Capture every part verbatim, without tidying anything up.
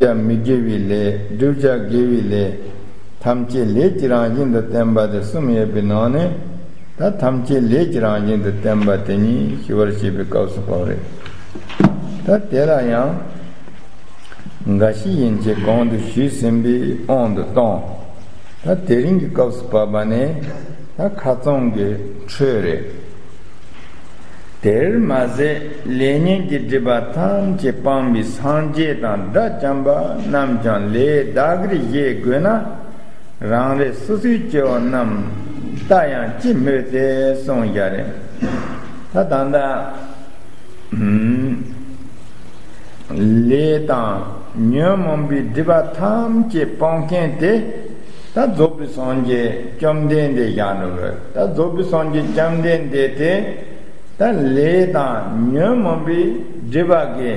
བྱ་མི་དགེ་བའི་ལས། བསྒྲུབ་བྱ་དགེ་བའི་ལས། ཐམས་ཅད་ལས་ཀྱི་རང་བཞིན་དུ་བསྟན་པ་དེ་གསུམ་ཡོད་པའི་ནང་ནས། ད་ཐམས་ཅད་ལས་ཀྱི་རང་བཞིན་དུ་བསྟན་པ་དེ་ཉིད་ཞུ་བར་བྱེད་པའི་སྐབས་སུ་བབས་རེད། ད་དེ་ལ་ཡང་འགའ་ཞིག་ཡན་ཆད་གོང་དུ་ཞུས་ཟིན་པའི་དབང་དུ་བཏང་། ད་དེ་རིང་གི་སྐབས་སུ་བབས་པ་ནི་ད་ཁ་ཚང་གི་འཕྲོས་རེད། དེར་མ་ཟད་ལས་ཉོན་གྱི་སྒྲིབ་པ་ཐམས་ཅད་སྤངས་པའི་སངས་རྒྱས་དང་སྒྲ་བཅོམ་པ་རྣམས་ཀྱང་ལས་བདག་གིར་བཞེད་དགོས་ན། རང་རེ་སོ་སོའི་སྐྱེ་བོ་རྣམས་ལྟ་ཡང་ཅི་སྨོས་ཏེ་གསུངས་བཞག་རེད། ད་ད་ལྟ་ལས་དང་ཉོན་མོངས་པའི་སྒྲིབ་པ་ཐམས་ཅད་སྤོང་མཁན་དེ་ད་རྫོགས་པའི་སངས་རྒྱས་བཅོམ་ལྡན་འདས་བཞག་འགྲོ་གི། ད་རྫོགས་པའི་སངས་རྒྱས་བཅོམ་ལྡན་འདས་དེ་ད་ལས་དང་ཉོན་མོངས་པའི་སྒྲིབ་པ་གི་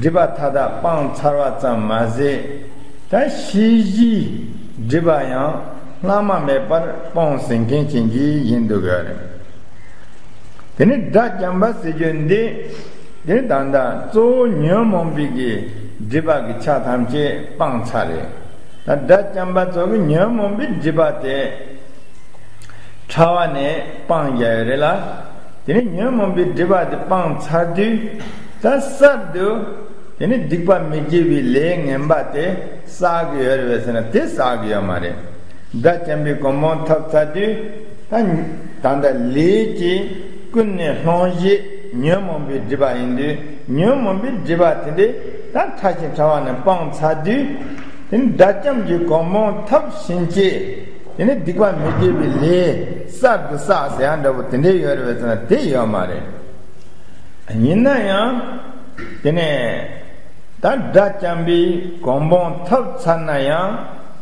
སྒྲིབ་པ་མཐའ་དག་སྤངས་ཚར་བ་ཙམ་མ་ཟད། ད་ཤེས་བཞིན་སྒྲིབ་པ་ཡང་བླ་ན་མེད་པར་སྤངས་ཟིན་མཁན་ཅན་གྱི་ཡིན་འདུག་གི་རེད། དེ་ནས་དགྲ་བཅོམ་པ་ཟེར་རྒྱུ་འདི། དེ་ནི་ད་ལྟ་གཙོ་བོ་ཉོན་མོངས་པའི་གི་སྒྲིབ་པ་གི་ཆ་ཐམས་ཅད་སྤངས་ཚར་རེད། ད་དགྲ་བཅོམ་པ་ཚོ་གི་ཉོན་མོངས་པའི་སྒྲིབ་པ་དེ་ཕྲ་བ་ནས་སྤངས་བཞག་ཡོད་རེད་ལ། དེ་ནི་ཉོན་མོངས་པའི་སྒྲིབ་པ་དེ་སྤངས་ཚར་དུས་ད་གསར་དུ་དེ་ནི་སྡིག་པ་མི་དགེ་བའི་ལས་ངན་པ་དེ་བསགས་ཀྱི་ཡོད་རེད་པས་ཟེར་ན་དེ་བསགས་ཀྱི་ཡོད་མ་རེད། དགྲ་བཅོམ་པའི་གོ་འཕང་ཐོབ་ཚར་དུས་ད་ད་ལྟ་ལས་ཀྱི་ཀུན་ནས་སློང་བཞེད་ཉོན་མོངས་པའི་སྒྲིབ་པ་ཡིན་དུས། ཉོན་མོངས་པའི་སྒྲིབ་པ་དེ་འདྲས་ད་ཕྲ་ཞིང་ཕྲ་བ་ནས་སྤངས་ཚར་དུས། དེ་ནི་དགྲ་བཅོམ་གྱི་གོ་འཕང་ཐོབ་ཕྱིན་ཆད་དེ་ནི་སྡིག་པ་མི་དགེ་བའི་ལས་གསར་དུ་བསགས་ཟེར་ཡ་འདྲ་པོ་དེ་འདྲས་ཡོད་རེད་པས་ཟེར་ན་དེ་ཡོད་མ་རེད། ཡིན་ན་ཡང་དེ་ནས་ད་དགྲ་བཅོམ་པའི་གོ་འཕང་ཐོབ་ཚར་ན་ཡང་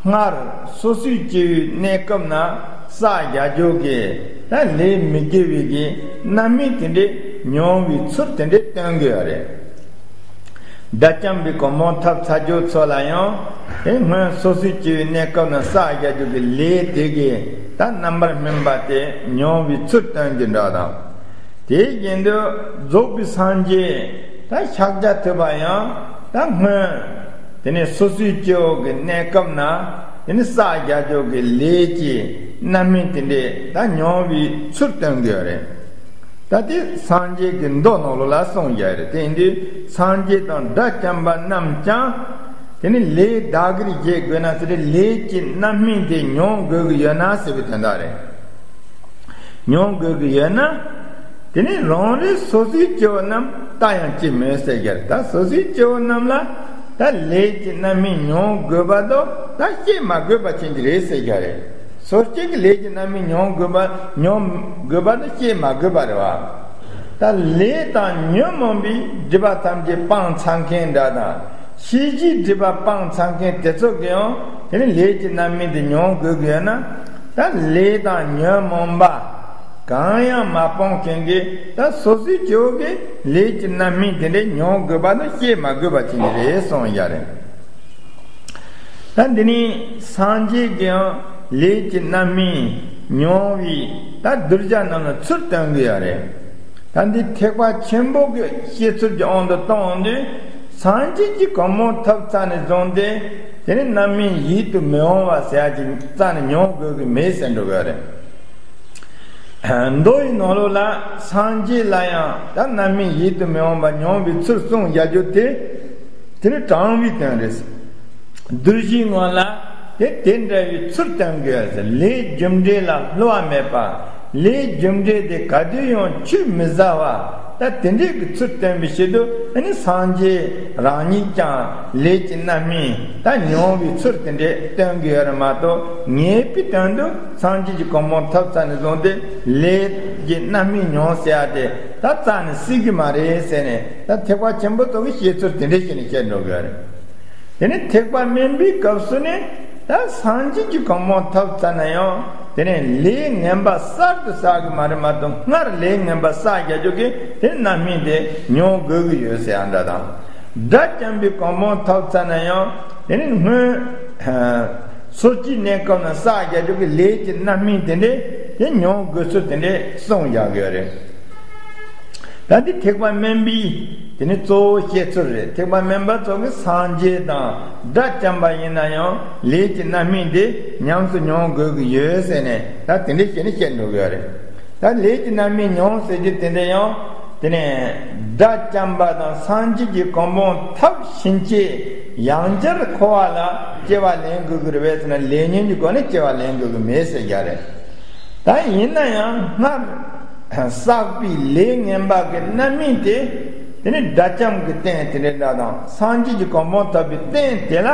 སྔར་སོ་སོའི་སྐྱེ་བོའི་གནས་སྐབས་ན་བསགས་བཞག་རྒྱུ་གི་ད་ལས་མི་དགེ་བའི་གི་རྣམ་སྨིན་དེ་འདྲས་མྱོང་བའི་ཚུལ་དེ་འདྲས་སྟོན་གྱི་ཡོད་རེད། དགྲ་བཅོམ་པའི་གོ་འཕང་ཐོབ་ཚར་རྒྱུ་ཚོ་ལ་ཡང་དེ་སྔོན་སོ་སོའི་སྐྱེ་བོའི་གནས་སྐབས་ན་བསགས་བཞག་རྒྱུ་གི་ལས་དེ་གི་ད་རྣམ་པར་སྨིན་པ་དེ་མྱོང་བའི་ཚུལ་སྟོན་གྱི་འདྲ་དང་། དེ་བཞིན་དུ་རྫོགས་པའི་སངས་རྒྱས་ད་ཤཱཀྱ་ཐུབ་པ་ཡང་ད་སྔོན་དེ་ནས་སོ་སོའི་སྐྱེ་བོ་གི་གནས་སྐབས་ན་དེ་ནས་བསགས་བཞག་རྒྱུ་གི་ལས་ཀྱི་རྣམ་སྨིན་དེ་འདྲས་ད་མྱོང་བའི་ཚུལ་སྟོན་གྱི་ཡོད་རེད། ད་དེ་སངས་རྒྱས་ཀྱི་མདོ་ནང་ལོགས་ལ་གསུངས་བཞག་རེད། དེ་ཡིན་དུས་སངས་རྒྱས་དང་དགྲ་བཅོམ་པ་རྣམས་ཀྱང་དེ་ནི་ལས་བདག་གིར་བཞེད་དགོས་ན་ཟེར་ཏེ་ལས་ཀྱི་རྣམ་སྨིན་དེ་མྱོང་དགོས་ཀྱི་ཡོད་ན་ཟེར་བའི་དོན་དག་རེད། མྱོང་དགོས་ཀྱི་ཡོད་ན། དེ་ནི་རང་རེ་སོ་སོའི་སྐྱེ་བོ་རྣམས་ལྟ་ཡང་ཅི་སྨོས་ཟེར་རྒྱུ་རེད། ད་སོ་སོའི་སྐྱེ་བོ་རྣམས་ལ་ད་ལས་ཀྱི་རྣམ་སྨིན་མྱོང་དགོས་པ་དང་ད་བཤད་མ་དགོས་པ་ཅན་གྱི་རེད་ཟེར་རྒྱུ་རེད། སོ་སྐྱེ་གི་ལས་ཀྱི་རྣམ་སྨིན་མྱོང་དགོས་པ་མྱོང་དགོས་པ་དང་བཤད་མ་དགོས་པ་རེད་བ། ད་ལས་དང་ཉོན་མོངས་པའི་སྒྲིབ་པ་ཐམས་ཅད་སྤངས་ཚར་མཁན་འདྲ་དང་། ཤེས་བཞིན་སྒྲིབ་པ་སྤངས་ཚར་མཁན་དེ་ཚོ་གིས་ཡང་དེ་ནི་ལས་ཀྱི་རྣམ་སྨིན་དེ་མྱོང་དགོས་ཀྱི་ཡོད་ན། ད་ལས་དང་ཉོན་མོངས་པ་གང་ཡང་མ་སྤངས་མཁན་གྱིས་ད་སོ་སོའི་སྐྱེ་བོ་གིས་ལས་ཀྱི་རྣམ་སྨིན་དེ་འདྲས་མྱོང་དགོས་པ་དང་བཤད་མ་དགོས་པ་ཅན་གྱི་རེད་གསུངས་ཡ་རེད། ད་འདི་ནི་སངས་རྒྱས་ཀྱིས་ཡང་ལས་ཀྱི་རྣམ་སྨིན་མྱོང་བའི་ད་གདུལ་བྱ་རྣམས་ལ་ཚུལ་སྟོན་གྱི་ཡོད་རེད། ད་འདི་ཐེག་པ་ཆེན་པོ་གི་བཤད་ཚུལ་གྱི་དབང་དུ་བཏང་དུས་སངས་རྒྱས་ཀྱི་གོ་འཕང་ཐོབ་ཚར་ནས་བཟུང་སྟེ་དེ་ནི་རྣམ་སྨིན་ཡིད་དུ་མི་འོང་བ་ཟེར་ཡ་ཅིག་རྩ་ནས་མྱོང་དགོས་ཀྱི་མེད་ཟེར་འགྲོ་གི་ཡོད་རེད། མདོ་ཡི་ནང་ལོགས་ལ་སངས་རྒྱས་ལ་ཡང་ད་རྣམ་སྨིན་ཡིད་དུ་མི་འོང་བ་མྱོང་བའི་ཚུལ་གསུངས་བཞག་རྒྱུ་དེ། དེ་ནི་དྲང་བའི་དོན་རེད། གདུལ་བྱའི་ངང་ལ་དེ་དེ་འདྲ་བའི་ཚུལ་སྟོན་དགོས་ཟེར། ལས་རྒྱུ་འབྲས་ལ་བསླུ་བ་མེད་པ། ལས་རྒྱུ་འབྲས་དེ་ག་དུས་ཡང་ཆུད་མི་ཟ་བ། ད་དེ་འདྲའི་གི་ཚུལ་སྟོན་པའི་ཆེད་དུ་ཨ་ནི་སངས་རྒྱས་རང་ཉིད་ཀྱང་ལས་ཀྱི་རྣམ་སྨིན་ད་མྱོང་བའི་ཚུལ་དེ་འདྲས་སྟོན་གྱི་ཡོད་རེད་མ་གཏོགས། ངེས་པའི་དོན་དུ་སངས་རྒྱས་ཀྱི་གོ་འཕང་ཐོབ་ཚར་ནས་བཟུང་སྟེ་ལས་ཀྱི་རྣམ་སྨིན་མྱོང་ཟེར་ཡ་དེ་ད་རྩ་ནས་སྲིད་ཀྱི་མ་རེད་ཟེར་ནས། ད་ཐེག་པ་ཆེན་པོ་ཚོ་གི་བཤད་ཚུལ་དེ་འདྲས་བྱས་ནས་བཤད་འགྲོ་གི་ཡོད་རེད། དེ་ནས་ཐེག་པ་དམན་པའི་སྐབས་སུ་ནི་ད་སངས་རྒྱས་ཀྱི་གོ་འཕང་ཐོབ་ཚར་ན་ཡང་དེ་ནས་ལས་ངན་པ་གསར་དུ་བསགས་ཀྱི་མ་རེད་མ་གཏོགས། སྔར་ལས་ངན་པ་བསགས་བཞག་རྒྱུ་གི་དེ་ནས་རྣམ་སྨིན་དེ་མྱོང་དགོས་ཀྱི་ཡོད་ཟེར་ཡ་འདྲ་དང་། དགྲ་བཅོམ་པའི་གོ་འཕང་ཐོབ་ཚར་ན་ཡང་དེ་ནས་སྔོན་སོ་སྐྱེའི་གནས་སྐབས་ན་བསགས་བཞག་རྒྱུ་གི་ལས་ཀྱི་རྣམ་སྨིན་དེ་འདྲས་དེ་མྱོང་དགོས་ཚུལ་དེ་འདྲས་གསུངས་བཞག་གི་ཡོད་རེད། ད་འདི་ཐེག་པ་དམན་པའི་ དེ་ནི་གཙོ་བོ་བཤད་ཚུལ་རེད། ཐེག་པ་དམན་པ་ཚོ་གི་སངས་རྒྱས་དང་དགྲ་བཅོམ་པ་ཡིན་ན་ཡང་ལས་ཀྱི་རྣམ་སྨིན་དེ་ཉམས་སུ་མྱོང་དགོས་ཀྱི་ཡོད་ཟེར་ནས། ད་དེ་འདྲ་བྱས་ནས་བཤད་འགྲོ་གི་ཡོད་རེད། ད་ལས་ཀྱི་རྣམ་སྨིན་མྱོང་ཟེར་རྒྱུ་དེ་འདྲ་ཡང་དེ་ནས་དགྲ་བཅོམ་པ་དང་སངས་རྒྱས་ཀྱི་གོ་འཕང་ཐོབ་ཕྱིན་ཆད་ཡང་བསྐྱར་འཁོར་བ་ལ་སྐྱེ་བ་ལེན་དགོས་ཀྱི་རེད་པས་ཟེར་ན། ལས་ཉོན་གྱི་སྒོ་ནས་སྐྱེ་བ་ལེན་དགོས་ཀྱི་མེད་ཟེར་རྒྱུ་རེད། ད་ཡིན་ན་ཡང་སྔར་བསགས་པའི་ལས་ངན་པ་གི་རྣམ་སྨིན་དེ་དེ་ནི་དགྲ་བཅོམ་གྱི་རྟེན་དེ་འདྲ་འདྲ་དང་སངས་རྒྱས་ཀྱི་གོ་འཕང་ཐོབ་པའི་རྟེན་དེ་ལ་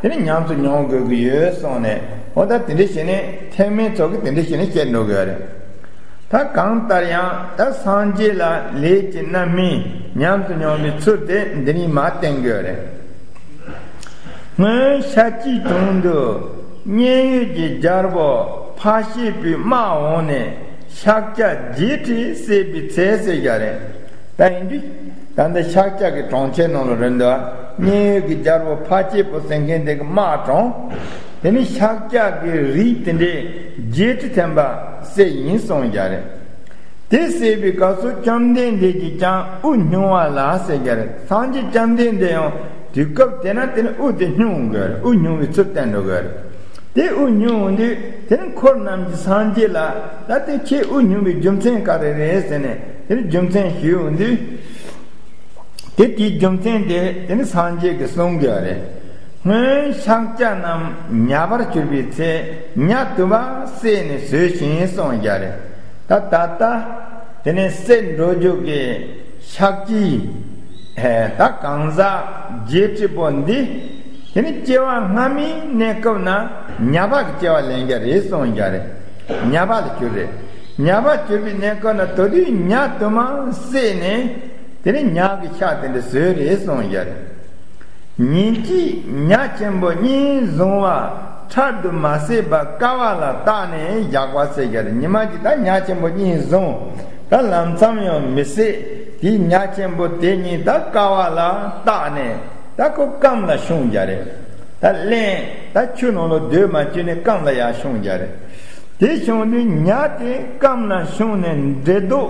དེ་ནི་ཉམས་སུ་མྱོང་དགོས་ཀྱི་ཡོད་གསུངས་ནས། འོ་ད་དེ་འདྲ་བྱས་ནས་ཐེག་དམན་ཚོ་གིས་དེ་འདྲ་བྱས་ནས་བཤད་འགྲོ་གི་ཡོད་རེད། ད་གང་ལྟར་ཡང་ད་སངས་རྒྱས་ལ་ལས་ཀྱི་རྣམ་སྨིན་ཉམས་སུ་མྱོང་བའི་ཚུལ་དེ་འདི་ནས་མར་བསྟན་གྱི་ཡོད་རེད། སྔོན་ཤཱཀྱའི་གྲོང་དུ་མཉན་ཡོད་ཀྱི་རྒྱལ་པོ་འཕགས་སྐྱེས་པའི་དམག་འོངས་ནས་ཤཱཀྱ་བརྒྱད་ཁྲི་བསད་པའི་ཚེ་ཟེར་རྒྱུ་རེད། ད་ཡིན་དུས་ད་ལྟ་ཤཱཀྱ་གི་གྲོང་ཁྱེར་ནང་ལ་རེད་འདུག་མཉན་ཡོད་ཀྱི་རྒྱལ་པོ་འཕགས་སྐྱེས་པོ་ཟེར་མཁན་དེ་གི་དམག་དྲངས། དེ་ནི་ཤཱཀྱ་གི་རིགས་དེ་འདྲའི་བརྒྱད་ཁྲི་ཐམ་པ་བསད་ཡིན་གསུངས་རྒྱུ་རེད། དེ་བསད་པའི་སྐབས་སུ་བཅོམ་ལྡན་འདས་ཀྱིས་ཀྱང་དབུ་སྙུང་བ་ལ་ཟེར་རྒྱུ་རེད། སངས་རྒྱས་བཅོམ་ལྡན་འདས་ཡང་དུས་སྐབས་དེ་ན་དེ་ནི་དབུ་དེ་སྙུང་དགོས་རེད། དབུ་སྙུང་བའི་ཚུལ་བསྟན་འགྲོ་དགོས་རེད། དེ་དབུ་སྙུང་འོང་དུས་དེ་ནི་འཁོར་རྣམས་ཀྱིས་སངས་རྒྱས་ལ་ད་དེ་ཁྱེད་དབུ་སྙུང་བའི་རྒྱུ་མཚན་ག་རེ་རེད་ཟེར་ནས་དེ་ནི་རྒྱུ་མཚན་ཞུས་འོང་དུས། དེ་དེའི་རྒྱུ་མཚན་དེ་དེ་ནི་སངས་རྒྱས་ཀྱིས་གསུང་གི་རེད། སྔོན་ཤཱཀྱ་རྣམས་ཉ་པར་གྱུར་པའི་ཚེ་ཉ་དུ་མ་བསད་ནས་ཟོས་ཤིང་གསུངས་རྒྱུ་རེད། ད་ད་ལྟ་དེ་ནས་བསད་འགྲོ་རྒྱུ་གི་ཤཱཀྱའི་ད་གང་ཟག་བརྒྱད་ཁྲི་པོ་འདི་དེ་ནི་སྐྱེ་བ་སྔ་མའི་གནས་སྐབས་ན་ཉ་པ་གི་སྐྱེ་བ་ལེན་རྒྱུ་རེད་གསུངས་རྒྱུ་རེད། ཉ་པ་ལ་གྱུར་རེད། ཉ་པ་གྱུར་པའི་གནས་སྐབས་ན་དེ་དུས་ཉ་དུ་མ་བསད་ནས། དེ་ནས་ཉ་གི་ཤ་དེ་འདྲ་ཟོས་རེད་གསུངས་རྒྱུ་རེད། ཉིན་གཅིག་ཉ་ཆེན་པོ་གཉིས་བཟུང་བ་ཁྲག་ཏུ་མ་བསྲེས་པར་ཀ་བ་ལ་བཏགས་ནས་བཞག་པ་ཟེར་རྒྱུ་རེད། ཉི་མ་གཅིག་ད་ཉ་ཆེན་པོ་གཉིས་བཟུང་། ད་ལམ་མཚམས་ཡང་མི་བསྲེགས། དེའི་ཉ་ཆེན་པོ་དེ་གཉིས་ད་ཀ་བ་ལ་བཏགས་ནས་ད་ཁོ་སྐམ་ལ་ཤོང་རྒྱུ་རེད། ད་རླན་ད་ཆུ་ནང་ལ་སྡོད་མ་བཅུག་ནས་སྐམ་ལ་ཡར་ཤོང་རྒྱུ་རེད། དེ་བྱུང་དུས་ཉ་དེ་སྐམ་ལ་ཤོང་ནས་འདྲེ་རྡོག་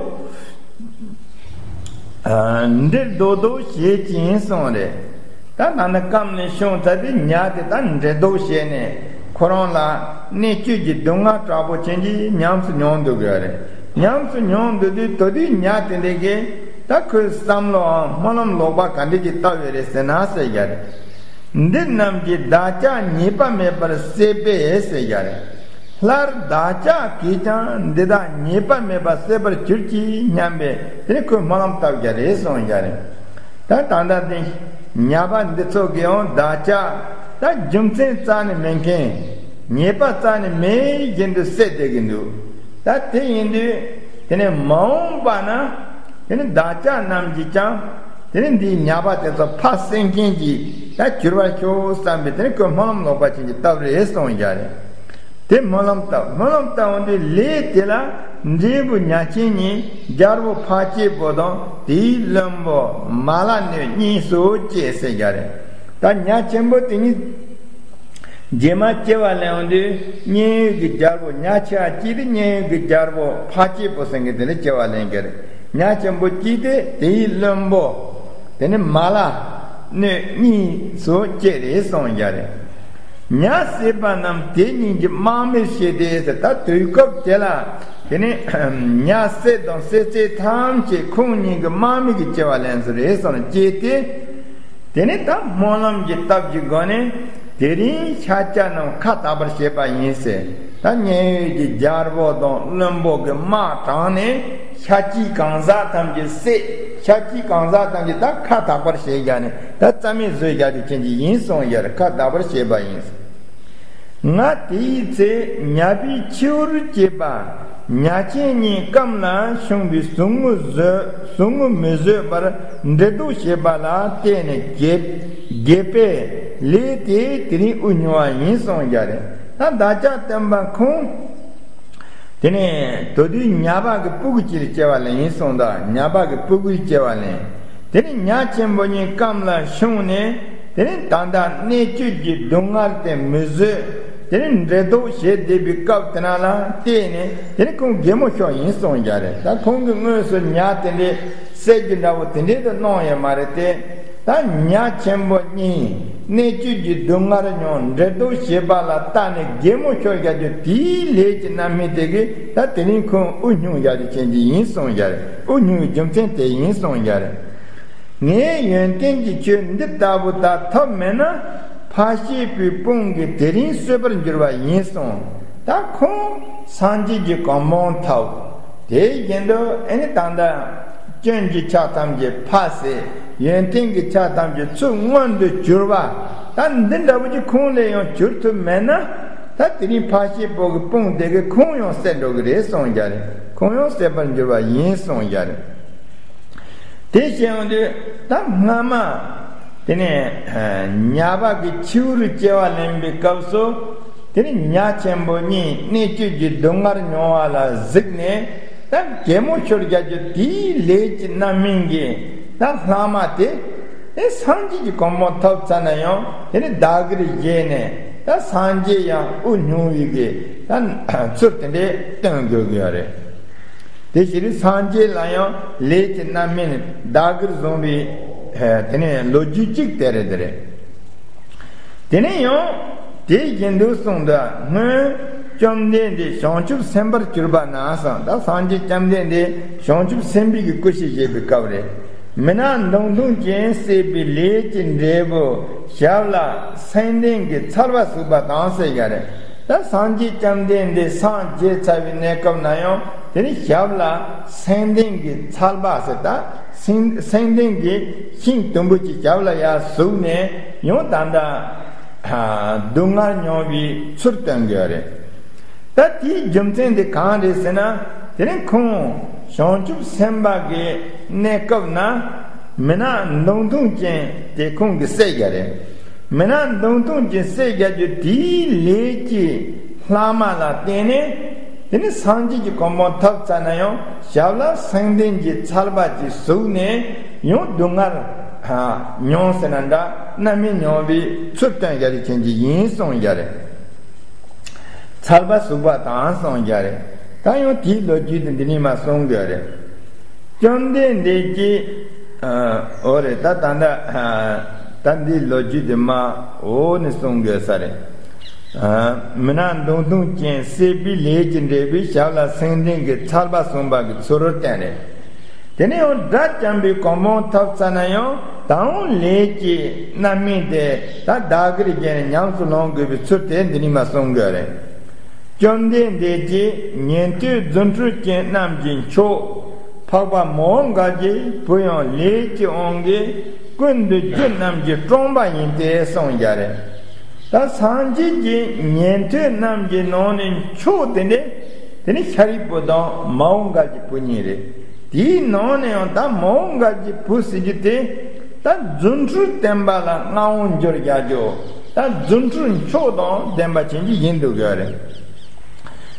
འདྲེ་རྡོག་རྡོག་བྱེད་ཀྱིན་སོང་རེད། ད་ད་ནི་སྐམ་ནས་ཤོང་ཚར་དུས་ཉ་དེ་ད་འདྲེ་རྡོག་བྱས་ནས་ཁོ་རང་ལ་གནད་གཅོད་ཀྱི་སྡུག་བསྔལ་དྲག་པོ་ཅན་གྱི་ཉམས་སུ་མྱོང་འདུག་གི་རེད། ཉམས་སུ་མྱོང་འདུག་དུས་དེ་དུས་ཉ་དེ་འདྲ་གིས་ད་ཁོའི་བསམ་བློའམ་སྨོན་ལམ་ལོག་པ་ག་འདྲ་ཅིག་བཏབ་ཡོད་རེད་ཟེར་ན་ཟེར་རྒྱུ་རེད། འདི་རྣམས་ཀྱིས་བདག་ཅག་ཉེས་པ་མེད་པར་བསད་པས་ཟེར་རྒྱུ་རེད། སླར་བདག་ཅག་གིས་ཀྱང་འདི་དག་ཉེས་པ་མེད་པར་བསད་པར་གྱུར་ཅིག་སྙམ་པས་དེ་ནི་ཁོས་སྨོན་ལམ་བཏབ་རྒྱུ་རེད་གསུངས་རྒྱུ་རེད། ད་ད་ལྟ་དེ་ཉ་པ་འདི་ཚོ་གིས་ཡང་བདག་ཅག་ད་རྒྱུ་མཚན་རྩ་ནས་མེད་མཁན། ཉེས་པ་རྩ་ནས་མེད་བཞིན་དུ་བསད་བསྡད་ཀྱི་འདུག་ད་དེ་ཡིན་དུས་དེ་ནས་མ་འོངས་པ་ན་དེ་ནི་བདག་ཅག་རྣམས་ཀྱིས་ཀྱང་དེ་ནི་འདིའི་ཉ་པ་དེ་ཚོ་ཕར་བསད་མཁན་གྱི་ད་གྱུར་པར་ཤོག་བསམ་པའི་དེ་ནི་ཁོས་སྨོན་ལམ་ལོག་པ་ཅན་གྱི་བཏབ་རེད་གསུངས་རྒྱུ་རེད། དེ་སྨོན་ལམ་བཏབ། སྨོན་ལམ་བཏབ་འོང་དུས་ལས་དེ་ལ་འབྲས་བུ་ཉག་གཅིག་ཉིད་རྒྱལ་པོ་འཕགས་སྐྱེས་པོ་དང་དེའི་བློན་པོ་མ་ལ་གནོད་གཉིས་སུ་སྐྱེས་ཟེར་རྒྱུ་རེད། ད་ཉ་ཆེན་པོ་དེ་གཉིས་རྗེས་མ་སྐྱེ་བ་ལེན་འོང་དུས་མཉན་ཡོད་ཀྱི་རྒྱལ་པོ་ཉ་ཆེ་བ་གཅིག་དེ་མཉན་ཡོད་ཀྱི་རྒྱལ་པོ་འཕགས་སྐྱེས་པོ་ཟེར་མཁན་དེ་ལ་སྐྱེ་བ་ལེན་རྒྱུ་རེད། ཉ་ཆེན་པོ་གཅིག་དེ་དེའི་བློན་པོ་དེ་ནི་མ་ལ་གནོད་གཉིས་སུ་སྐྱེས་རེད་གསུངས་རྒྱུ་རེད། ཉ་བསད་པ་རྣམས་དེ་གཉིས་ཀྱི་དམག་མིར་བྱས་ཏེ་ཟེར། ད་དུས་སྐབས་དེ་ལ་དེ་ནི་ཉ་བསད་དང་བསད་ཚད་ཐམས་ཅད་ཁོང་གཉིས་ཀྱི་དམག་མི་གི་སྐྱེ་བ་ལེན་ཟེར་རེད་གསུངས་ནས་སྐྱེས་ཏེ། དེ་ནི་ད་སྨོན་ལམ་གྱི་སྟབས་ཀྱི་སྒོ་ནས་དེ་རིང་ཤཱཀྱ་རྣམས་ཁ་དག་པར་བྱེད་པ་ཡིན་ཟེར། ད་མཉན་ཡོད་ཀྱི་རྒྱལ་པོ་དང་བློན་པོ་གི་དམག་དྲངས་ནས་ཤཱཀྱའི་གང་ཟག་ཐམས་ཅད་བསད། ཤཱཀྱའི་གང་ཟག་ཐམས་ཅད་ད་ཁ་དག་པར་བྱེད་རྒྱུ་ནི་ད་རྩ་མེད་བཟོས་རྒྱུ་དེ་ཅན་གྱི་ཡིན་གསུངས་ཡོད་རེད། ཁ་དག་པར་བྱེད་པ་ཡིན། ང་དེའི་ཚེ་ཉ་པའི་ཁྱེའུར་སྐྱེས་པ་ཉ་ཆེན་གཉིས་སྐམ་ལ་ཤོང་བའི་ཟུག་རྔུ་བཟོད་ཟུག་རྔུ་མི་བཟོད་པར་འདྲེ་རྡོག་བྱེད་པ་ལ་བརྟེན་ནས་རྒས་རྒས་པས་ལས་དེ་དེ་རིང་དབུ་སྙུང་བ་ཡིན་གསུངས་རྒྱུ་རེད། ད་བདག་ཅག་སྟོན་པ་ཁོང་དེ་ནས་དེ་དུས་ཉ་པ་གི་སྤུ་གུ་ཅིག་ལ་སྐྱེ་བ་ལེན་ཡིན་གསུངས། ད་ཉ་པ་གི་སྤུ་གུའི་སྐྱེ་བ་ལེན། དེ་ནས་ཉ་ཆེན་པོ་གཉིས་སྐམ་ལ་ཤོང་ནས་དེ་ནས་ད་ལྟ་གནད་གཅོད་ཀྱི་སྡུག་བསྔལ་དེ་མི་བཟོད། དེ་ནས་འབྲེལ་ཐོགས་བྱེད་བསྡད་པའི་སྐབས་དེ་ན་ལ་བལྟས་ནས་དེ་ནས་ཁོང་གད་མོ་ཤོར་ཡིན་གསུངས་ཡ་རེད། ད་ཁོང་གིས་དངོས་སུ་ཉ་དེ་འདྲའི་བསད་རྒྱུ་འདྲ་བོ་དེ་འདྲའི་དུ་གནང་ཡོད་མ་རེད་དེ། ད་ཉ་ཆེན་པོ་གཉིས་གནད་གཅོད་ཀྱི་སྡུག་བསྔལ་མྱོང་འབྲེལ་ཐོགས་བྱེད་པ་ལ་བལྟས་ནས་གད་མོ་ཤོར་བྱ་རྒྱུ་དེའི་ལས་ཀྱི་རྣམ་སྨིན་དེ་གིས་ད་དེ་རིང་ཁོང་དབུགས་སྙུང་བྱ་རྒྱུ་ཅན་གྱི་ཡིན་གསུངས་ཡ་རེད། དབུགས་སྙུང་བའི་རྒྱུ་མཚན་དེ་ཡིན་གསུངས་ཡ་རེད། ངས་ཡོན་ཏན་གྱི་ཆོས་འདི་ལྟ་བུ་དག་ཐོབ་མེད་ན། ཕ་ཤེས་པའི་དཔུང་གིས་དེ་རིང་གསོད་པར་འགྱུར་བ་ཡིན་གསུངས། ད་ཁོང་སངས་རྒྱས་ཀྱི་གོ་འཕང་ཐོབ། དེ་བཞིན་དུ་ཨེ་ནི་ད་ལྟ་སྐྱོན་གྱི་ཆ་ཐམས་ཅད་ཕ་ཟད། ཡོན་ཏན་གྱི་ཆ་ཐམས་ཅད་ཚུར་མངོན་དུ་གྱུར་པ། ད་འདི་འདྲ་བོ་ཅིག་ཁོང་ལ་ཡང་གྱུར་ཐུབ་མེད་ན། ད་དེ་རིང་ཕ་ཤེས་པོ་གི་དཔུང་དེ་གིས་ཁོང་ཡང་བསད་འགྲོ་གི་རེད་གསུངས་ཡ་རེད། ཁོང་ཡང་བསད་པར་འགྱུར་བ་ཡིན་གསུངས་ཡ་རེད། དེ་བཤད་ཡོང་དུས་ད་སྔ་མ་དེ་ནས་ཉ་པ་གི་ཁྱེའུ་རུ་སྐྱེ་བ་ལེན་པའི་སྐབས་སུ། དེ་ནས་ཉ་ཆེན་པོ་གཉིས་གནད་གཅོད་ཀྱི་སྡུག་བསྔལ་མྱོང་བ་ལ་གཟིགས་ནས། ད་གད་མོ་ཤོར་བྱ་རྒྱུ་དེའི་ལས་ཀྱི་རྣམ་སྨིན་གྱིས་ད་ལྷག་མ་དེ་དེ་སངས་རྒྱས་ཀྱི་གོ་འཕང་ཐོབ་ཚར་ན་ཡང་དེ་ནི་བདག་གིར་བཞེས་ནས་ད་སངས་རྒྱས་ཡང་དབུགས་སྙུང་བའི་གི་ད་ཚུལ་དེ་འདྲའི་སྟོན་དགོས་ཀྱི་ཡོད་རེད། དེ་ཕྱིར་སངས་རྒྱས་ལ་ཡང་ལས་ཀྱི་རྣམ་སྨིན་བདག་གིར་བཟུང་བའི་དེ་ནས་ལོ་རྒྱུས་གཅིག་དེ་རེད། དེ་རེད། དེ་ནས་ཡང་དེ་བཞིན་དུ་གསུངས་ཏེ། སྔོན་བཅོམ་ལྡན་འདས་བྱང་ཆུབ་སེམས་དཔར་གྱུར་པ་ན་གསུངས། ད་སངས་རྒྱས་བཅོམ་ལྡན་འདས་བྱང་ཆུབ་སེམས་དཔའི་གི་སྐུ་ཞིག་བཞེས་པའི་སྐབས་རེད། མི་ནག་མདུང་ཐུང་ཅན་བསད་པའི་ལས་ཀྱི་འབྲས་བུ་ཞབས་ལ་སེང་ལྡེང་གི་ཚལ་པ་ཟུག་པ་དང་ཟེར་ཡ་རེད། ད་སངས་རྒྱས་བཅོམ་ལྡན་འདས་སངས་རྒྱས་ཚར་བའི་གནས་སྐབས་ན་ཡང་དེ་ནི་ཞབས་ལ་སེང་ལྡེང་གི་ཚལ་པ་ཟེར། ད་སེང་སེང་ལྡེང་གི་ཤིང་དུམ་བུ་གཅིག་ཞབས་ལ་ཡར་ཟུག་ནས་ཡང་ད་ལྟ་སྡུག་བསྔལ་མྱོང་བའི་ཚུལ་སྟོན་གྱི་ཡོད་རེད། ད་དེའི་རྒྱུ་མཚན་དེ་གང་རེད་ཟེར་ན། དེ་ནི་ཁོང་བྱང་ཆུབ་སེམས་དཔའ་གི་གནས་སྐབས་ན་མི་ནག་མདུང་ཐུང་ཅན་དེ་ཁོང་གིས་བསད་ཡ་རེད། མི་ནག་མདུང་ཐུང་ཅན་བསད་བྱ་རྒྱུ་དེའི་ལས་ཀྱི་ལྷག་མ་ལ་བརྟེན་ནས། དེ་ནི་སངས་རྒྱས་ཀྱི་གོ་འཕང་ཐོབ་ཚར་ན་ཡང་ཞབས་ལ་སེང་ལྡེང་གི་ཚལ་པ་ཅིག་ཟུག་ནས་ཡང་སྡུག་བསྔལ་མྱོང་ཟེར་ན་འདྲ། རྣམ་སྨིན་མྱོང་བའི་ཚུལ་སྟོན་བྱ་རྒྱུ་ཅན་གྱི་ཡིན་གསུངས་ཡ་རེད། ཚལ་པ་ཟུག་པ་དང་གསུངས་ཡ་རེད། ད་ཡང་དེའི་ལོ་རྒྱུས་དེ་འདི་ནས་མར་གསུང་གི་ཡོད་རེད། བཅོམ་ལྡན་འདས་ཀྱིས། ཨ། འོ་རེད། ད་ད་ལྟ་ཨ། ད་འདིའི་ལོ་རྒྱུས་དེ་མར་འོ་ནས་གསུང་དགོས་ས་རེད། ཨ། མི་ནག་མདུང་ཐུང་ཅན་བསད་པའི་ལས་ཀྱི་འབྲས་བུས་ཞབས་ལ་སེང་ལྡེང་གི་ཚལ་པ་ཟུག་པ་གི་ཚུལ་བསྟན་རེད། དེ་ནས་ཡང་དགྲ་བཅོམ་པའི་གོ་འཕང་ཐོབ་ཚར་ན་ཡང་དང་ལས་ཀྱི་རྣམ་སྨིན་དེ་ད་བདག་གིར་བཞེས་ནས་ཉམས་སུ་ལེན་དགོས་པའི་ཚུལ་དེ་འདི་ནས་མར་གསུང་དགོས་རེད། བཅོམ་ལྡན་འདས་ཀྱིས་ཉན་ཐོས་རྫུ་འཕྲུལ་ཅན་རྣམས་ཀྱི་མཆོག་འཕགས་པ་མོའུ་འགལ་གྱི་བུ་ཡང་ལས་ཀྱི་དབང་གིས་ཀུན་ཏུ་རྒྱུ་རྣམས་ཀྱི་སྲུང་མ་ཡིན་ཏེ་གསུངས་ཡ་རེད། ད་སངས་རྒྱས་ཀྱི་ཉན་ཐོས་རྣམས་ཀྱི་ནང་ནས་མཆོག་དེ་འདྲ་དེ་ནི་ཤཱ་རིའི་བུ་དང་མོའུ་འགལ་གྱི་བུ་གཉིས་རེད། དེའི་ནང་ནས་ཡང་ད་མོའུ་འགལ་གྱི་བུ་ཟེར་རྒྱུ་དེ་ད་རྫུ་འཕྲུལ་བསྟན་པ་ལ་མངའ་དབང་འབྱོར་བྱ་རྒྱུ། ད་རྫུ་འཕྲུལ་མཆོག་དང་ལྡན་པ་ཅན་གྱི་ཡིན་འདུག་ཡོད་རེད།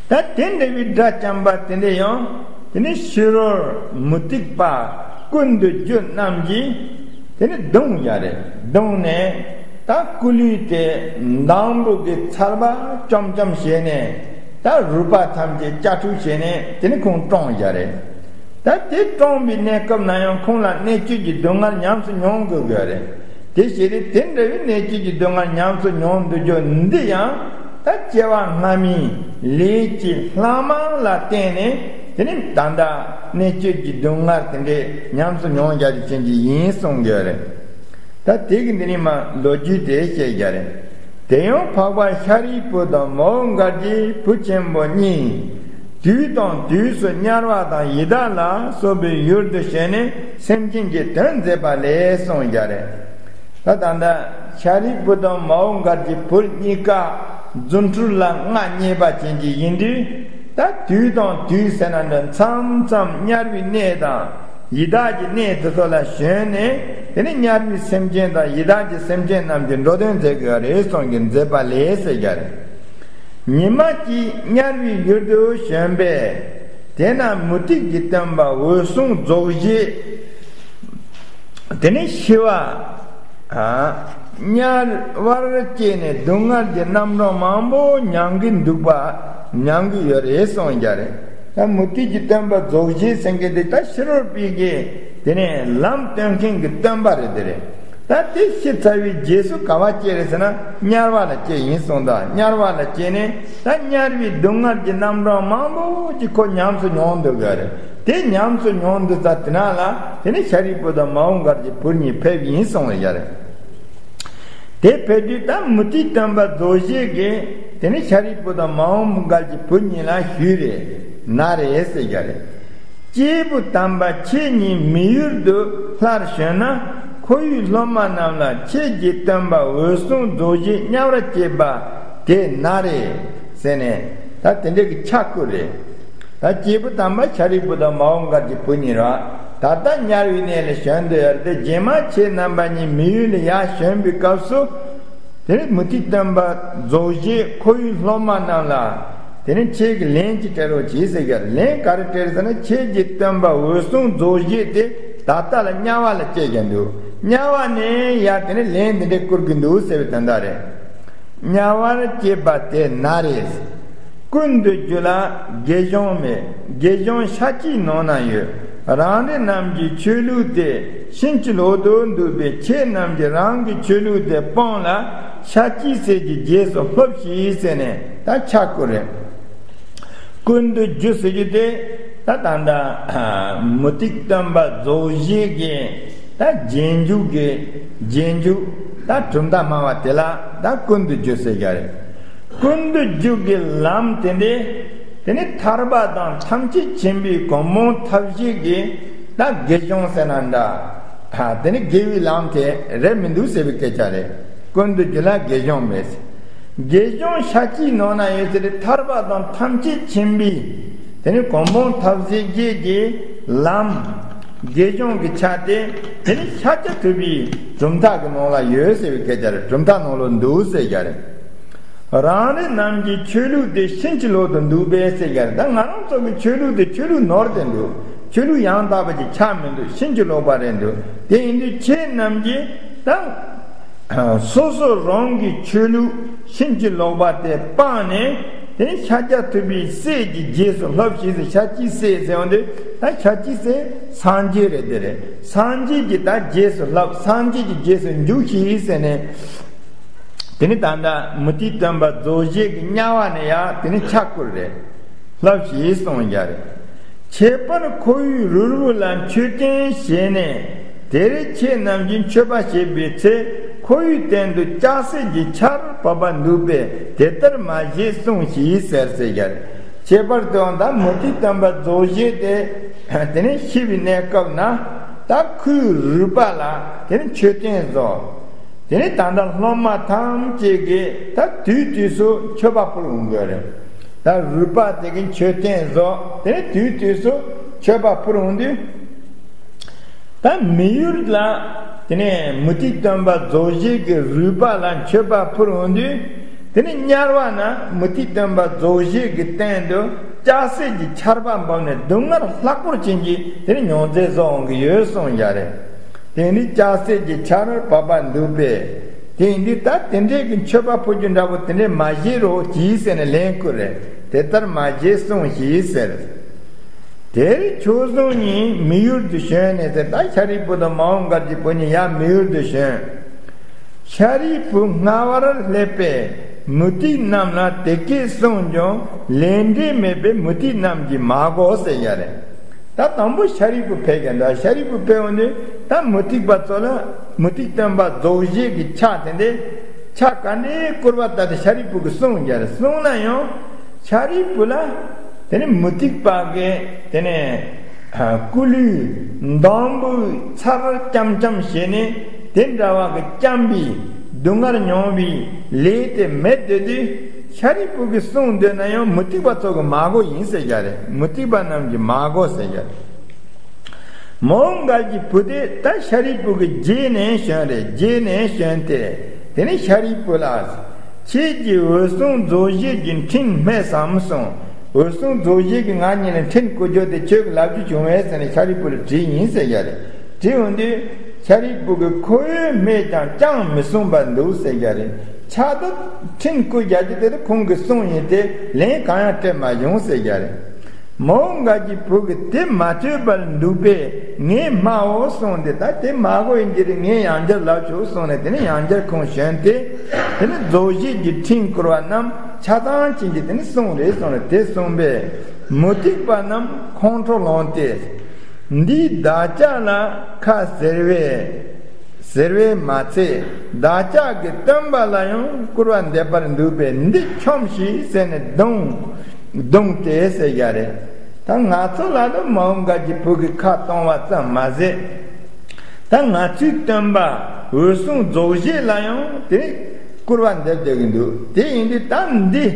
ད་དེ་འདྲ་བའི་དགྲ་བཅོམ་པ་དེ་འདྲ་ཡང་དེ་ནི་ཕྱི་རོལ་མུ་སྟེགས་པ་ཀུན་ཏུ་རྒྱུ་རྣམས་ཀྱིས་དེ་ནི་བརྡུང་ཡ་རེད། བརྡུངས་ནས་ད་སྐུ་ལུས་དེ་འདམ་བུ་གི་ཚལ་པ་བཅོམ་བཅོམ་བྱས་ནས་ད་རུས་པ་ཐམས་ཅད་བཅག་འཁྲུགས་བྱས་ནས་དེ་ནི་ཁོང་བཀྲོངས་ཡ་རེད། ད་དེ་བཀྲོངས་པའི་གནས་སྐབས་ན་ཡང་ཁོང་ལ་གནད་གཅོད་ཀྱི་སྡུག་བསྔལ་ཉམས་སུ་མྱོང་དགོས་ཀྱི་རེད། དེ་ཞེས་རེད། དེ་འདྲ་བའི་གནད་གཅོད་ཀྱི་སྡུག་བསྔལ་ཉམས་སུ་མྱོང་འདུག་རྒྱུ་འདི་ཡང་ད་སྐྱེ་བ་སྔ་མའི་ལས་ཀྱི་ལྷག་མ་ལ་བརྟེན་ནས་དེ་ནི་ད་ལྟ་གནད་གཅོད་ཀྱི་སྡུག་བསྔལ་དེ་འདྲའི་ཉམས་སུ་མྱོང་བྱ་རྒྱུ་ཅན་གྱི་ཡིན་གསུང་གི་ཡོད་རེད། ད་དེ་གི་འདི་ནི་མར་ལོ་རྒྱུས་དེ་བཤད་ཀྱི་རེད། དེ་ཡང་འཕགས་པ་ཤཱ་རིའི་བུ་དང་མོའུ་འགལ་གྱི་བུ་ཆེན་པོ་གཉིས། དུས་དང་དུས་སུ་དམྱལ་བ་དང་ཡི་དྭགས་ལ་སོགས་པའི་ཡུལ་དུ་བྱོན་ནས་སེམས་ཅན་གྱི་དོན་མཛད་པ་ལས་གསུངས་ཀྱི་རེད། ད་ད་ལྟ་ཤཱ་རིའི་བུ་དང་མོའུ་འགལ་གྱི་བུ་གཉིས་ཀ་རྫུ་འཕྲུལ་ལ་མངའ་བརྙེས་པ་ཅན་གྱི་ཡིན་དུས། ད་དུས་དང་དུས་ཟེར་ན་འདྲ། མཚམས་མཚམས་དམྱལ་བའི་གནས་དང་ཡི་དྭགས་ཀྱི་གནས་དེ་ཚོ་ལ་བྱོན་ནས་དེ་ནས་དམྱལ་བའི་སེམས་ཅན་དང་ཡི་དྭགས་ཀྱི་སེམས་ཅན་རྣམས་ཀྱི་འགྲོ་དོན་མཛད་དགོས་རེད་གསུངས་ཀྱི་མཛད་པ་ལས་ཟེར་ཀྱི་རེད། ཉི་མ་གཅིག་དམྱལ་བའི་ཡུལ་དུ་བྱོན་པས་དེ་ན་མུ་སྟེགས་ཀྱི་སྟོན་པ་འོད་སྲུང་རྫོགས་བྱེད་དེ་ནས་ཤི་བ། དམྱལ་བར་སྐྱེས་ནས་སྡུག་བསྔལ་གྱི་རྣམ་གྲངས་མང་པོ་མྱང་གི་འདུག་པ། མྱང་གི་ཡོད་རེད་གསུངས་ཀྱི་རེད། ད་མུ་སྟེགས་ཀྱི་སྟོན་པ་རྫོགས་བྱེད་ཟེར་མཁན་དེ་ད་ཕྱི་རོལ་པའི་གི་དེ་ནས་ལམ་སྟོན་མཁན་གྱི་སྟོན་པ་རེད། དེ་རེད། ད་དེ་ཤི་ཚར་བའི་རྗེས་སུ་ག་བ་སྐྱེས་རེད་ཟེར་ན། དམྱལ་བ་ལ་སྐྱེས་ཡིན་གསུངས། ད་དམྱལ་བ་ལ་སྐྱེས་ནས་ད་དམྱལ་བའི་སྡུག་བསྔལ་གྱི་རྣམ་གྲངས་མང་པོ་ཅིག་ཁོ་ཉམས་སུ་མྱོང་འདུག་གི་རེད། དེ་ཉམས་སུ་མྱོང་འདུག་ཙ་དེ་ན་ལ་དེ་ནས་ཤཱ་རིའི་བུ་དང་མ་འོངས་བར་གྱི་བུ་གཉིས་ཕེབས་ཡིན་གསུངས་ཡོད་རེད། དེ་ཕེབས་དུས་ད་མུ་སྟེགས་སྟོན་པ་རྫོགས་བྱེད་ཀྱིས་དེ་ནས་ཤཱ་རིའི་བུ་དང་མ་འོངས་བར་གྱི་བུ་གཉིས་ལ་ཞུས་རེད། ན་རེ་ཟེར་ཡོད་རེད། སྐྱེས་བུ་དམ་པ་ཁྱེད་གཉིས་མི་ཡུལ་དུ་སླར་བྱོན་ན། ཁོར་ཡུག་སློབ་མ་རྣམས་ལ་ཁྱེད་ཀྱི་སྟོན་པ་འོད་སྲུང་རྫོགས་བྱེད་དམྱལ་བར་སྐྱེས་པ་དེ་ན་རེ་ཟེར་ནས་ད་དེ་འདྲའི་གི་ཕྱག་བསྐུར་རེད། ད་སྐྱེས་བུ་དམ་པ་ཤཱ་རིའི་བུ་དང་མ་འོངས་བར་གྱི་བུ་གཉིས་ར་ད་ལྟ་དམྱལ་བའི་གནས་ལ་བྱོན་འདོད་ཡོད་དེ། རྗེས་མ་ཁྱེད་རྣམ་པ་གཉིས་མི་ཡུལ་ལ་ཡར་བྱོན་པའི་སྐབས་སུ། དེ་ནས་མུ་སྟེགས་སྟོན་པ་རྫོགས་བྱེད་ཁོར་ཡུག་སློབ་མ་རྣམས་ལ་དེ་ནས་ཁྱེད་ཀྱིས་ལན་ཅིག་སྤྲད་རོགས་གྱིས་ཟེར་གྱི་རེད། ལན་ག་རེ་སྤྲད་ཟེར་ན། ཁྱེད་ཀྱི་སྟོན་པ་འོད་སྲུང་རྫོགས་བྱེད་དེ་ད་ལྟ་ལ་དམྱལ་བ་ལ་སྐྱེ་གི་འདུག་དམྱལ་བ་ནས་ཡར་དེ་ནས་ལན་འདི་འདྲ་བསྐུར་གི་འདུག་ཟེར་བའི་དོན་དག་རེད། དམྱལ་བར་སྐྱེས་པ་དེ་ན་རེ། ཀུན་ཏུ་རྒྱུ་ལ་དགེ་སྦྱོང་མེད། དགེ་སྦྱོང་ཤཱཀྱའི་ནང་ན་ཡོད། རང་རེ་རྣམས་ཀྱི་ཆོས་ལུགས་དེ་ཕྱིན་ཅི་ལོག་ཏུ་འདུག་པས། ཁྱེད་རྣམས་ཀྱིས་རང་གི་ཆོས་ལུགས་དེ་སྤངས་ལ་ཤཱཀྱའི་སྲས་ཀྱི་རྗེས་སུ་སློབས་ཤིག་ཟེར་ནས་ད་ཕྱག་བསྐུར་རེད། ཀུན་ཏུ་རྒྱུ་ཟེར་རྒྱུ་དེ་ད་ད་ལྟ་མུ་སྟེགས་སྟོན་པ་རྫོགས་བྱེད་ཀྱི་ད་རྗེས་འཇུག་གི་རྗེས་འཇུག་ད་གྲུབ་མཐའ་སྨྲ་བ་དེ་ལ་ད་ཀུན་ཏུ་རྒྱུ་ཟེར་གྱི་རེད། ཀུན་ཏུ་རྒྱུ་གི་ལམ་དེ་འདི་དེ་ནི་ཐར་པ་དང་ཐམས་ཅད་མཁྱེན་པའི་གོ་འཕང་ཐོབ་བྱེད་ཀྱི་ད་དགེ་སྦྱོང་ཟེར་ན་འདྲ། དེ་ནི་དགེ་བའི་ལམ་དེ་རེད་མི་འདུག་ཟེར་བའི་སྐད་ཆ་རེད། ཀུན་ཏུ་རྒྱུ་ལ་དགེ་སྦྱོང་མེད། དགེ་སྦྱོང་ཤཱཀྱའི་ནང་ན་ཡོད་ཟེར་ཏེ། ཐར་པ་དང་ཐམས་ཅད་མཁྱེན་པའི་དེ་ནི་གོ་འཕང་ཐོབ་བྱེད་ཀྱི་གི་ལམ། དགེ་སྦྱོང་གི་ཆ་དེ་དེ་ནི་ཤཱཀྱ་ཐུབ་པའི་གྲུབ་མཐའ་གི་ནང་ལ་ཡོད་ཟེར་བའི་སྐད་ཆ་རེད། གྲུབ་མཐའ་ནང་ལ་འདུག་ཟེར་གྱི་རེད། རང་རེ་རྣམས་ཀྱི་ཆོས་ལུགས་དེ་ཕྱིན་ཅི་ལོག་ཏུ་འདུག་པས་ཟེར་གྱི་རེད། ད་ང་རང་ཚོ་གི་ཆོས་ལུགས་དེ་ཆོས་ལུགས་ནོར་ཏེ་འདུག་ཆོས་ལུགས་ཡང་དག་པ་ཅིག་ཆགས་མི་འདུག་ཕྱིན་ཅི་ལོག་པ་རེད་འདུག་དེ་ཡིན་དུས་ཁྱེད་རྣམས་ཀྱིས་ད་སོ་སོ་རང་གི་ཆོས་ལུགས་ཕྱིན་ཅི་ལོག་པ་དེ་སྤངས་ནས། དེ་ནི་ཤཱཀྱ་ཐུབ་པའི་སྲས་ཀྱི་རྗེས་སུ་སློབས་ཤིག་ཟེར། ཤཱཀྱའི་སྲས་ཟེར་བ་འདི་ད་ཤཱཀྱའི་སྲས་སངས་རྒྱས་རེད། དེ་རེད། སངས་རྒྱས་ཀྱི་ད་རྗེས་སུ་སློབས། སངས་རྒྱས་ཀྱི་རྗེས་སུ་འཇུག་ཤིག་ཟེར་ནས། དེ་ནི་ད་ལྟ་མུ་སྟེགས་སྟོན་པ་རྫོགས་བྱེད་ཀྱི་དམྱལ་བ་ནས་ཡང་དེ་ནི་ཕྱག་བསྐུར་རེད། སློབས་ཤིག་གསུངས་ཡ་རེད། ཁྱད་པར་ཁོར་ཡུག་རིལ་བུ་ལ་མཆོད་རྟེན་བྱས་ནས། དེར་ཁྱེད་རྣམས་ཀྱིས་མཆོད་པ་བྱེད་པའི་ཚེ། ཁོར་ཡུག་སྟེང་དུ་ལྕགས་སྲེག་གི་ཆར་བབས་པ་འདུག་པས། དེ་ལྟར་མ་བྱེད་གསུངས་ཤིག་ཟེར་ཟེར་ཡ་རེད། ཁྱད་པར་དུའང་ད་མུ་སྟེགས་སྟོན་པ་རྫོགས་བྱེད་དེ་དེ་ནི་ཤི་བའི་གནས་སྐབས་ན་ད་ཁོའི་རུས་པ་ལ་དེ་ནི་མཆོད་རྟེན་བཟོ། དེ་ནས་ད་ལྟ་སློབ་མ་ཐམས་ཅད་ཀྱིས་ད་དུས་དུས་སུ་མཆོད་པ་ཕུལ་འོང་གི་རེད། ད་རུས་པ་དེ་གི་མཆོད་རྟེན་བཟོ། དེ་ནས་དུས་དུས་སུ་མཆོད་པ་ཕུལ་འོང་དུས། ད་མི་ཡུལ་ལ་དེ་ནས་མུ་སྟེགས་སྟོན་པ་རྫོགས་བྱེད་ཀྱི་རུས་པ་ལ་མཆོད་པ་ཕུལ་འོང་དུས། དེ་ནས་དམྱལ་བ་ན་མུ་སྟེགས་སྟོན་པ་རྫོགས་བྱེད་ཀྱི་སྟེང་དུ་ལྕགས་སྲེག་གི་ཆར་པ་འབབ་ནས་སྡུག་བསྔལ་ལྷག་པར་ཅན་གྱི་དེ་ནས་མྱོང་ཚད་བཟོ་འོང་གི་ཡོད་གསུངས་ཡ་རེད། དེ་ནི་ལྕགས་སྲེག་གི་ཆར་བབས་པ་འདུག་པས། དེ་ཡིན་དུས་ད་དེ་འདྲའི་གི་མཆོད་པ་ཕུལ་རྒྱུ་འདྲ་པོ་དེ་འདྲའི་མ་བྱེད་རོགས་གྱིས་ཟེར་ནས་ལན་བསྐུར་རེད། དེ་ལྟར་མ་བྱེད་གསུངས་ཤིག་ཟེར། དེར་ཁྱོད་སོང་ཉིད་མི་ཡུལ་དུ་བྱོན་ནས་ཟེར། ད་ཤཱ་རིའི་བུ་དང་མ་འོངས་བར་གྱི་བུ་གཉིས་ཡང་མི་ཡུལ་དུ་བྱོན། ཤཱ་རིའི་བུ་སྔ་བར་སླེབས་པས་མུ་སྟེགས་རྣམས་ལ་དེ་སྐད་གསུངས་ཀྱང་ལས་འབྲས་མེད་པས་མུ་སྟེགས་རྣམས་ཀྱིས་མ་གོ་ཟེར་ཡ་རེད། ད་དང་པོ་ཤཱ་རིའི་བུ་ཕེབས་ཀྱང་འདྲ། ཤཱ་རིའི་བུ་ཕེབས་འོང་དུས་ད་མུ་སྟེགས་པ་ཚོ་ལ་མུ་སྟེགས་སྟོན་པ་རྫོགས་བྱེད་ཀྱི་ཕྱག་དེ་འདྲའི་ཕྱག་ག་འདྲའི་བསྐུར་བ་ལྟར་དུ་ཤཱ་རིའི་བུ་གིས་གསུངས་ཀྱང་རེད། གསུངས་ན་ཡང་ཤཱ་རིའི་བུ་ལ་དེ་ནི་མུ་སྟེགས་པ་གིས་དེ་ནས་སྐུ་ལུས་འདམ་བུའི་ཚར་རྐྱམ་རྐྱམ་བྱས་ནས་དེ་འདྲ་བ་གི་རྐྱང་པའི་སྡུག་བསྔལ་མྱོང་བའི་ལས་དེ་མེད་དེ་དུས། ཤཱ་རིའི་བུ་གིས་གསུངས་འདོད་ན་ཡང་མུ་སྟེགས་པ་ཚོ་གིས་མ་གོ་ཡིན་ཟེར་ཡ་རེད། མུ་སྟེགས་པ་རྣམས་ཀྱིས་མ་གོ་ཟེར་ཡ་རེད། མ་འོངས་བར་གྱི་བུ་དེ་ད་ཤཱ་རིའི་བུ་གི་རྗེས་ནས་བྱོན་རེད། རྗེས་ནས་བྱོན་ཏེ་དེ་ནས་ཤཱ་རིའི་བུ་ལ། ཁྱེད་ཀྱིས་འོད་སྲུང་རྫོགས་བྱེད་ཀྱི་འཕྲིན་སྨྲས་སམ་གསུངས། འོད་སྲུང་རྫོགས་བྱེད་ཀྱིས་ང་གཉིས་ལ་འཕྲིན་བསྐུར་རྒྱུ་དེ་ཁྱོད་ཀྱིས་ལབ་རྒྱུ་བྱུང་བས་ཟེར་ནས་ཤཱ་རིའི་བུ་ལ་དྲིས་ཡིན་ཟེར་ཡ་རེད། དྲིས་འོང་དུས། ཤཱ་རིའི་བུ་གིས་ཁོ་བོས་སྨྲས་ཀྱང་ཅང་མི་གསུངས་པར་འདུག་ཟེར་རྒྱུ་རེད། ཕྱག་ཏུ་ཕྲིན་བསྐུལ་རྒྱག་རྒྱུ་དེ་དེ་ཁོང་གིས་གསུངས་ཡིན་ཏེ་ལན་གང་ཡང་སྤྲད་མ་བྱུང་ཟེར་རྒྱུ་རེད། མོའུ་འགལ་གྱི་བུ་གིས་དེ་མ་ཐོས་པར་འདུག་པས་ངས་སྨྲའོ་གསུངས་ཏེ། ད་དེ་མ་གོ་ཡིན་གྱི་རེད། ངས་ཡང་བསྐྱར་ལབ་ཆོག་གསུངས་ནས། དེ་ནས་ཡང་བསྐྱར་ཁོང་བྱོན་ཏེ། དེ་ནས་རྫོགས་བྱེད་ཀྱི་ཕྲིན་བསྐུར་བ་རྣམས་ཆ་ཚང་ཅན་གྱི་དེ་ནས་གསུངས་རེད་གསུངས་ནས། དེ་གསུངས་པས་མུ་སྟེགས་པ་རྣམས་ཁོང་ཁྲོ་ལངས་ཏེ། འདིས་བདག་ཅག་ལ་ཁ་ཟེར་བས། ཟེར་བས་མ་ཚད། བདག་ཅག་གི་སྟོན་པ་ལ་ཡང་སྐུར་བ་འདེབས་པར་འདུག་པས་འདི་འཁྱོམས་ཤིག་ཟེར་ནས་བརྡུངས། བརྡུངས་ཏེ་ཟེར་རྒྱུ་རེད། ད་ང་ཚོ་ལ་ནི་མོའུ་འགལ་གྱི་བུ་གིས་ཁ་གཏོང་བ་ཙམ་མ་ཟད། ད་ང་ཚོའི་སྟོན་པ་འོད་སྲུང་རྫོགས་བྱེད་ལ་ཡང་དེ་སྐུར་བ་འདེབས་བསྡད་ཀྱི་འདུག་དེ་ཡིན་དུས་ད་འདི།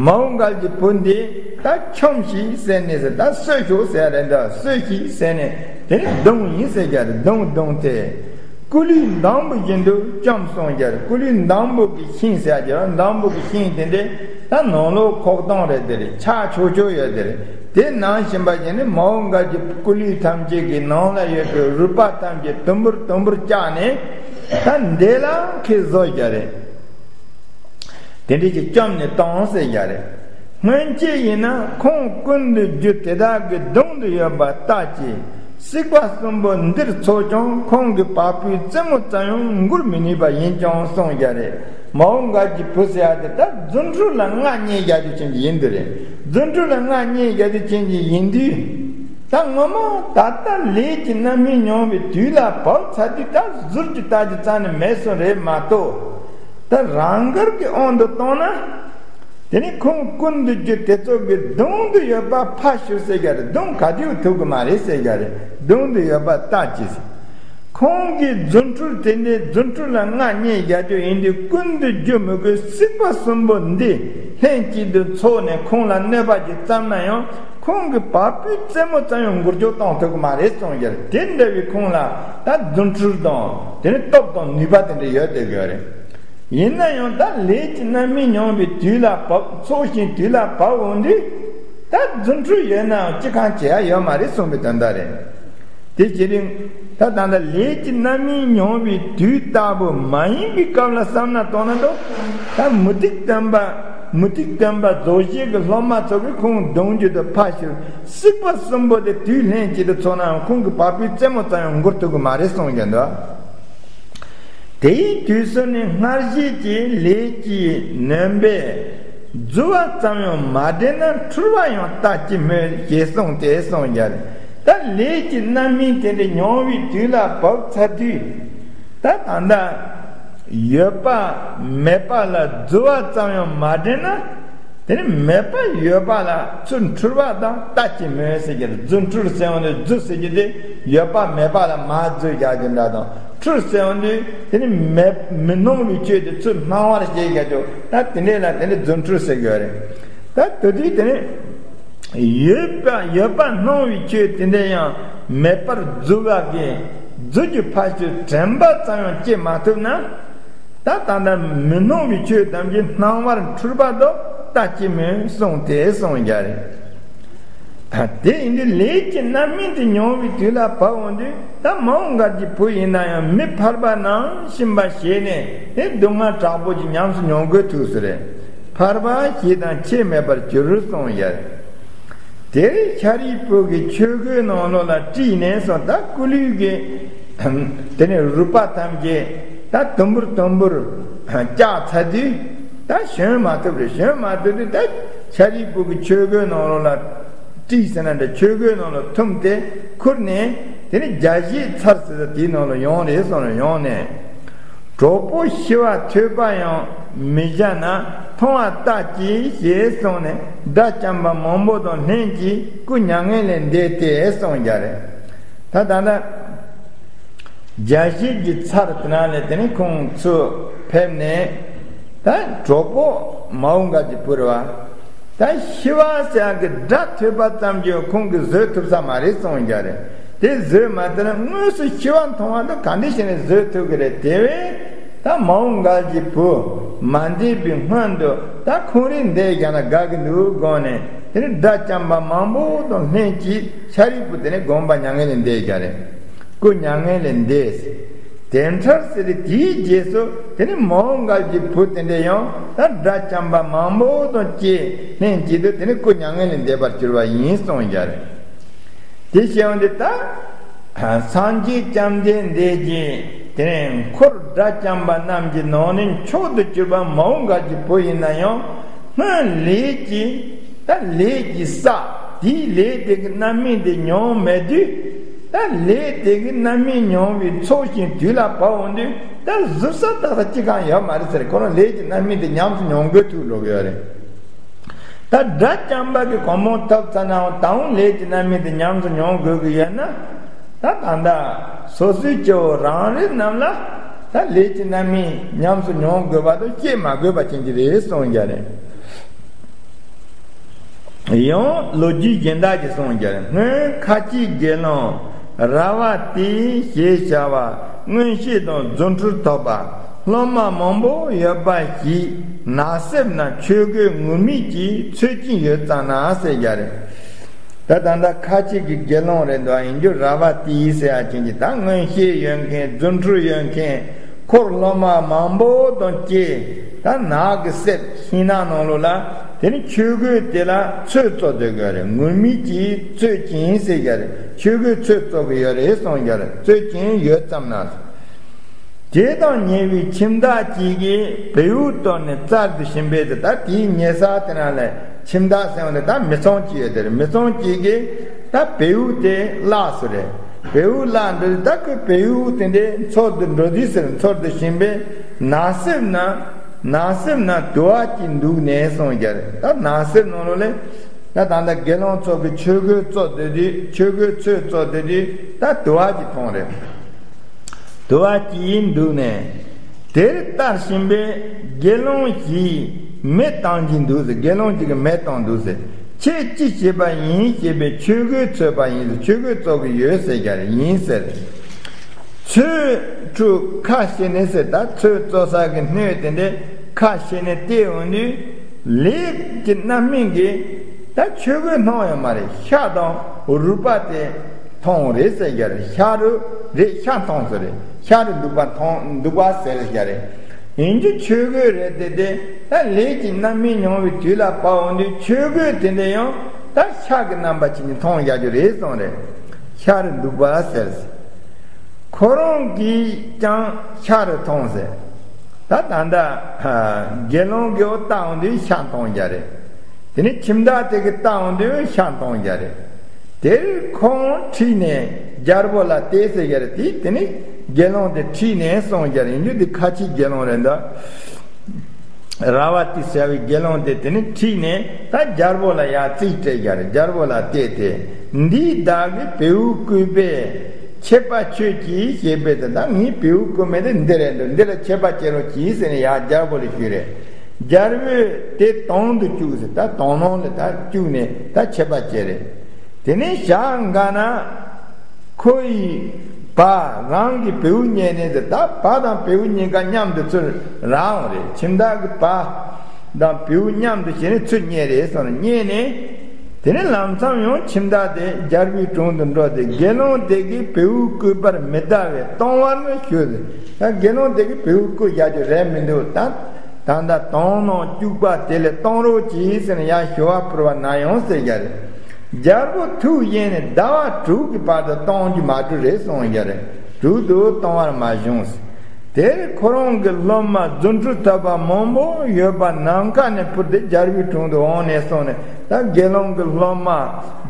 མོའུ་འགལ་གྱི་བུ་འདི་ད་འཁྱོམས་ཤིག་ཟེར་ནས་ཟེར། ད་གསོད་ཤོག་ཟེར་རེད་འདྲ། གསོད་ཤིག་ཟེར་ནས་དེ་ནི་བརྡུངས་ཡིན་ཟེར་རྒྱུ་རེད། བརྡུངས་བརྡུངས་ཏེ། སྐུ་ལུས་འདམ་བུ་བཞིན་དུ་བཅོམ་གསུངས་རྒྱུ་རེད། སྐུ་ལུས་འདམ་བུ་གི་ཤིང་ཟེར་རྒྱུ་རེད། འདམ་བུ་གི་ཤིང་དེ་འདྲས་ད་ནང་ལོགས་ཁོག་སྟོང་རེད་དེ་རེད། ཆག་ཆོག་ཆོག་ཡོད་དེ་རེད། དེ་ནང་བཞིན་པ་བཞིན་ནི་མོའུ་འགལ་གྱི་སྐུ་ལུས་ཐམས་ཅད་ཀྱི་ནང་ལ་ཡོད་པའི་རུས་པ་ཐམས་ཅད་དུམ་བུར་དུམ་བུར་བཅག་ནས་ད་འདི་ལ་ཁོས་བཟོ་རྒྱུ་རེད། དེ་འདྲ་ཅིག་བཅོམ་ནས་བཏང་ཟེར་རྒྱུ་རེད། སྔོན་ཆད་ཡིན་ན་ཁོང་ཀུན་ཏུ་རྒྱུ་དེ་དག་གི་གདུང་དུ་ཡོད་པ་ལྟ་ཅི། སྲིད་པ་གསུམ་པོ་འདིར་འཚོགས་ཀྱང་ཁོང་གི་བ་སྤུའི་རྩེ་མོ་ཙམ་ཡང་འགུལ་མི་ནུས་པ་ཡིན་ཀྱང་གསུངས་རྒྱུ་རེད། མོའུ་འགལ་གྱི་བུ་ཟེར་ཡ་དེ་ད་རྫུ་འཕྲུལ་ལ་མངའ་བརྙེས་རྒྱུ་ཅན་གྱི་ཡིན་དུ་རེད། རྫུ་འཕྲུལ་ལ་མངའ་བརྙེས་རྒྱུ་ཅན་གྱི་ཡིན་དུས། ད་ངོ་མ་ད་ལྟ་ལས་ཀྱི་རྣམ་སྨིན་མྱོང་བའི་དུས་ལ་བབས་ཚར་དུས་ད་ཟུར་གྱི་ལྟ་རྒྱུ་རྩ་ནས་མེད་སོང་རེད་མ་གཏོགས། ད་རང་དགར་གྱི་དབང་དུ་བཏང་ན། དེ་ནི་ཁོང་ཀུན་ཏུ་རྒྱུ་དེ་ཚོ་གི་གདུང་དུ་ཡོད་པ་ཕར་ཞོག་ཟེར་རྒྱུ་རེད། གདུང་ག་དུས་ཐུབ་ཀྱི་མ་རེད་ཟེར་རྒྱུ་རེད། གདུང་དུ་ཡོད་པ་ལྟ་ཅི་ཟེར། ཁོང་གི་རྫུ་འཕྲུལ་དེ་འདྲའི་རྫུ་འཕྲུལ་ལ་མངའ་བརྙེས་རྒྱུ་ཅན་ཡིན་དུས་ཀུན་ཏུ་རྒྱུ་མི་དགོས་སྲིད་པ་གསུམ་པོ་འདི་ལྷན་ཅིག་ཏུ་འཚོགས་ནས་ཁོང་ལ་གནོད་པ་ཅིག་བརྩམས་ན་ཡང་ཁོང་གི་བ་སྤུའི་རྩེ་མོ་ཙམ་ཡང་འགུལ་སྐྱོད་གཏོང་ཐུབ་ཀྱི་མ་རེད་གསུངས་རྒྱུ་རེད། དེ་འདྲ་བའི་ཁོང་ལ་ད་རྫུ་འཕྲུལ་དང་དེ་ནི་སྟོབས་དང་ནུས་པ་དེ་འདྲ་ཡོད་བསྡད་ཡོད་རེད། ཡིན་ན་ཡང་ད་ལས་ཀྱི་རྣམ་སྨིན་མྱོང་བའི་དུས་ལ་བབ། འཚོགས་ཤིང་དུས་ལ་བབ་འོང་དུས་ད་རྫུ་འཕྲུལ་ཡོད་ནའང་ཅི་གང་བྱེད་ཡ་ཡོད་མ་རེད་གསུངས་པའི་དོན་དག་རེད། དེ་བྱེད་རིང་ད་ད་ལྟ་ལས་ཀྱི་རྣམ་སྨིན་མྱོང་བའི་དུས་ལྟ་བུ་མ་ཡིན་པའི་སྐབས་ལ་བསམ་ན་དོན་ན་འགྲོ། ད་མུ་སྟེགས་སྟོན་པ་མུ་སྟེགས་སྟོན་པ་རྫོགས་བྱེད་ཀྱི་སློབ་མ་ཚོ་གིས་ཁོང་གདུང་རྒྱུད་དུ་ཕར་ཞོག་སྲིད་པ་གསུམ་པོ་དེ་དུས་ལྷན་ཅིག་ཏུ་འཚོགས་ནའང་ཁོང་གི་བ་སྤུའི་རྩེ་མོ་ཙམ་ཡང་འགུལ་ཐུབ་ཀྱི་མ་རེད་གསུངས་ཀྱི་འདུག་དེའི་དུས་སུ་ནི་སྔར་བཞིན་གྱི་ལས་ཀྱིས་ནོན་པས་རྫུ་བ་ཙམ་ཡང་མ་དྲན་ན་འཁྲུལ་བ་ཡང་ལྟ་ཅི་སྨོས་ཞེས་གསུངས་ཏེ་གསུངས་ཀྱི་རེད། ད་ལས་ཀྱི་རྣམ་སྨིན་དེ་འདྲ་མྱོང་བའི་དུས་ལ་བབས་ཚར་དུས། ད་ད་ལྟ་ཡོད་པ་མེད་པ་ལ་རྫུ་བ་ཙམ་ཡང་མ་དྲན་ན། དེ་ནི་མེད་པ་ཡོད་པ་ལ་ཚུར་འཁྲུལ་བ་དང་ལྟ་ཅི་སྨོས་ཟེར་གྱི་རེད། རྫུ་འཕྲུལ་ཟེར་བ་ནི་རྫུ་ཟེར་གྱི་དེ་ཡོད་པ་མེད་པ་ལ་མར་རྫུ་རྒྱག་རྒྱུ་འདྲ་དང་། འཕྲུལ་ཟེར་བ་ནི་དེ་ནི་མེད་མི་སྣང་བའི་ཆོས་དེ་ཚུར་སྣང་བར་བྱེད་རྒྱུ་ད་དེ་འདྲས་ལ་དེ་ནི་རྫུ་འཕྲུལ་ཟེར་གྱི་ཡོད་རེད། ད་དེ་དུས་དེ་ནི་ཡོད་པ་ཡོད་པ་སྣང་བའི་ཆོས་དེ་འདྲས་ཡང་མེད་པར་རྫུ་བ་གིས་རྫུ་རྒྱུ་ཕར་ཞོག་དྲན་པ་ཙམ་ཡང་སྐྱེ་མ་ཐུབ་ན། ད་ད་ལྟ་མི་སྣང་བའི་ཆོས་ཐམས་ཅད་སྣང་བར་འཁྲུལ་པ་དང་ལྟ་ཅི་སྨོས་གསུངས་ཏེ་གསུངས་རྒྱུ་རེད། ད་དེ་ཡིན་དུས་ལས་ཀྱི་རྣམ་སྨིན་དེ་མྱོང་བའི་དུས་ལ་བབ་འོང་དུས་ད་མོའུ་འགལ་གྱི་བུ་ཡིན་ན་ཡང་མི་ཕལ་པ་ནང་བཞིན་པ་བྱས་ནས་དེ་སྡུག་བསྔལ་དྲག་པོ་ཅིག་ཉམས་སུ་མྱོང་དགོས་ཐུག་སུ་རེད། ཕལ་པ་ཞིག་དང་ཁྱད་མེད་པར་གྱུར་གསུངས་ཡོད། དེར་ཤཱ་རིའི་བུ་གིས་ཆོས་གོས་ནང་ལོགས་ལ་དཀྲིས་ནས་སོ། ད་སྐུ་ལུས་ཀྱི་དེ་ནས་རུས་པ་ཐམས་ཅད་ད་དུམ་བུར་དུམ་བུར་བཅག་ཚར་དུས་ད་བྱོན་མ་ཐུབ་རེད། བྱོན་མ་ཐུབ་དུས་ད་ཤཱ་རིའི་བུ་གིས་ཆོས་གོས་ནང་ལོགས་ལ་དཀྲིས་ཟེར་ན་འདྲ། ཆོས་གོས་ནང་ལ་འཐུམས་ཏེ་ཁུར་ནས་དེ་ནས་རྒྱ་བཞེས་ཚར་ཟེར་ས་དེའི་ནང་ལ་ཡོང་རེད་གསུངས་ནས་ཡོང་ནས། གྲོགས་པོ་ཤི་བ་ཐོས་པ་ཡང་མི་བྱ་ན་མཐོང་བ་ལྟ་ཅི་ཞེས་གསུངས་ནས་དགྲ་བཅོམ་པ་མང་པོ་དང་ལྷན་ཅིག་སྐུ་མྱ་ངན་ལས་འདས་ཏེ་གསུངས་རྒྱུ་རེད། ད་ད་ལྟ་རྒྱ་བཞེས་ཀྱི་ཚར་དེ་ན་ལས་དེ་ནས་ཁོང་ཚུར་ཕེབས་ནས་ད་གྲོགས་པོ་མོའུ་འགལ་གྱི་བུ་རེད་བ། ད་ཤི་བ་ཟེར་ཡག་གི་སྒྲ་ཐོས་པ་ཙམ་གྱིས་ཁོང་གིས་བཟོད་ཐུབ་ས་མ་རེད་གསུངས་རྒྱུ་རེད། དེ་བཟོད་མ་ཐུབ་ན་དངོས་སུ་ཤི་བ་མཐོང་བ་དེ་ག་འདྲ་བྱས་ནས་བཟོད་ཐུབ་ཀྱི་རེད། དེ་བས་ད་མོའུ་འགལ་གྱི་བུ་མ་འདས་པའི་སྔོན་དུ་ད་ཁོང་རང་འདས་བཞག་ན་དགའ་གི་འདུག་དགོངས་ནས་དེ་ནས་དགྲ་བཅོམ་པ་མང་པོ་དང་ལྷན་ཅིག་ཤཱ་རིའི་བུ་དེ་ནས་དགོངས་པ་མྱ་ངན་ལས་འདས་བཞག་རེད། སྐུ་མྱ་ངན་ལས་འདས། དེ་འཕྲལ་ཟེར་དེའི་རྗེས་སུ་དེ་ནི་མོའུ་འགལ་གྱི་བུ་དེ་འདྲས་ཡང་ད་དགྲ་བཅོམ་པ་མང་པོ་དང་བཅས་ལྷན་ཅིག་ཏུ་དེ་ནི་སྐུ་མྱ་ངན་ལས་འདས་པར་གྱུར་པ་ཡིན་གསུངས་ཀྱི་རེད། དེ་བྱས་ཡོང་དུས་ད་སངས་རྒྱས་བཅོམ་ལྡན་འདས་ཀྱིས་དེ་ནས་འཁོར་དགྲ་བཅོམ་པ་རྣམས་ཀྱི་ནང་ནས་མཆོག་ཏུ་གྱུར་པ་མོའུ་འགལ་གྱི་བུ་ཡིན་ན་ཡང་སྔོན་ལས་ཀྱི་ད་ལས་ཀྱི་ས་དེའི་ལས་དེ་གི་རྣམ་སྨིན་དེ་མྱོང་མེད་དུས། ད་ལས་དེ་གི་རྣམ་སྨིན་མྱོང་བའི་ཚོགས་ཀྱི་དུས་ལ་བབ་འོང་དུས་ད་གཟུགས་ས་ད་ས་ཅི་གང་ཡོད་མ་རེད་ཟེར། ཁོ་རང་ལས་ཀྱི་རྣམ་སྨིན་དེ་ཉམས་སུ་མྱོང་དགོས་ཐུག་འགྲོ་གི་ཡོད་རེད། ད་དགྲ་བཅོམ་པ་གི་གོ་འཕང་ཐོབ་ཚར་ནའང་ད་འོང་ལས་ཀྱི་རྣམ་སྨིན་དེ་ཉམས་སུ་མྱོང་དགོས་ཀྱི་ཡོད་ན། ད་ད་ལྟ་སོ་སོའི་སྐྱེ་བོ་རང་རེ་རྣམས་ལ་ད་ལས་ཀྱི་རྣམ་སྨིན་ཉམས་སུ་མྱོང་དགོས་པ་དང་བཤད་མ་དགོས་པ་ཅན་གྱི་རེད་གསུངས་ཀྱི་རེད། ཡང་ལོ་རྒྱུས་གཞན་དག་གིས་གསུངས་ཀྱི་རེད། སྔོན་ཁ་ཆེའི་དགེ་སློང་ར་བ་ཏི་ཞེས་བྱ་བ་མངོན་ཤེས་དང་རྫུ་འཕྲུལ་ཐོབ་པ་སློབ་མ་མང་པོ་ཡོད་པ་ཞིག་ནགས་གསེབ་ན་ཆོས་གོས་ངུར་སྨྲིག་གིས་འཚོལ་གྱིན་ཡོད་ཙམ་ན་ཟེར་ཀྱི་རེད། ད་ད་ལྟ་ཁ་ཆེ་གི་དགེ་སློང་རེད་འདུག་ཡིན་རྒྱུ་ར་བ་ཏི་ཟེར་ཡ་ཅན་གྱི་ད་མངོན་ཤེས་ཡོད་མཁན་རྫུ་འཕྲུལ་ཡོད་མཁན་འཁོར་སློབ་མ་མང་པོ་དང་བཅས་ད་ནགས་ཀྱི་གསེབ་ཤིང་ནགས་ནང་ལོགས་ལ་དེ་ནི་ཆོས་གོས་དེ་ལ་ཚོས་བཙོ་སྡོད་ཀྱི་རེད། ངུར་སྨྲིག་གིས་འཚོལ་གྱིན་ཟེར་ཀྱི་རེད། ཆོས་གོས་ཚོས་བཙོ་གི་ཡོད་རེད་གསུངས་ཀྱི་རེད། འཚོལ་གྱིན་ཡོད་ཙམ་ན། དེ་དང་ཉེ་བའི་ཁྱིམ་བདག་ཅིག་གིས་བེའུ་གཏོར་ནས་བཙལ་དུ་ཕྱིན་པས་ཟེར། ད་དེའི་ཉེ་ས་དེ་ན་ལས་ཁྱིམ་བདག་ཟེར་བ་འདི་ད་མི་ཚང་ཅིག་ཡོད་དེ་རེད། མི་ཚང་ཅིག་གིས་ད་བེའུ་དེ་བརླགས་སོང་རེད། བེའུ་བརླགས་འགྲོ་དུས་ད་ཁོས་བེའུ་དེ་འདྲའི་འཚོལ་དུ་འགྲོ་དུས་ཟེར། འཚོལ་དུ་ཕྱིན་པས་ནགས་གསེབ་ན་ནགས་གསེབ་ན་དུ་བ་ཅིག་འདུག་ནས་གསུངས་ཀྱི་རེད། ད་ནགས་གསེབ་ནང་ལོགས་ལས། ད་ད་ལྟ་དགེ་སློང་ཚོ་གི་ཆོས་གོས་བཙོ་སྡོད་དུས་ཆོས་གོས་ཚོས་བཙོ་སྡོད་དུས་ད་དུ་བ་ཅིག་མཐོང་རེད། དུ་བ་ཅིག་འདུག་ནས་དེར་ལྟར་ཕྱིན་པས་དགེ་སློང་ཞིག་མེ་བཏང་གིན་འདུག་ཟེར། དགེ་སློང་ཅིག་གིས་མེ་བཏང་འདུག་ཟེར། ཁྱེད་ཅི་བྱེད་པ་ཡིན་ཞེས་པས་ཆོས་གོས་འཚོལ་བ་ཡིན་ཟེར། ཆོས་གོས་བཙོ་གི་ཡོད་ཟེར་ཀྱི་རེད། ཡིན་ཟེར། ཚོས་ཁྲུ་ཁ་ཕྱེ་ནས་ཟེར། ད་ཚོས་བཙོ་ས་གི་སྣོད་དེ་འདྲས་ཁ་ཕྱེ་ནས་བལྟས་འོང་དུས། ལས་ཀྱི་རྣམ་སྨིན་གྱིས་ད་ཆོས་གོས་མཐོང་ཡོད་མ་རེད། ཤ་དང་རུས་པ་དེ་མཐོང་རེད་ཟེར་ཀྱི་རེད། ཤ་རུས་རེད། ཤ་མཐོང་ཟེར་རེད། ཤ་རུས་འདུག་པ་མཐོང་འདུག་པ་ཟེར་ཀྱི་རེད། ཡིན་རྒྱུ་ཆོས་གོས་རེད་དེ། དེ་ད་ལས་ཀྱི་རྣམ་སྨིན་མྱོང་བའི་དུས་ལ་བབ་འོང་དུས་ཆོས་གོས་དེ་འདྲ་ཡང་ད་ཤ་གི་རྣམ་པ་ཅིག་ནི་མཐོང་ཡག་རྒྱུ་རེད་གསུངས་རེད། ཤ་རུས་འདུག་པ་ཟེར། ཁོ་རང་གིས་ཀྱང་ཤ་རུས་མཐོང་ཟེར། ད་ད་ལྟ་དགེ་སློང་གིས་འོ་བལྟ་འོང་དུས་ཤ་མཐོང་རྒྱུ་རེད། དེ་ནས་ཁྱིམ་བདག་དེ་གིས་བལྟ་འོང་དུས་ཤ་མཐོང་རྒྱུ་རེད། དེར་ཁོང་ཁྲིད་ནས་རྒྱལ་པོ་ལ་དེ་ཟེར་རྒྱུ་རེད། དེ་དེ་ནས་དགེ་སློང་དེ་ཁྲིད་ནས་གསུངས་རྒྱུ་རེད། ཡིན་རྒྱུ་དེ་ཁ་ཆེའི་དགེ་སློང་རེད་འདུག་ར་བ་ཏི་ཟེར་བའི་དགེ་སློང་དེ་དེ་ནས་ཁྲིད་ནས་ད་རྒྱལ་པོ་ལ་ཡར་རྩིས་སྤྲད་རྒྱུ་རེད། རྒྱལ་པོ་ལ་བལྟས་ཏེ། འདིས་བདག་གི་བེའུ་བརྐུས་པས་ཆད་པ་གཅོད་ཅིག་ཞེས་པས། ད་ངའི་བེའུ་བརྐུས་མེད་དེ་འདི་རེད་འདུག་འདི་ལ་ཆད་པ་གཅོད་རོགས་གྱིས་ཟེར་ནས་ཡར་རྒྱལ་པོ་ལ་ཞུས་རེད། རྒྱལ་པོས་དེ་དོང་དུ་བཅུག་ཟེར། ད་དོང་ནང་ལ་ད་བཅུག་ནས་ད་ཆད་པ་བཅད་རེད། དེ་ནས་ཞག་འགའ་ན་ཁོ་ཡི་བ་རང་གི་བེའུ་རྙེད་ནས་ཟེར། ད་བ་དང་བེའུ་གཉིས་ཀ་མཉམ་དུ་ཚུར་རག་འོང་རེད། ཁྱིམ་བདག་གི་བ་དང་བེའུ་མཉམ་དུ་བྱས་ནས་ཚུར་རྙེད་རེད་གསུངས་ནས་རྙེད་ནས། དེ་ནས་ལམ་མཚམས་ཡང་ཁྱིམ་བདག་དེ་རྒྱལ་པོའི་དྲུང་དུ་འགྲོ་སྟེ། དགེ་སློང་དེ་གིས་བེའུ་བརྐུས་པར་མི་གདའ་བས་གཏོང་བར་ཞུ་ཟེར། ད་དགེ་སློང་དེ་གིས་བེའུ་བརྐུས་བཞག་རྒྱུ་རེད་མི་འདུག་ད་ད་ལྟ་དོང་ནང་བཅུག་པ་དེ་ལས་གཏོང་རོགས་གྱིས་ཟེར་ནས་ཡར་ཞུ་བ་ཕུལ་བ་ན་ཡང་ཟེར་རྒྱུ་རེད། རྒྱལ་པོ་ཐུགས་ཡེངས་ནས་ཟླ་བ་དྲུག་གི་བར་དུ་གཏོང་རྒྱུ་མ་གྲུབ་རེད་གསུངས་རྒྱུ་རེད། དྲུག་ཏུ་གཏོང་བར་མ་བྱུང་། དེར་ཁོ་རང་གི་སློབ་མ་རྫུ་འཕྲུལ་ཐོབ་པ་མང་པོ་ཡོད་པ་ནམ་མཁའ་ནས་འཕུར་ཏེ་རྒྱལ་པོའི་དྲུང་དུ་འོངས་ནས་གསུངས་ནས། ད་དགེ་སློང་གི་སློབ་མ་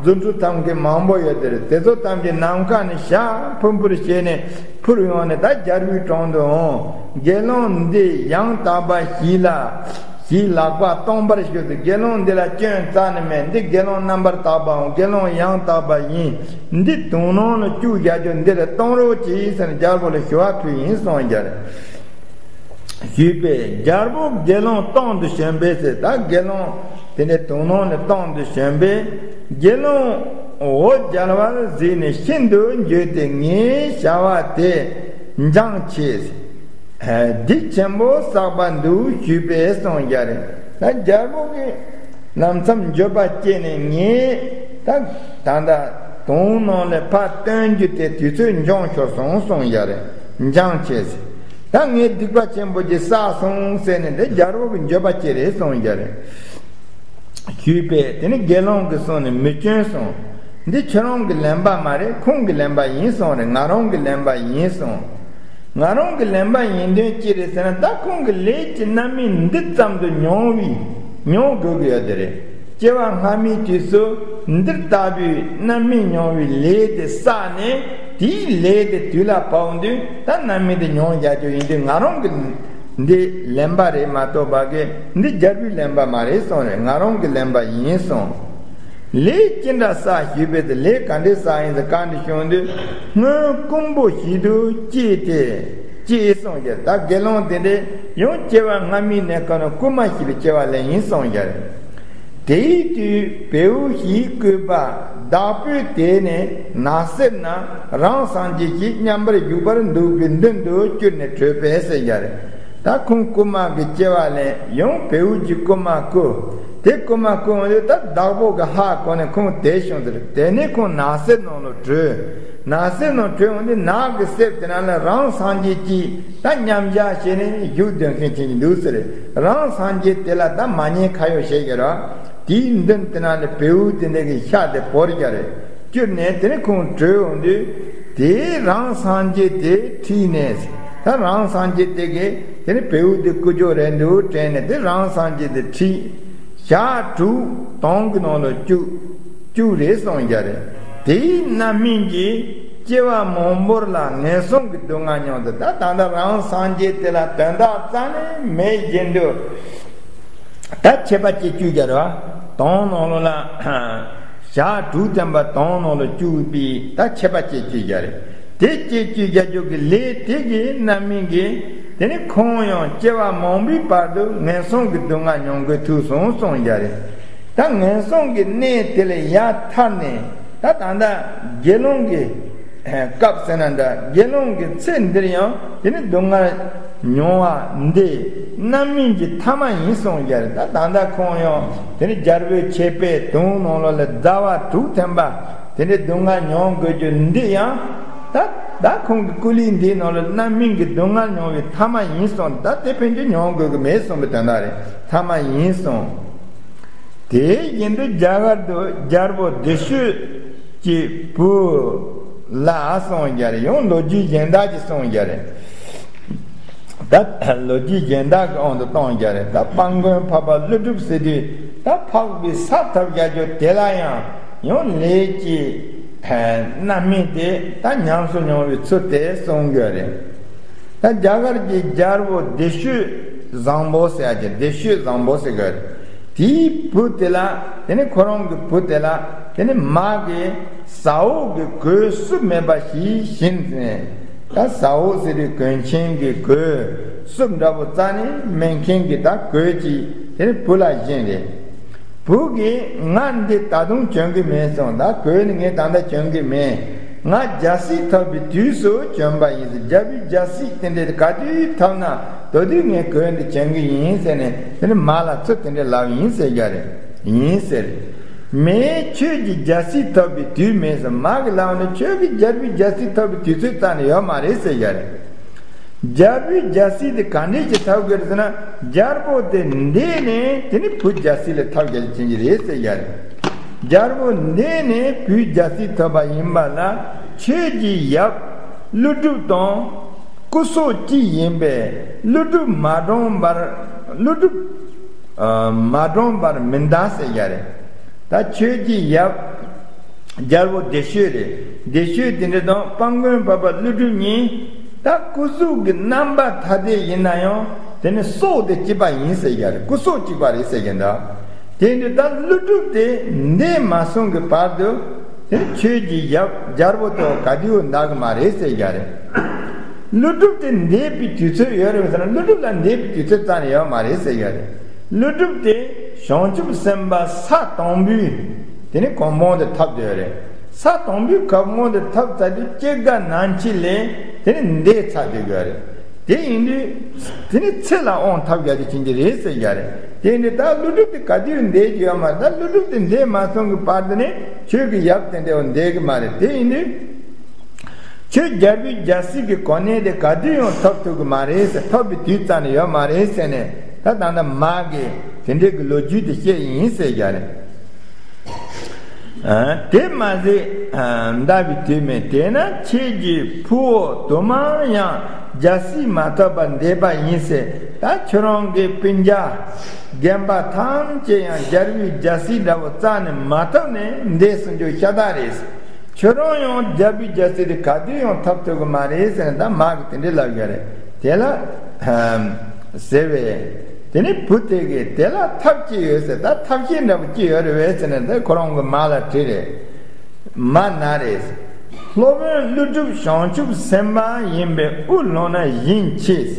རྫུ་འཕྲུལ་ཐོབ་མཁན་མང་པོ་ཡོད་དེ་རེད། དེ་ཚོ་ཐམས་ཅད་ནམ་མཁའ་ནས་ཞག་འཕུར་འཕུར་བྱས་ནས་འཕུར་ཡོང་ནས་ད་རྒྱལ་པོའི་དྲུང་དུ་འོངས། དགེ་སློང་འདི་ཡང་དག་པ་ཞིག་ལ་ཞིག་ལག་པ་སྟོང་པར་ཞུ་སྟེ། དགེ་སློང་འདི་ལ་སྐྱོན་རྩ་ནས་མེད། འདི་དགེ་སློང་རྣམ་པར་དག་པའམ་དགེ་སློང་ཡང་དག་པ་ཡིན། འདི་དོང་ནང་ལ་བཅུག་བཞག་རྒྱུ་འདི་ལས་གཏོང་རོགས་གྱིས་ཟེར་ནས་རྒྱལ་པོ་ལ་ཞུ་བ་ཕུལ་ཡིན་གསུངས་རྒྱུ་རེད། ཞུས་པས་རྒྱལ་པོ་དགེ་སློང་གཏོང་དུ་བྱོན་པས་ཟེར། ད་དགེ་སློང་དེ་འདྲའི་དོང་ནང་ནས་གཏོང་དུ་བྱོན་པས། དགེ་སློང་འོ་བརྒྱལ་བར་གཟིགས་ནས་ཤིན་ཏུ་འགྱོད་དེ། ངའི་བྱ་བ་དེ་འགྱངས་ཆེ། སྡིག་ཆེན་པོ་བསགས་པ་འདུག་ཞུས་པས་གསུངས་རྒྱུ་རེད། ད་རྒྱལ་པོ་གིས་ལམ་མཚམས་འགྱོད་པ་སྐྱེས་ནས། ངས་ད་ད་ལྟ་ དོན་ནང་ལ་ཕར་སྟོན་རྒྱུ་དེ་དུས་ཚོད་འགྱངས་ཤོར་སོང་གསུངས་ཡ་རེད། འགྱངས་བྱས་ཟེར། ད་ངས་སྡིག་པ་ཆེན་པོ་ཅིག་བསགས་སོང་ཟེར་ནས་འདི་རྒྱལ་པོ་གི་འགྱོད་པ་སྐྱེ་རེད་གསུངས་ཡ་རེད། ཞུས་པས་དེ་ནི་དགེ་སློང་གིས་གསུངས་ནས་མི་སྐྱོན་གསུངས། འདི་ཁྱེད་རང་གི་ལེན་པ་མ་རེད། ཁོང་གི་ལེན་པ་ཡིན་གསུངས་རེད། ང་རང་གི་ལེན་པ་ཡིན་གསུངས། ང་རང་གི་ལེན་པ་ཡིན་དོན་ཅི་རེད་ཟེར་ན། ད་ཁོང་གི་ལས་ཀྱི་རྣམ་སྨིན་འདི་ཙམ་དུ་མྱོང་བའི་མྱོང་དགོས་ཀྱི་ཡོད་དེ་རེད། སྐྱེ་བ་སྔ་མའི་དུས་སུ་འདི་ལྟ་བུའི་རྣམ་སྨིན་མྱོང་བའི་ལས་དེ་བསགས་ནས། དེའི་ལས་དེ་དུས་ལ་བབ་དུས་ད་རྣམ་སྨིན་དེ་མྱོང་རྒྱག་རྒྱུ་ཡིན་དུས། ང་རང་གི་འདི་ལེན་པ་རེད་མ་གཏོགས་པ་གི་འདི་རྒྱལ་པོའི་ལེན་པ་མ་རེད་གསུངས་རེད། ང་རང་གི་ལེན་པ་ཡིན་གསུངས། ལས་ཅི་འདྲ་བསགས་ཞུས་པས། དེ་ལས་ག་འདྲ་བསགས་ཡིན་ཟེར་བཀའ་འདྲི་བྱུང་དུས། སྔོན་རྐུན་པོ་ཞིག་ཏུ་སྐྱེས་ཏེ། སྐྱེས་གསུངས་ཀྱི། ད་དགེ་སློང་དེ་འདྲས་ཡང་སྐྱེ་བ་སྔ་མའི་གནས་སྐབས་ན་རྐུན་མ་ཞིག་ལ་སྐྱེ་བ་ལེན་ཡིན་གསུངས་ཀྱི། དེའི་དུས་བེའུ་ཞིག་བརྐོས་པ། བདག་པོས་དེ་ནས་ནགས་གསེབ་ན་རང་སངས་རྒྱས་ཀྱིས་མཉམ་པར་བཞུགས་པར་འདུག་པའི་མདུན་དུ་བསྐྱུར་ནས་བྲོས་པས་ཟེར་ཀྱི་རེད། ད་ཁོང་རྐུན་མ་གི་སྐྱེ་བ་ལེན། ཡང་བེའུ་གྱིས་རྐུན་མ་རྐུ། དེ་རྐུན་མ་རྐུ་འོང་དུས་ད་བདག་པོ་གི་ཧ་གོ་ནས་ཁོང་དེད་བྱུང་ཟེར། དེ་ནས་ཁོང་ནགས་གསེབ་ནང་ལ་བྲོས། ནགས་གསེབ་ནང་བྲོས་འོང་དུས་ནགས་ཀྱི་གསེབ་དེ་ན་ལ་རང་སངས་རྒྱས་ཀྱིས་ད་མཉམ་བཞག་བྱས་ནས་བཞུགས་སྡོད་མཁན་ཅིག་འདུག་ཟེར། རང་སངས་རྒྱས་དེ་ལ་ད་མ་ཉེས་ཁ་གཡོག་བྱེད་ཀྱི་རེད། དེའི་མདུན་དེ་ན་ལ་བེའུ་དེ་འདྲ་གི་ཤ་དེ་བོར་ཀྱི་རེད། བསྐྱུར་ནས་དེ་ནས་ཁོང་བྲོས་འོང་དུས། དེས་རང་སངས་རྒྱས་དེ་ཁྲིད་ནས། ད་རང་སངས་རྒྱས་དེ་གིས་དེ་ནས་བེའུ་དེ་རྐུ་ཅོག་རེད་འདུག་དྲན་ནས། དེ་རང་སངས་རྒྱས་དེ་ཁྲིད། ཞག་དྲུག་དོང་གི་ནང་ལ་བཅུག་བཅུག་རེད་གསུངས་ཀྱི་རེད། དེའི་རྣམ་སྨིན་གྱིས་སྐྱེ་བ་མང་པོར་ལ་ངན་སོང་གི་སྡུག་བསྔལ་མྱོང་སྟེ། ད་ད་ལྟ་རང་སངས་རྒྱས་དེ་ལ་དོན་དག་རྩ་ནས་མེད་བཞིན་དུ། ད་ཆད་པ་བཅད་བཅུག་ཀྱི་རེད་བ། དོང་ནང་ལོགས་ལ། ཞག་དྲུག་ཙམ་པ་དོང་ནང་ལ་བཅུག་པའི་ད་ཆད་པ་བཅད་བཅུག་ཀྱི་རེད། དེ་བཅད་བཅུག་རྒྱག་རྒྱུ་གི་ལས་དེ་གི་རྣམ་སྨིན་གྱིས་དེ་ནི་ཁོང་ཡང་སྐྱེ་བ་མང་པོའི་བར་དུ་ངན་སོང་གི་སྡུག་བསྔལ་མྱོང་དགོས་ཐུག་སོང་གསུངས་ཀྱི་རེད། ད་ངན་སོང་གི་གནས་དེ་ལས་ཡར་ཐར་ནས། ད་ད་ལྟ་དགེ་སློང་གི་སྐབས་ཟེར་ན་འདྲ། དགེ་སློང་གི་ཚེ་འདིར་ཡང་དེ་ནི་སྡུག་བསྔལ་མྱོང་བ་འདི་རྣམ་སྨིན་གྱི་ཐ་མ་ཡིན་གསུངས་ཀྱི་རེད། ད་ད་ལྟ་ཁོང་ཡང་དེ་ནི་རྒྱལ་པོའི་ཆད་པས་དོང་ནང་ལོགས་ལ་ཟླ་བ་དྲུག་ཐམ་པ་དེ་འདྲའི་སྡུག་བསྔལ་མྱོང་དགོས་རྒྱུ་འདི་ཡང་། ད་ད་ཁོང་གི་སྐུ་ལུས་འདིའི་ནང་ལ་རྣམ་སྨིན་གྱི་སྡུག་བསྔལ་མྱོང་བའི་ཐ་མ་ཡིན་གསུངས། ད་དེ་ཕན་ཆད་མྱོང་དགོས་ཀྱི་མེད་གསུངས་པའི་དོན་དག་རེད། ཐ་མ་ཡིན་གསུངས། དེ་བཞིན་དུ་རྒྱ་གར་དུ་རྒྱལ་པོ་བདེ་སྤྱོད་ཀྱི་བུ་ལ་གསུངས་ཀྱི་རེད། ཡང་ལོ་རྒྱུས་གཞན་དག་ཅིག་གསུངས་ཀྱི་རེད། ད་ལོ་རྒྱུས་གཞན་དག་གི་དབང་དུ་གཏོང་ཀྱི་རེད། ད་སྤང་མགོན་འཕགས་པ་ཀླུ་སྒྲུབ་ཟེར་དུས། ད་འཕགས་པའི་ས་ཐོབ་བྱ་རྒྱུ་དེ་ལ་ཡང་ཡང་ལས་ཀྱི་རྣམ་སྨིན་དེ་ད་ཉམས་སུ་མྱོང་བའི་ཚུལ་དེ་གསུང་གི་རེད། ད་རྒྱ་གར་གྱི་རྒྱལ་པོ་བདེ་སྤྱོད་བཟང་པོ་ཟེར་ཡ་གི། བདེ་སྤྱོད་བཟང་པོ་ཟེར་གི་རེད། དེའི་བུ་དེ་ལ། དེ་ནི་ཁོ་རང་གི་བུ་དེ་ལ། དེ་ནི་མ་གི་ཟ་འོག་གི་གོས་བསུབ་མེད་པ་ཞིག་བྱིན་ནས། ད་ཟ་འོག་ཟེར་དུས་གོན་ཆེན་གྱི་གོས་བསུབ་འདྲ་པོ་རྩ་ནས་མེད་མཁན་གྱི་ད་གོས་ཅིག་དེ་ནི་བུ་ལ་བྱིན་རེད། བུ་གིས་ང་འདི་ད་དུང་གྱོན་གྱི་མེད་གསུངས། ད་གོས་ནི་ངས་ད་ལྟ་གྱོན་གྱི་མེད། ང་རྒྱལ་སྲིད་ཐོབ་པའི་དུས་སུ་གྱོན་པ་ཡིན་ཟེར། རྒྱལ་པོའི་རྒྱལ་སྲིད་དེ་འདྲའི་ག་དུས་ཐོབ་ན་དེ་དུས་ངས་གོས་འདི་གྱོན་གྱི་ཡིན་ཟེར་ནས་དེ་ནི་མ་ལ་ཚུར་དེ་འདྲའི་ལབ་ཡིན་ཟེར་གྱི་རེད། ཡིན་ཟེར། མེད། ཁྱོད་ཀྱི་རྒྱལ་སྲིད་ཐོབ་པའི་དུས་མེད་ཟེར། མ་གི་ལབ་ནས་ཁྱོད་ཀྱི་རྒྱལ་པོའི་རྒྱལ་སྲིད་ཐོབ་པའི་དུས་ཚོད་རྩ་ནས་ཡོད་མ་རེད་ཟེར་གྱི་རེད། རྒྱལ་པོའི་རྒྱལ་སྲིད་དེ་ག་འདྲས་ཀྱི་ཐོབ་དགོས་རེད་ཟེར་ན། རྒྱལ་པོ་དེ་འདས་ནས་དེ་ནི་བུ་རྒྱལ་སྲིད་ལ་ཐོབ་རྒྱལ་ཅན་གྱི་རེད་ཟེར་གྱི་རེད། རྒྱལ་པོ་འདས་ནས་བུའི་རྒྱལ་སྲིད་ཐོབ་པ་ཡིན་པ་ལ། ཁྱོད་ཀྱི་ཡབ་ཀླུ་སྒྲུབ་དང་སྐུ་སྲོག་གཅིག་ཡིན་པས། ཀླུ་སྒྲུབ་མ་གྲོངས་པར། ཀླུ་སྒྲུབ་ཨ་མ་གྲོངས་པར་མི་གདའ་ཟེར་གྱི་རེད། ད་ཁྱོད་ཀྱི་ཡབ་རྒྱལ་པོ་བདེ་སྤྱོད་རེད། བདེ་སྤྱོད་དེ་འདྲ་དང་སྤང་མགོན་འཕགས་པ་ཀླུ་སྒྲུབ་གཉིས་ད་སྐུ་གཟུགས་ཀྱི་རྣམ་པ་ཐ་དད་ཡིན་ན་ཡང་དེ་ནི་སྲོག་དེ་གཅིག་པ་ཡིན་ཟེར་གྱི་རེད། སྐུ་སྲོག་གཅིག་པ་རེད་ཟེར་གྱི་འདུག་དེ་འདྲ་ད་ཀླུ་སྒྲུབ་དེ་འདས་མ་སོང་གི་བར་དུ་དེ་ནི་ཁྱོད་ཀྱི་ཡབ་རྒྱལ་པོ་དེ་ག་དུས་འདའ་གི་མ་རེད་ཟེར་གྱི་རེད། ཀླུ་སྒྲུབ་དེ་འདས་པའི་དུས་ཚོད་ཡོད་རེད་ཟེར་ན། ཀླུ་སྒྲུབ་ལ་འདས་པའི་དུས་ཚོད་རྩ་ནས་ཡོད་མ་རེད་ཟེར་གྱི་རེད། ཀླུ་སྒྲུབ་དེ་བྱང་ཆུབ་སེམས་དཔའ་ས་དང་པོའི་དེ་ནི་གོ་འཕང་དེ་ཐོབ་བསྡད་ཡོད་རེད། ས་དང་པོའི་གོ་འཕང་དེ་ཐོབ་ཚར་དུས་སྐྱེ་རྒ་ན་འཆི་ལས་དེ་ནི་འདས་ཚར་བསྡད་ཡོད་རེད། དེ་ཡིན་དུས་དེ་ནི་ཚེ་ལ་དབང་ཐོབ་རྒྱུ་དེ་ཕྱིན་གྱི་རེད་ཟེར་གྱི་རེད། དེ་ནི་ད་ཀླུ་སྒྲུབ་དེ་ག་དུས་འདས་ཀྱི་ཡོད་མ་རེད། ད་ཀླུ་སྒྲུབ་དེ་འདས་མ་སོང་གི་བར་དུ་ནས་ཁྱོད་ཀྱི་ཡབ་དེ་འདྲ་བ་འདས་ཀྱི་མ་རེད། དེ་ཡིན་དུས་ཁྱོད་རྒྱལ་པོའི་རྒྱལ་སྲིད་ཀྱི་གོ་གནས་དེ་ག་དུས་ཡང་ཐོབ་ཐུབ་ཀྱི་མ་རེད་ཟེར། ཐོབ་པའི་དུས་རྩ་ནས་ཡོད་མ་རེད་ཟེར་ནས། ད་ད་ལྟ་མ་གིས་དེ་འདྲའི་གི་ལོ་རྒྱུས་དེ་བཤད་ཡིན་ཟེར་བཞག་རེད། ཨ། དེ་མ་ཟད། ཨ། འདས་པའི་དུས་མིན་དེ་ན་ཁྱེད་ཀྱི་ཕུ་བོ་དུ་མ་ཡང་རྒྱལ་སྲིད་མ་ཐོབ་པར་འདས་པ་ཡིན་ཟེར། ད་ཁྱོད་རང་གི་སྤུན་ཀྱག་རྒན་པ་ཐམས་ཅད་ཡང་རྒྱལ་པོའི་རྒྱལ་སྲིད་འདྲ་བོ་རྩ་ནས་མ་ཐོབ་ནས་འདས་སོང་རྒྱུ་ཤ་སྟག་རེད། ཁྱོད་རང་ཡང་རྒྱལ་པོའི་རྒྱལ་སྲིད་དེ་ག་དུས་ཡང་ཐོབ་ཐུབ་ཀྱི་མ་རེད་ཟེར་ནས་ད་མ་གིས་དེ་འདྲའི་ལབ་ཡོད་རེད། དེ་ལ། ཨམ། ཟེར་བས། དེ་ནས་བུ་དེ་གིས་དེ་ལ་ཐབས་ཅི་ཡོད་ཟེར། ད་ཐབས་ཤེས་འདྲ་པོ་ཅི་ཡོད་རེད་བས་ཟེར་ནས་ད་ཁོ་རང་གི་མ་ལ་དྲིས་རེད། མ་ན་རེ། སློབ་དཔོན་ཀླུ་སྒྲུབ་བྱང་ཆུབ་སེམས་དཔའ་ཡིན་པས་དབུ་ལོང་ན་བཞིན་མཆིས།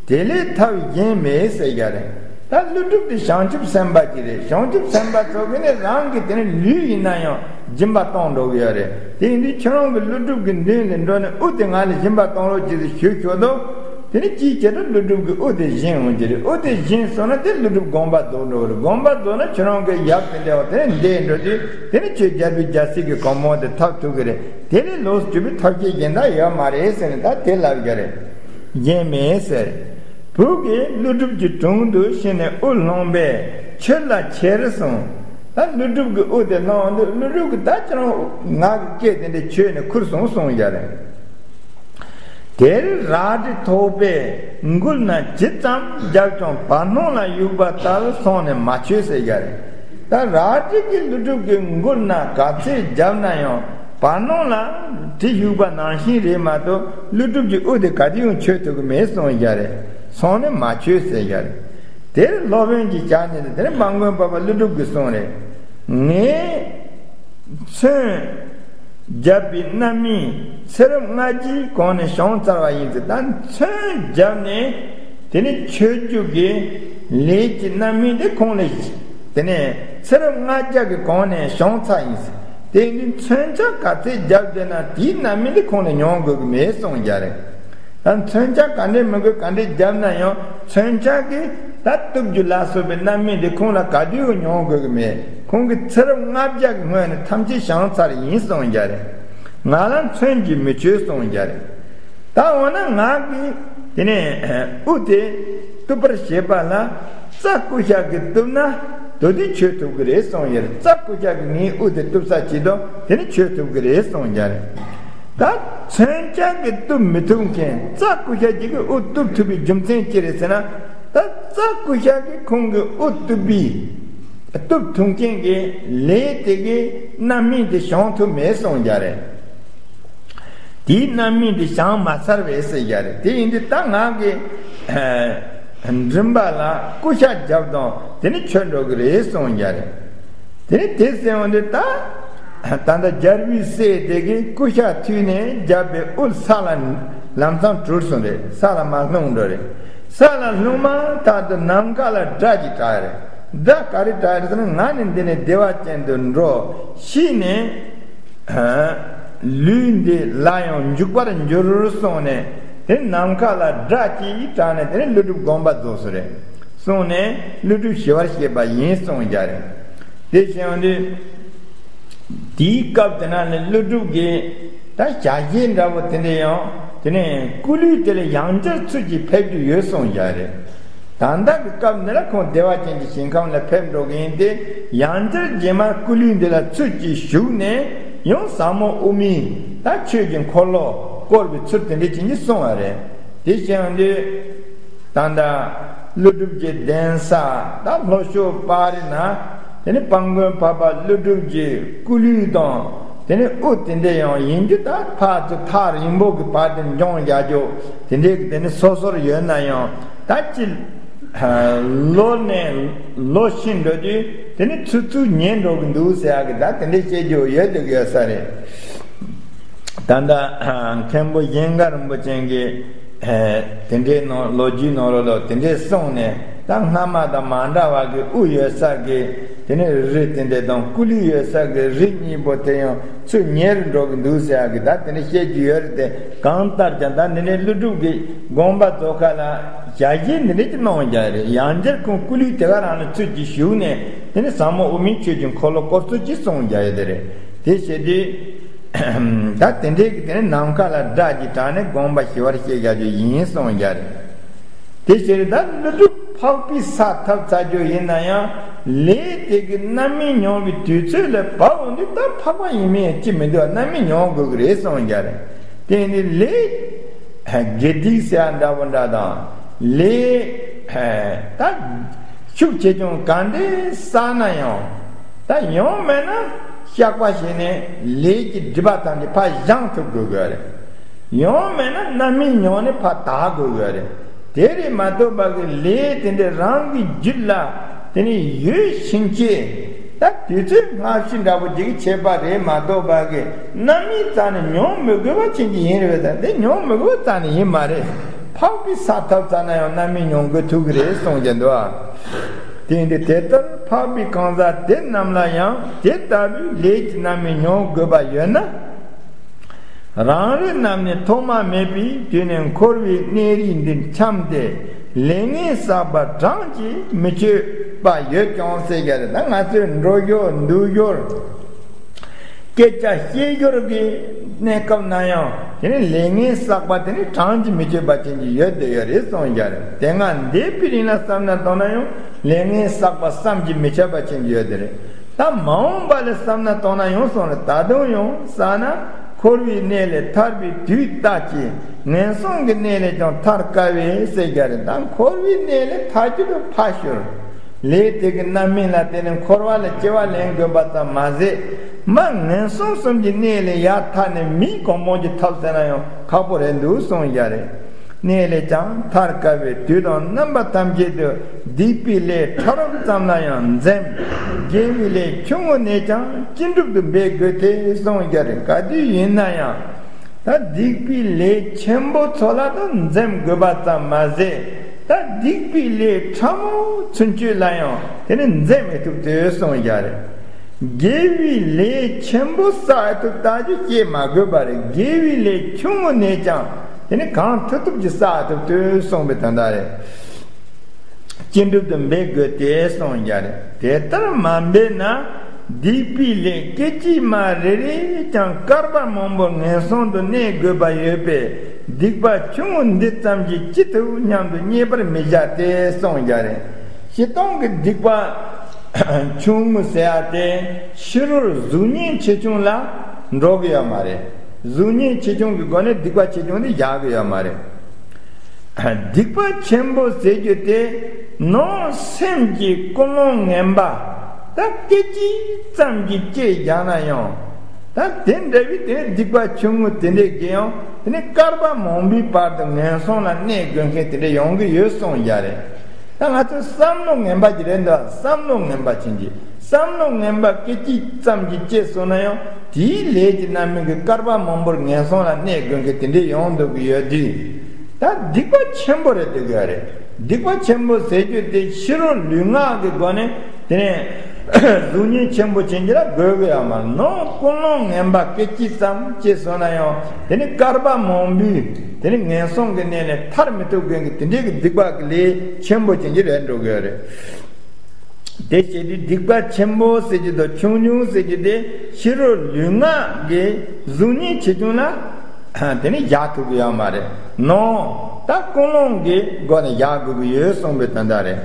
དེ་ལས་ཐབས་གཞན་མེད་ཟེར་བཞག་རེད། ད་ཀླུ་སྒྲུབ་དེ་བྱང་ཆུབ་སེམས་དཔའ་ཅིག་རེད། བྱང་ཆུབ་སེམས་དཔའ་ཚོ་གིས་ནི་རང་གི་དེ་ནི་ལུས་ཡིན་ན་ཡང་སྦྱིན་པ་གཏོང་འགྲོ་གི་ཡོད་རེད། དེ་ཡིན་དུས་ཁྱེད་རང་གིས་ཀླུ་སྒྲུབ་ཀྱི་མདུན་ལ་འགྲོ་ནས་དབུ་དེ་ང་ལ་སྦྱིན་པ་གཏོང་རོགས་ཅེས་ཞུ་ཆོག་དོ། དེ་ནི་ཅིའི་ཕྱིར་ཀླུ་སྒྲུབ་ཀྱི་དབུ་དེ་བཞེངས་འོང་གི་རེད། དབུ་དེ་བཞེངས་སོང་ན་དེ་ཀླུ་སྒྲུབ་དགོངས་པ་རྫོགས་འགྲོ་གི་རེད། དགོངས་པ་རྫོགས་ན་ཁྱེད་རང་གི་ཡབ་དེ་འདྲ་བ་དེ་ནི་འདས་འགྲོ་དུས་དེ་ནི་ཁྱོད་རྒྱལ་པོའི་རྒྱལ་སྲིད་ཀྱི་གོ་འཕང་དེ་ཐོབ་ཐུབ་ཀྱི་རེད། དེ་ལས་ལོགས་སུ་གྱུར་པའི་ཐབས་ཤེས་གཞན་དག་ཡོད་མ་རེད་ཟེར་ནས་ད་དེ་ལབ་ཀྱི་རེད། གཞན་མེད་ཟེར། བུ་གིས་ཀླུ་སྒྲུབ་ཀྱི་དྲུང་དུ་ཕྱིན་ནས་དབུ་ལྷུང་བས་ཁྱོད་ལ་ཁྱེར་གསུངས། ད་ཀླུ་སྒྲུབ་ཀྱི་དབུ་དེ་ལྷུང་དུས་ཀླུ་སྒྲུབ་ཀྱིས་ད་ཁྱེད་རང་ང་གི་སྐད་དེ་འདྲ་ཁྱོད་ནས་ཁུར་སོང་གསུངས་བཞག་རེད། དེར་རལ་གྲི་ཐོགས་པས་མགུལ་ན་ཇི་ཙམ་བརྒྱབ་ཀྱང་བར་སྣང་ལ་གཡུགས་པ་ལྟར་སོང་ནས་མ་ཆོད་ཟེར་བཞག་རེད། ད་རལ་གྲི་གིས་ཀླུ་སྒྲུབ་ཀྱི་མགུལ་ན་ག་ཚད་བརྒྱབ་ན་ཡང་བར་སྣང་ལ་གྲི་གཡུགས་པ་ནང་བཞིན་རེད་མ་གཏོགས་ཀླུ་སྒྲུབ་ཀྱི་དབུ་དེ་ག་དུས་ཡང་ཆོད་ཐུབ་ཀྱི་མེད་གསུངས་བཞག་རེད། སོང་ནས་མ་ཆོད་ཟེར་བཞག་རེད། དེར་སློབ་དཔོན་གྱི་ཞལ་ནས་དེ་ནས་མ་མགོན་པོ་པ་ཀླུ་སྒྲུབ་ཀྱིས་གསུངས་རེད། ངས་མཚོན་བརྒྱབ་པའི་རྣམ་སྨིན་ཚེ་རབས་ལྔ་བརྒྱའི་གོང་ནས་བྱུང་ཚར་བ་ཡིན་ཟེར། ད་མཚོན་བརྒྱབ་ནས་དེ་ནས་ཆོད་རྒྱུ་གི་ལས་ཀྱི་རྣམ་སྨིན་དེ་ཁོང་ལ་དེ་ནས་ཚེ་རབས་ལྔ་བརྒྱ་གི་གོང་ནས་བྱུང་ཚར་ཡིན་ཟེར། དེ་ཡིན་དུས་མཚོན་ཆ་ག་ཚད་བརྒྱབ་བསྡད་ན་དེའི་རྣམ་སྨིན་དེ་ཁོང་ལ་མྱོང་དགོས་ཀྱི་མེད་གསུངས་བཞག་རེད། ད་མཚོན་ཆ་ག་འདྲའི་མི་དགོས་ག་འདྲའི་བརྒྱབ་ན་ཡང་མཚོན་ཆ་གིས་ད་གཏུབ་རྒྱུ་ལ་སོགས་པའི་རྣམ་སྨིན་དེ་ཁོང་ལ་ག་དུས་ཡང་མྱོང་དགོས་ཀྱི་མེད། ཁོང་གིས་ཚེ་རབས་ལྔ་བརྒྱ་གི་སྔོན་ནས་ཐམས་ཅད་བྱང་ཚར་ཡིན་གསུངས་བཞག་རེད། ང་ལ་མཚོན་གྱིས་མི་ཆོད་གསུངས་བཞག་རེད། ད་འོ་ན་ང་གིས་དེ་ནས་དབུ་དེ་གཏུབ་པར་བྱེད་པ་ལ་རྩྭ་ཀུ་ཤ་གིས་གཏུབ་ན་དོ་དུས་ཆོད་ཐུབ་ཀྱི་རེད་གསུངས་ཡོད་རེད། རྩྭ་ཀུ་ཤ་གིས་ངའི་དབུ་དེ་གཏུབ་ས་བྱེད་དོ་དེ་ནི་ཆོད་ཐུབ་ཀྱི་རེད་གསུངས་བཞག་རེད། ད་མཚོན་ཆ་གིས་གཏུབ་མི་ཐུབ་མཁན་རྩྭ་ཀུ་ཤ་གཅིག་གིས་དབུ་གཏུབ་ཐུབ་པའི་རྒྱུ་མཚན་ཅི་རེད་ཟེར་ན། ད་རྩྭ་ཀུ་ཤ་གིས་ཁོང་གི་དབུ་གཏུབ་པའི་གཏུབ་ཐུབ་མཁན་གྱི་ལས་དེ་གི་རྣམ་སྨིན་དེ་བྱུང་ཐུབ་མེད་གསུངས་བཞག་རེད། དེའི་རྣམ་སྨིན་དེ་བྱུང་མ་ཚར་བས་ཟེར་བཞག་རེད། དེ་ཡིན་དུས་ད་ང་གི་མགྲིན་པ་ལ་ཀུ་ཤ་བརྒྱབ་དང་དེ་ནི་ཆོད་འགྲོ་གི་རེད་གསུངས་བཞག་རེད། དེ་ནི་དེ་ཟེར་འོང་དུས་ད་ད་ལྟ་རྒྱལ་པོའི་སྲས་དེ་གིས་ཀུ་ཤ་མཐུད་ནས་བརྒྱབ་པའི་དབུ་ས་ལ་ལམ་སང་གྲུལ་སོང་རེད། ས་ལ་མར་ལྷུང་འགྲོ་རེད། ས་ལ་ལྷུང་མ་ཐག་ཏུ་ནམ་མཁའ་ལ་སྒྲ་ཅིག་གྲགས་རེད། སྒྲ་ག་རེ་གྲགས་རེད་ཟེར་ན། ང་ནི་འདི་ནས་བདེ་བ་ཅན་དུ་འགྲོ། ཤི་ནས་ལུས་འདི་ལ་ཡང་འཇུག་པར་འགྱུར་གསུངས་ནས། དེ་ནམ་མཁའ་ལ་སྒྲ་གཅིག་གྲགས་ནས་དེ་ནས་ཀླུ་སྒྲུབ་དགོངས་པ་རྫོགས་སོང་རེད་གསུངས་ནས་ཀླུ་སྒྲུབ་ཞི་བར་གཤེགས་པ་ཡིན་གསུངས་བཞག་རེད། དེ་བྱས་ཡོང་དུས་དེའི་སྐབས་དེ་ན་ནི་ཀླུ་སྒྲུབ་ཀྱིས་ད་ཞལ་བཞེས་འདྲ་བོ་དེ་འདྲ་ཡང་དེ་ནས་སྐུ་ལུས་དེ་ལ་ཡང་བསྐྱར་ཚུར་གྱིས་ཕེབས་རྒྱུ་ཡོད་གསུངས་བཞག་རེད། ད་ལྟ་གི་སྐབས་འདི་ལ་ཁོང་བདེ་བ་ཅན་གྱི་ཞིང་ཁམས་ལ་ཕེབས་འགྲོ་གི་ཡིན་ཏེ། ཡང་བསྐྱར་རྗེས་མ་སྐུ་ལུས་འདི་ལ་ཚུར་གྱིས་ཞུགས་ནས་ཡང་ཟབ་མོ་དབུ་མའི་ད་ཆོས་ཀྱི་འཁོར་ལོ་བསྐོར་བའི་ཚུལ་དེ་འདྲ་བྱེད་ཀྱིན་གསུངས་པ་རེད། དེ་བྱས་ཡོང་དུས་ད་ལྟ་ཀླུ་སྒྲུབ་ཀྱི་གདན་ས་ད་ལྷོ་ཕྱོགས་པ་རི་ན་དེ་ནི་དཔལ་མགོན་འཕགས་པ་ཀླུ་སྒྲུབ་ཀྱི་སྐུ་ལུས་དང་། དེ་ནས་དབུ་དེ་འདྲ་ཡང་ཡིན་རྒྱུ་ད་ཕར་ཚུར་ཐག་རིང་པོ་གི་བར་དུ་འགྱོང་རྒྱག་རྒྱུ་དེ་འདྲའི་གི་དེ་ནས་སོ་སོར་ཡོད་ན་ཡང་། ད་ཅི་ལོ་ནས་ལོ་ཕྱིན་འགྲོ་དུས་དེ་ནས་ཚུར་ཚུར་ཉེ་འགྲོ་གི་འདུག་ཟེར་ཡག་གི་ད་དེ་འདྲའི་བཤད་རྒྱུ་ཡོད་འདུག་ཡོད་ས་རེད། ད་ལྟ་མཁན་པོ་གཞན་དགའ་རིན་པོ་ཆེ་གིས་དེ་འདྲའི་ནང་ལོ་རྒྱུས་ནང་ལོགས་ལ་དེ་འདྲའི་གསུངས་ནས། ད་སྔ་མ་དང་མ་འདྲ་བ་གི་དབུ་ཡོད་ས་གི་དེ་ནས་རི་དེ་འདྲ་དང་སྐུ་ལུས་ཡོད་ས་གི་རི་གཉིས་པོ་དེ་ཡང་ཚུར་ཉེ་རུ་འགྲོ་གི་འདུག་ཟེར་ཡག་གི་ད་དེ་འདྲ་བཤད་རྒྱུ་ཡོད་རེད་དེ། གང་ལྟར་ཀྱང་ད་འདི་ནས་ཀླུ་སྒྲུབ་ཀྱི་དགོངས་པ་རྫོགས་ཁ་ལ་ཞལ་བཞེས་འདི་འདྲ་ཅིག་གནང་བཞག་རེད། ཡང་བསྐྱར་ཁོང་སྐུ་ལུས་དེ་ག་རང་ལ་ཚུར་ཅིག་ཞུགས་ནས་དེ་ནས་ཟབ་མོ་དབུ་མའི་ཆོས་ཀྱི་འཁོར་ལོ་བསྐོར་ཚུལ་ཅིག་གསུངས་བཞག་ཡོད་དེ་རེད། དེ་བྱས་དུས། ད་དེ་འདྲའི་གི་དེ་ནི་ནམ་མཁའ་ལ་སྒྲ་གི་གྲགས་ནས་དགོངས་པ་ཞི་བར་བཤད་བཞག་རྒྱུ་ཡིན་གསུངས་བཞག་རེད། དེ་ཕྱིར་ད་ཀླུ་སྒྲུབ་འཕགས་པའི་ས་ཐོབ་ཚར་རྒྱུ་ཡིན་ན་ཡང་ལས་དེ་གི་རྣམ་སྨིན་མྱོང་བའི་དུས་ཚོད་ལ་བབ་འོང་དུས་ད་འཕགས་པ་ཡིན་མིན་ཅི་མི་འདུག་རྣམ་སྨིན་མྱོང་དགོས་ཀྱི་རེད་གསུངས་བཞག་རེད། དེ་ནི་ལས་དགེ་སྡིག་ཟེར་ཡ་འདྲ་པོ་འདྲ་དང་ལས་ད་ཤུགས་ཆེ་ཆུང་ག་འདྲའི་བསགས་ན་ཡང་། ད་ཡང་མེད་ན་བཤགས་པ་བྱས་ནས་ལས་ཀྱི་སྒྲིབ་པ་ཐམས་ཅད་ཕར་སྦྱང་ཐུབ་དགོས་དགོས་རེད། ཡང་མེད་ན་རྣམ་སྨིན་མྱོང་ནས་ཕར་དག་དགོས་དགོས་རེད། དེ་རེད་མ་གཏོགས་པ་གི་ལས་དེ་འདྲ་རང་གི་རྒྱུད་ལ་དེ་ནི་ཡོད་ཕྱིན་ཆད་ད་དུས་ཚོད་སྔ་ཕྱི་འདྲ་པོ་ཅིག་ཆད་པ་རེད་མ་གཏོགས་པ་གི་རྣམ་སྨིན་རྩ་ནས་མྱོང་མི་དགོས་པ་ཅན་གྱི་ཡིན་རེད་པས། ད་དེ་མྱོང་མི་དགོས་པ་རྩ་ནས་ཡིན་མ་རེད། འཕགས་པའི་ས་ཐོབ་ཚར་ན་ཡང་རྣམ་སྨིན་མྱོང་དགོས་ཐུག་གི་རེད་གསུངས་ཀྱི་འདུག་ཨ། དེ་ཡིན་དུས་དེ་ལྟར་འཕགས་པའི་གང་ཟག་དེ་རྣམས་ལ་ཡང་དེ་ལྟ་བུའི་ལས་ཀྱི་རྣམ་སྨིན་མྱོང་དགོས་པ་ཡོད་ན། རང་རེ་རྣམས་ནི་ཐོག་མ་མེད་པའི་དུས་ནས་འཁོར་བའི་གནས་རིས་འདིར་འཁྱམས་ཏེ་ལས་ངན་བསགས་པ་གྲངས་ཀྱིས་མི་ཆོད་པ་ཡོད་ཀྱང་ཟེར་གྱི་རེད། ད་ང་ཚོས་འགྲོ་ཞོར་འདུག་ཞོར། སྐད་ཆ་བཤད་ཞོར་གྱི་གནས་སྐབས་ན་ཡང་དེ་ནི་ལས་ངན་བསགས་པ་དེ་ནི་གྲངས་ཀྱིས་མི་ཆོད་པ་ཅན་གྱི་ཡོད་དེ་ཡོད་རེད་གསུངས་ཀྱི་རེད། དེ་སྔ་འདས་པའི་རིང་ལ་བསམ་ན་དང་ན་ཡང་ལས་ངན་བསགས་པ་བསམ་གྱིས་མི་ཁྱབ་པ་ཅན་གྱི་ཡོད་དེ་རེད། ད་མ་འོངས་པ་ལ་བསམ་ན་དང་ན་ཡང་གསུངས་རེད། ད་དུང་ཡང་བསམ་ན་འཁོར་བའི་གནས་ལས་ཐར་པའི་དུས་ལྟ་ཅི། ངན་སོང་གི་གནས་ལས་ཀྱང་ཐར་དཀའ་བས་ཟེར་གྱི་རེད། ད་འཁོར་བའི་གནས་ལས་ཐར་རྒྱུ་དེ་ཕར་ཞོར། ལས་དེ་གི་རྣམ་སྨིན་ལ་བརྟེན་ནས་འཁོར་བ་ལ་སྐྱེ་བ་ལེན་དགོས་པ་ཙམ་མ་ཟད། མར་ངན་སོང་གསུམ་གྱི་གནས་ལས་ཡར་ཐར་ནས་མིའི་གོ་འཕང་ཅིག་ཐོབ་ཟེར་ན་ཡང་ཁག་པོ་རེད་འདུག་གསུངས་བཞག་རེད། གནས་ལས་ཀྱང་ཐར་དཀའ་བས་དུས་དང་རྣམ་པ་ཐམས་ཅད་དུ་སྡིག་པའི་ལས་ཕྲ་རབ་ཙམ་ལ་ཡང་འཛེམ། དགེ་བའི་ལས་ཆུང་ངུ་ནས་ཀྱང་ཅི་འགྲུབ་ཏུ་འབད་དགོས་ཏེ་གསུངས་བཞག་རེད། ག་དུས་ཡིན་ན་ཡང་། ད་སྡིག་པའི་ལས་ཆེན་པོ་ཚོ་ལ་ད་འཛེམ་དགོས་པ་ཙམ་མ་ཟད། ད་སྡིག་པའི་ལས་ཕྲ་མོ་ཚུན་ཆོད་ལ་ཡང་དེ་ནི་འཛེམ་མི་ཐུབ་ཏུ་གསུངས་བཞག་རེད། དགེ་བའི་ལས་ཆེན་པོ་བསགས་ཐུབ་ལྟ་རྒྱུ་བྱེད་མ་དགོས་པ་རེད། དགེ་བའི་ལས་ཆུང་ངུ་ནས་ཀྱང་དེ་ནི་གང་ཐུབ་ཐུབ་ཀྱིས་བསགས་ཐུབ་ཏུ་གསུངས་པའི་དོན་དག་རེད། ཅི་འགྲུབ་ཏུ་འབད་དགོས་ཏེ་གསུངས་བཞག་རེད། དེ་ལྟར་མ་འབད་ན་སྡིག་པའི་ལས་སྐད་ཅིག་མ་རེ་རེས་ཀྱང་བསྐལ་པ་མང་པོར་ངན་སོང་དུ་གནས་དགོས་པ་ཡོད་པས་སྡིག་པ་ཆུང་ངུ་འདི་ཙམ་གྱིས་ཅི་ཐུབ་སྙམ་དུ་རྙེད་པར་མི་བྱ་སྟེ་གསུངས་བཞག་རེད། སྤྱིར་བཏང་གི་སྡིག་པ་ཆུང་ངུ་ཟེར་ཡ་དེ་ཕྱི་རོལ་གཟུགས་བརྙན་ཆེ་ཆུང་ལ་འགྲོ་གི་ཡོད་མ་རེད། གཟུགས་བརྙན་ཆེ་ཆུང་གི་སྒོ་ནས་སྡིག་པ་ཆེ་ཆུང་དེ་བཞག་གི་ཡོད་མ་རེད། སྡིག་པ་ཆེན་པོ་ཟེར་རྒྱུ་དེ་ནང་སེམས་ཀྱི་ཀུན་སློང་ངན་པ་ད་སྐད་ཅིག་ཙམ་གྱིས་བཅད་བཞག་ན་ཡང་། ད་དེ་འདྲ་བའི་དེ་སྡིག་པ་ཆུང་ངུ་དེ་འདྲས་ཀྱིས་ཡང་དེ་ནི་བསྐལ་པ་མང་པོའི་བར་དུ་ངན་སོང་ལ་གནས་དགོས་མཁན་དེ་འདྲ་ཡོང་གི་ཡོད་གསུངས་བཞག་རེད། ད་ང་ཚོའི་བསམ་བློ་ངན་པ་ཅིག་རེད་འདུག་བསམ་བློ་ངན་པ་ཅན་གྱི་བསམ་བློ་ངན་པ་སྐད་ཅིག་ཙམ་གྱིས་བཅད་སོང་ན་ཡང་དེའི་ལས་ཀྱི་རྣམ་སྨིན་གྱིས་བསྐལ་པ་མང་པོར་ངན་སོང་ལ་གནས་དགོས་མཁན་དེ་འདྲས་ཡོང་འདུག་གི་ཡོད་དུས། ད་སྡིག་པ་ཆེན་པོ་རེད་འདུག་གི་ཡོད་རེད། སྡིག་པ་ཆེན་པོ་ཟེར་རྒྱུ་དེ་ཕྱི་རོལ་ལུས་ངག་གི་སྒོ་ནས་དེ་ནས་གཟུགས་བརྙན་ཆེན་པོ་ཅན་གྱི་ལ་དགོས་གི་ཡོད་མ་རེད། ནང་ཀུན་སློང་ངན་པ་སྐད་ཅིག་ཙམ་བཅད་སོང་ན་ཡང་དེ་ནི་བསྐལ་པ་མང་པོའི་དེ་ནི་ངན་སོང་གི་གནས་ནས་ཐར་མི་ཐུབ་མཁན་གྱི་དེ་འདྲའི་གི་སྡིག་པ་གི་ལས་ཆེན་པོ་ཅན་གྱི་རེད་འགྲོ་གི་ཡོད་རེད། དེ་བྱས་ཏེ་སྡིག་པ་ཆེན་པོ་ཟེར་གྱི་དང་ཆུང་ཆུང་ཟེར་གྱི་དེ་ཕྱི་རོལ་ལུས་ངག་གི་གཟུགས་བརྙན་ཆེ་ཆུང་ལ་དེ་ནི་བཞག་ཐུབ་ཀྱི་ཡོད་མ་རེད། ནང་ད་ཀུན་སློང་གི་སྒོ་ནས་བཞག་དགོས་ཀྱི་ཡོད་གསུངས་པའི་དོན་དག་རེད།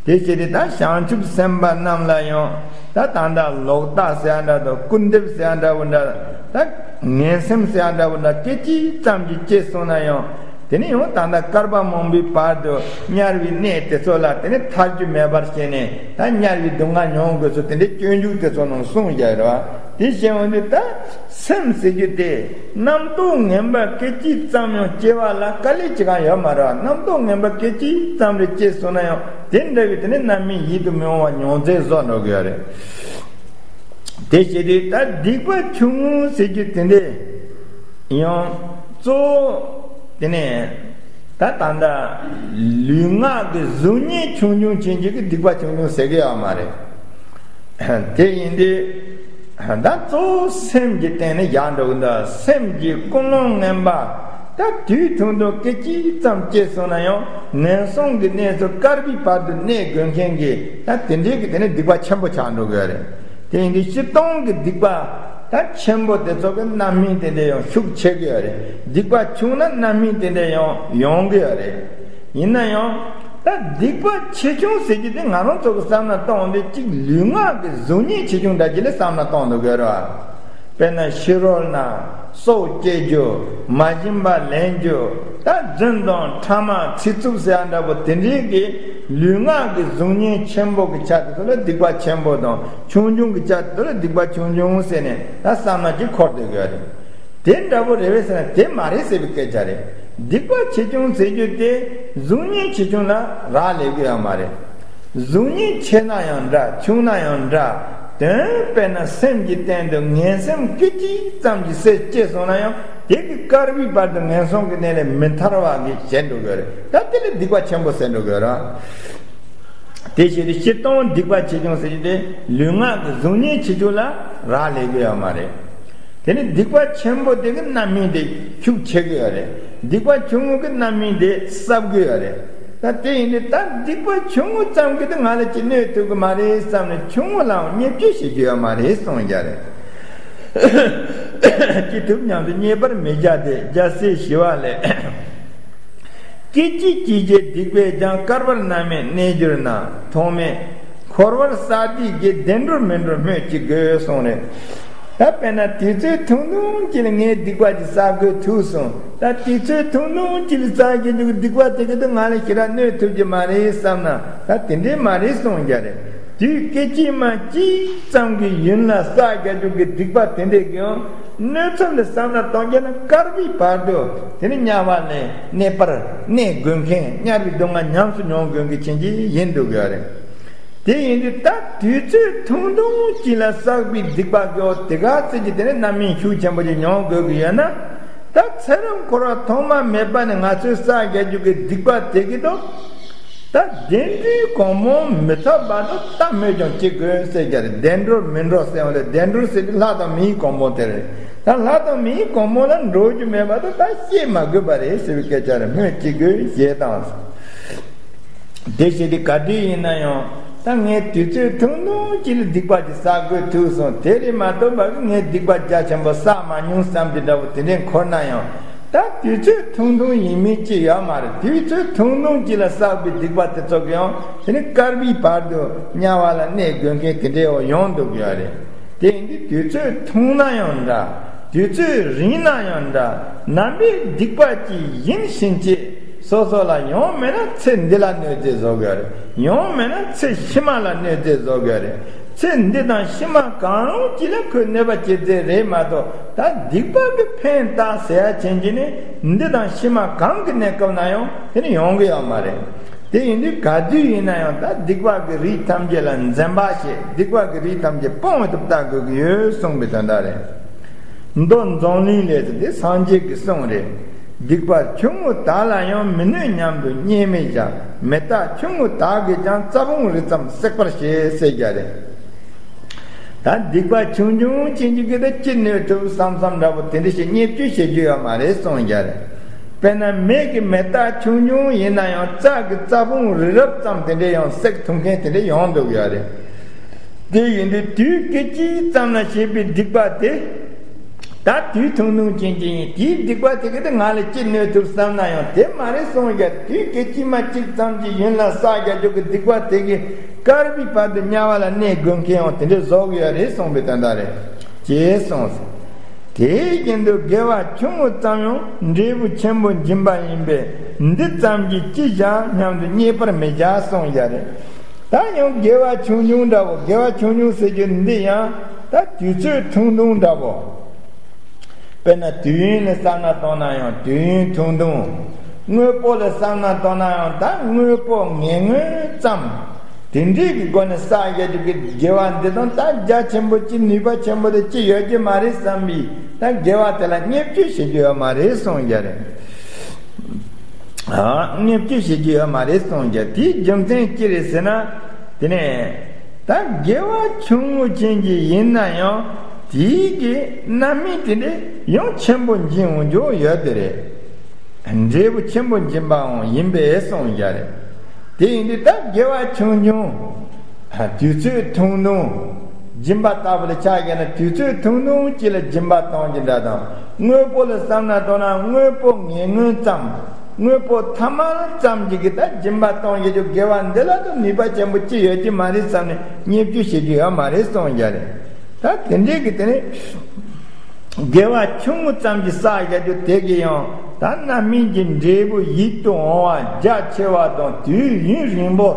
དེ་བྱས་ཏེ་ད་བྱང་ཆུབ་སེམས་དཔའ་རྣམས་ལ་ཡང་ད་ད་ལྟ་ལོག་ལྟ་ཟེར་ཡ་འདྲ་དང་སྐུར་འདེབས་ཟེར་ཡ་འདྲ་བོ་འདྲ་ད་ངན་སེམས་ཟེར་ཡ་འདྲ་བོ་འདྲ་སྐད་ཅིག་ཙམ་གྱིས་སྐྱེས་སོང་ན་ཡང་། དེ་ནས་ཡང་ད་ལྟ་བསྐལ་པ་མང་པོའི་བར་དུ་དམྱལ་བའི་གནས་དེ་ཚོ་ལ་དེ་ནས་ཐར་རྒྱུ་མེད་པར་བྱས་ནས་ད་དམྱལ་བའི་སྡུག་བསྔལ་མྱོང་དགོས་ཚུལ་དེ་འདྲའི་སྤྱོད་འཇུག་དེ་ཚོ་ནང་གསུངས་བཞག་རེད་བ། དེ་བྱས་འོང་དུས་ད་སེམས་ཟེར་རྒྱུ་དེ་རྣམ་རྟོག་ངན་པ་སྐད་ཅིག་ཙམ་ཡང་སྐྱེ་བ་ལ་དཀའ་ལས་ཅི་གང་ཡོད་མ་རེད་བ། རྣམ་རྟོག་ངན་པ་སྐད་ཅིག་ཙམ་རེ་སྐྱེས་སོང་ན་ཡང་དེ་འདྲ་བའི་དེ་ནས་རྣམ་སྨིན་ཡིད་དུ་མི་འོང་བ་མྱོང་ཚད་བཟོ་འགྲོ་གི་ཡོད་རེད། དེ་བྱས་དུས་ད་སྡིག་པ་ཆུང་ངུ་ཟེར་རྒྱུ་དེ་འདྲས། ཡང་གཙོ་བོ་དེ་ནས་ད་ད་ལྟ་ལུས་ངག་གི་གཟུགས་བརྙན་ཆུང་ཆུང་ཅན་གྱི་གི་སྡིག་པ་ཆུང་ཆུང་ཟེར་གི་ཡོད་མ་རེད། དེ་ཡིན་དུས། ད་གཙོ་བོ་སེམས་ཀྱི་སྟེང་ནས་བཞག་འགྲོ་གི་འདུག་སེམས་ཀྱི་ཀུན་སློང་ངན་པ། ད་དུས་ཐུང་ཐུང་སྐད་ཅིག་ཙམ་སྐྱེས་སོང་ན་ཡང་ངན་སོང་གི་གནས་སུ་བསྐལ་པའི་བར་དུ་གནས་དགོས་མཁན་གྱི་ད་དེ་འདྲའི་གི་དེ་ནི་སྡིག་པ་ཆེན་པོ་ཆགས་འགྲོ་གི་ཡོད་རེད། དེ་ཡིན་དུས་སྤྱིར་བཏང་གི་སྡིག་པ་ད་ཆེན་པོ་དེ་ཚོ་གི་རྣམ་སྨིན་དེ་འདྲ་ཡང་ཤུགས་ཆེ་གི་ཡོད་རེད། སྡིག་པ་ཆུང་ན་རྣམ་སྨིན་དེ་འདྲ་ཡང་ཡོང་གི་ཡོད་རེད། ཡིན་ན་ཡང་། ད་སྡིག་པ་ཆེ་ཆུང་ཟེར་རྒྱུ་དེ་ང་རང་ཚོ་གི་བསམ་བློ་གཏོང་དུས་གཅིག་ལུས་ངག་གི་གཟུགས་བརྙན་ཆེ་ཆུང་འདྲ་ཅིག་ལ་བསམ་བློ་གཏོང་དུ་དགོས་ར། དཔེར་ན་ཕྱི་རོལ་ན་སྲོག་བཅད་རྒྱུ། མ་བྱིན་པ་ལེན་རྒྱུ། ད་རྫུན་དང་ཕྲ་མ་ཚིག་རྩུབ་ཟེར་ཡ་འདྲ་པོ་དེ་འདྲའི་གི་ལུས་ངག་གི་གཟུགས་བརྙན་ཆེན་པོ་གི་ཆ་དེ་ཚོ་ལ་སྡིག་པ་ཆེན་པོ་དང་ཆུང་ཆུང་གི་ཆ་དེ་ཚོ་ལ་སྡིག་པ་ཆུང་ཆུང་ཟེར་ནས་ད་བསམ་བློ་ཅིག་འཁོར་དུ་དགོས་རེད། དེ་འདྲ་པོ་རེད་པས་ཟེར་ན་དེ་མ་རེད་ཟེར་བའི་སྐད་ཆ་རེད། སྡིག་པ་ཆེ་ཆུང་ཟེར་རྒྱུ་དེ་གཟུགས་བརྙན་ཆེ་ཆུང་ལ་རག་ལས་ཀྱི་ཡོད་མ་རེད། གཟུགས་བརྙན་ཆེ་ན་ཡང་འདྲ་ཆུང་ན་ཡང་འདྲ། དོན་དཔེར་ན་སེམས་ཀྱི་སྟེང་དུ་ངན་སེམས་སྐད་ཅིག་ཙམ་གྱི་སེམས་སྐྱེས་སོང་ན་ཡང་དེ་གི་བསྐལ་པའི་བར་དུ་ངན་སོང་གི་གནས་ལས་མི་ཐར་བ་གི་བྱེད་འགྲོ་གི་རེད། ད་དེ་ལས་སྡིག་པ་ཆེན་པོ་ཟེར་འགྲོ་གི་རེད། དེ་བྱས་ཏེ་སྤྱིར་བཏང་སྡིག་པ་ཆེ་ཆུང་ཟེར་རྒྱུ་དེ་ལུས་ངག་གི་གཟུགས་བརྙན་ཆེ་ཆུང་ལ་རག་ལས་ཀྱི་ཡོད་མ་རེད། དེ་ནི་སྡིག་པ་ཆེན་པོ་དེ་གི་རྣམ་སྨིན་དེ་ཤུགས་ཆེ་གི་ཡོད་རེད། སྡིག་པ་ཆུང་ངུ་གི་རྣམ་སྨིན་དེ་སྲབ་གི་ཡོད་རེད། ད་དེ་ཡིན་དུས་ད་སྡིག་པ་ཆུང་ངུ་ཙམ་གྱིས་དེ་ང་ལ་ཅི་གནོད་ཐུབ་གི་མ་རེད་བསམ་ནས་ཆུང་ངུ་ལའང་བརྙས་བཅོས་བྱེད་རྒྱུ་ཡོད་མ་རེད་གསུངས་རྒྱུ་རེད། ཅི་ཐུབ་སྙམ་དུ་རྙེད་པར་མི་བྱ་སྟེ། རྒྱལ་སྲས་ཞི་བ་ལྷས། སྐད་ཅིག་གཅིག་བྱེད་སྡིག་པས་ཀྱང་། བསྐལ་པར་མནར་མེད་གནས་གྱུར་ན། ཐོག་མེད་འཁོར་བར་བསགས་སྡིག་གིས། བདེ་འགྲོར་མི་འགྲོ་སྨོས་ཅི་དགོས་གསུངས་རེད། ད་དཔེར་ན་དུས་ཚོད་ཐུང་ཐུང་གཅིག་ལ་ངས་སྡིག་པ་ཅིག་བསགས་དགོས་ཐུག་སོང་། ད་དུས་ཚོད་ཐུང་ཐུང་གཅིག་ལ་བསགས་རྒྱུ་འདུག་སྡིག་པ་དེ་གི་དུ་ང་ལ་ཞེ་དྲག་གནོད་ཐུབ་ཀྱི་མ་རེད་བསམ་ན་ད་དེ་འདྲས་མ་རེད་གསུངས་རྒྱུ་རེད། དུས་སྐད་ཅིག་མ་གཅིག་ཙམ་གྱི་ཡུན་ལ་བསགས་རྒྱུ་གི་སྡིག་པ་དེ་འདྲས་ཀྱང་གནོད་ཚབས་ལ་བསམ་ན་གཏོང་རྒྱུ་ན་བསྐལ་པའི་བར་དུ་དེ་ནི་དམྱལ་བ་ལས་གནས་པར་གནས་དགོས་མཁན་དམྱལ་བའི་སྡུག་བསྔལ་ཉམས་སུ་མྱོང་དགོས་མཁན་ཅན་གྱི་ཡིན་འདུག་ཡོད་རེད། དེ་ཡིན་དུས་ད་དུས་ཚོད་ཐུང་ཐུང་གཅིག་ལ་བསགས་པའི་སྡིག་པ་གི་འོག་དེ་ག་ཚོད་ཀྱི་དེ་ནས་རྣམ་སྨིན་ཤུགས་ཆེན་པོ་ཅིག་མྱོང་དགོས་ཀྱི་ཡོད་ན། ད་ཚེ་རབས་འཁོར་བ་ཐོག་མ་མེད་པ་ནས་ང་ཚོས་བསགས་རྒྱུ་གི་སྡིག་པ་དེ་གི་དོ། ད་བདེ་འབྲས་གང་མང་མི་ཐོབ་བར་དུ་ད་སྨོས་ཀྱང་ཅི་དགོས་ཟེར་རྒྱུ་རེད། བདེ་འགྲོར་མི་འགྲོ་ཟེར་བ་ལས་བདེ་འགྲོར་ཟེར་དུས་ལྷ་དང་མིའི་གོང་མོ་དེ་རེད། ད་ལྷ་དང་མིའི་གོང་མོ་ལ་འགྲོ་རྒྱུ་མེད་པར་དུ་ད་སྐྱེ་མ་དགོས་པ་རེད་ཟེར་བའི་སྐད་ཆ་རེད། སྨོས་ཅི་དགོས་ཞེས་དང་། དེ་བྱས་ཏེ་ག་དུས་ཡིན་ན་ཡང་ད་ངས་དུས་ཚོད་ཐུང་ཐུང་གཅིག་ལ་སྡིག་པ་ཅིག་བསགས་དགོས་ཐུག་སོང་། དེ་རེད་མ་གཏོགས་པ་གི་ངས་སྡིག་པ་རྒྱ་ཆེན་པོ་བསགས་མ་མྱོང་བསམ་གྱི་འདྲ་བོ་དེ་འདྲས་འཁོར་ན་ཡང་ད་དུས་ཚོད་ཐུང་ཐུང་ཡིན་མིན་ཅི་ཡོད་མ་རེད། དུས་ཚོད་ཐུང་ཐུང་གཅིག་ལ་བསགས་པའི་སྡིག་པ་དེ་ཚོ་གི་ཡང་དེ་ནི་བསྐལ་པའི་བར་དུ་དམྱལ་བ་ལ་གནས་དགོས་མཁན་དེ་འདྲས་འོ་ཡོང་འདུག་ཡོད་རེད། དེ་ཡིན་དུས་དུས་ཚོད་ཐུང་ན་ཡང་འདྲ། དུས་ཚོད་རིང་ན་ཡང་འདྲ། ནམ་པའི་སྡིག་པ་ཅིག་ཡིན་ཕྱིན་ཆད་སོ་སོ་ལ་ཡང་མེད་ན་ཚེ་འདི་ལ་གནོད་འཚེ་བཟོ་དགོས་རེད། ཡང་མེད་ན་ཚེ་ཕྱི་མ་ལ་གནོད་འཚེ་བཟོ་དགོས་རེད། ཚེ་འདི་དང་ཕྱི་མ་གང་རུང་གཅིག་ལ་ཁོས་གནོད་པ་བྱེད་རྩིས་རེད་མ་གཏོགས་ད་སྡིག་པ་གི་ཕན་བཏགས་ཟེར་ཡ་ཅན་གྱི་ནི་འདི་དང་ཕྱི་མ་གང་གི་གནས་སྐབས་ན་ཡང་དེ་ནི་ཡོང་གི་ཡོད་མ་རེད། དེ་ཡིན་དུས་ག་དུས་ཡིན་ན་ཡང་ད་སྡིག་པ་གི་རིགས་ཐམས་ཅད་ལ་འཛེམ་བག་བྱེད། སྡིག་པ་གི་རིགས་ཐམས་ཅད་སྤོང་བའི་ཐབས་བལྟ་དགོས་ཀྱི་ཡོད་གསུངས་པའི་དོན་དག་རེད། མདོ་འཛམ་གླིང་ལས་ཟེར་དེ་སངས་རྒྱས་ཀྱི་གསུང་རེད། སྡིག་པ་ཆུང་ངུ་དག་ལ་ཡང་། མི་གནོད་སྙམ་དུ་བརྙས་མི་བྱ། མི་རྟག་ཆུང་ངུ་དག་གིས་ཀྱང་། རྩྭ་བོང་རིགས་ཙམ་བསྲེག་པར་བྱེད་ཟེར་རྒྱུ་རེད། ད་སྡིག་པ་ཆུང་ཆུང་ཅན་གྱི་གི་ད་ཅི་གནོད་ཐུབ་བསམ་བསམ་འདྲ་པོ་དེ་འདྲ་ཞིག་བརྙས་བཅོས་བྱེད་རྒྱུ་ཡོད་མ་རེད་གསུངས་རྒྱུ་རེད། དཔེར་ན་མེ་གི་མེ་སྟག་ཆུང་ཆུང་ཡིན་ན་ཡང་རྩྭ་གི་རྩྭ་བོང་རི་རབ་ཙམ་དེ་འདྲ་ཡང་བསྲེག་ཐུབ་མཁན་དེ་འདྲ་ཡོང་འདུག་ཡོད་རེད། དེ་ཡིན་དུས་དུས་སྐད་ཅིག་ཙམ་ལ་བྱས་པའི་སྡིག་པ་དེ། ད་དུས་ཐུང་ཐུང་ཅན་ཅན་ཡིན། དེའི་སྡིག་པ་དེ་གི་དེ་ང་ལ་ཅི་གནོད་ཐུབ་བསམ་ན་ཡང་དེ་མ་རེད་གསུངས་རྒྱུ་རེད། དུས་སྐད་ཅིག་མ་གཅིག་ཙམ་གྱི་ཡུན་ལ་བསགས་རྒྱུ་གི་སྡིག་པ་དེ་གི་བསྐལ་པའི་བར་དུ་དམྱལ་བ་ལ་གནས་དགོས་མཁན་ཡང་དེ་འདྲ་བཟོ་གི་ཡོད་རེད་གསུངས་པའི་དོན་དག་རེད། ཅེས་གསུངས། དེ་བཞིན་དུ་དགེ་བ་ཆུང་ངུ་ཙམ་ཡང་འབྲས་བུ་ཆེན་པོ་འབྱིན་པ་ཡིན་པས། འདི་ཙམ་གྱིས་ཅི་བྱ་སྙམ་དུ་བརྙས་པར་མི་བྱ་གསུངས་རྒྱུ་རེད། ད་ཡང་དགེ་བ་ཆུང་ཆུང་འདྲ་བོ། དགེ་བ་ཆུང་ཆུང་ཟེར་རྒྱུ་འདི་ཡང་ད་དུས་ཚོད་ཐུང་ཐུང་འདྲ་བོ། དཔེར་ན་དུས་ཡུན་ལ་བསམ་ན་གཏོང་ན་ཡང་དུས་ཡུན་ཐུང་ཐུང་། དངོས་པོ་ལ་བསམ་ན་གཏོང་ན་ཡང་ད་དངོས་པོ་ངན་ངོན་ཙམ། དེ་འདྲའི་གི་སྒོ་ནས་བསགས་ཡོད་རྒྱུ་གི་དགེ་བ་འདི་དང་ད་རྒྱ་ཆེན་པོ་ཅི་ནུས་པ་ཆེན་པོ་དེ་ཅི་ཡོད་རྒྱུ་མ་རེད་བསམ་པའི་ད་དགེ་བ་དེ་ལ་བརྙས་བཅོས་བྱེད་རྒྱུ་ཡོད་མ་རེད་གསུངས་རྒྱུ་རེད། ཨ། བརྙས་བཅོས་བྱེད་རྒྱུ་ཡོད་མ་རེད་གསུངས་རྒྱུ་དེའི་རྒྱུ་མཚན་ཅི་རེད་ཟེར་ན། དེ་ནས། ད་དགེ་བ་ཆུང་ངུ་ཅན་གྱི་ཡིན་ན་ཡང་དེའི་གི་རྣམ་སྨིན་དེ་འདྲ་ཡང་ཆེན་པོ་འབྱིན་འོང་རྒྱུ་ཡོད་དེ་རེད། འབྲས་བུ་ཆེན་པོ་འབྱིན་པའང་ཡིན་པས་གསུངས་བཞག་རེད། དེ་ཡིན་དུས་ད་དགེ་བ་ཆུང་ཆུང་། དུས་ཚོད་ཐུང་ཐུང་། སྦྱིན་པ་ལྟ་བུ་ལ་ཆ་བཞག་ན་དུས་ཚོད་ཐུང་ཐུང་གཅིག་ལ་སྦྱིན་པ་གཏོང་རྒྱུ་འདྲ་དང་། དངོས་པོ་ལ་བསམ་ན་མདོར་ན་དངོས་པོ་ངན་ངོན་ཙམ། དངོས་པོ་ཐ་མལ་ཙམ་གྱི་གི་ད་སྦྱིན་པ་གཏོང་རྒྱུ་དགེ་བ་འདི་ལ་ད་ནུས་པ་ཆེན་པོ་ཅི་ཡོད་ཀྱི་མ་རེད་བསམ་ནས་བརྙས་བཅོས་བྱེད་རྒྱུ་ཡོད་མ་རེད་གསུངས་བཞག་རེད། ད་དེ་འདྲའི་གི་དེ་ནི། དགེ་བ་ཆུང་ངུ་ཙམ་གྱིས་བསགས་བཞག་རྒྱུ་དེ་གིས་ཡང་ད་རྣམ་སྨིན་གྱི་འབྲས་བུ་ཡིད་དུ་འོང་བ་རྒྱ་ཆེ་བ་དང་དུས་ཡུན་རིང་པོ་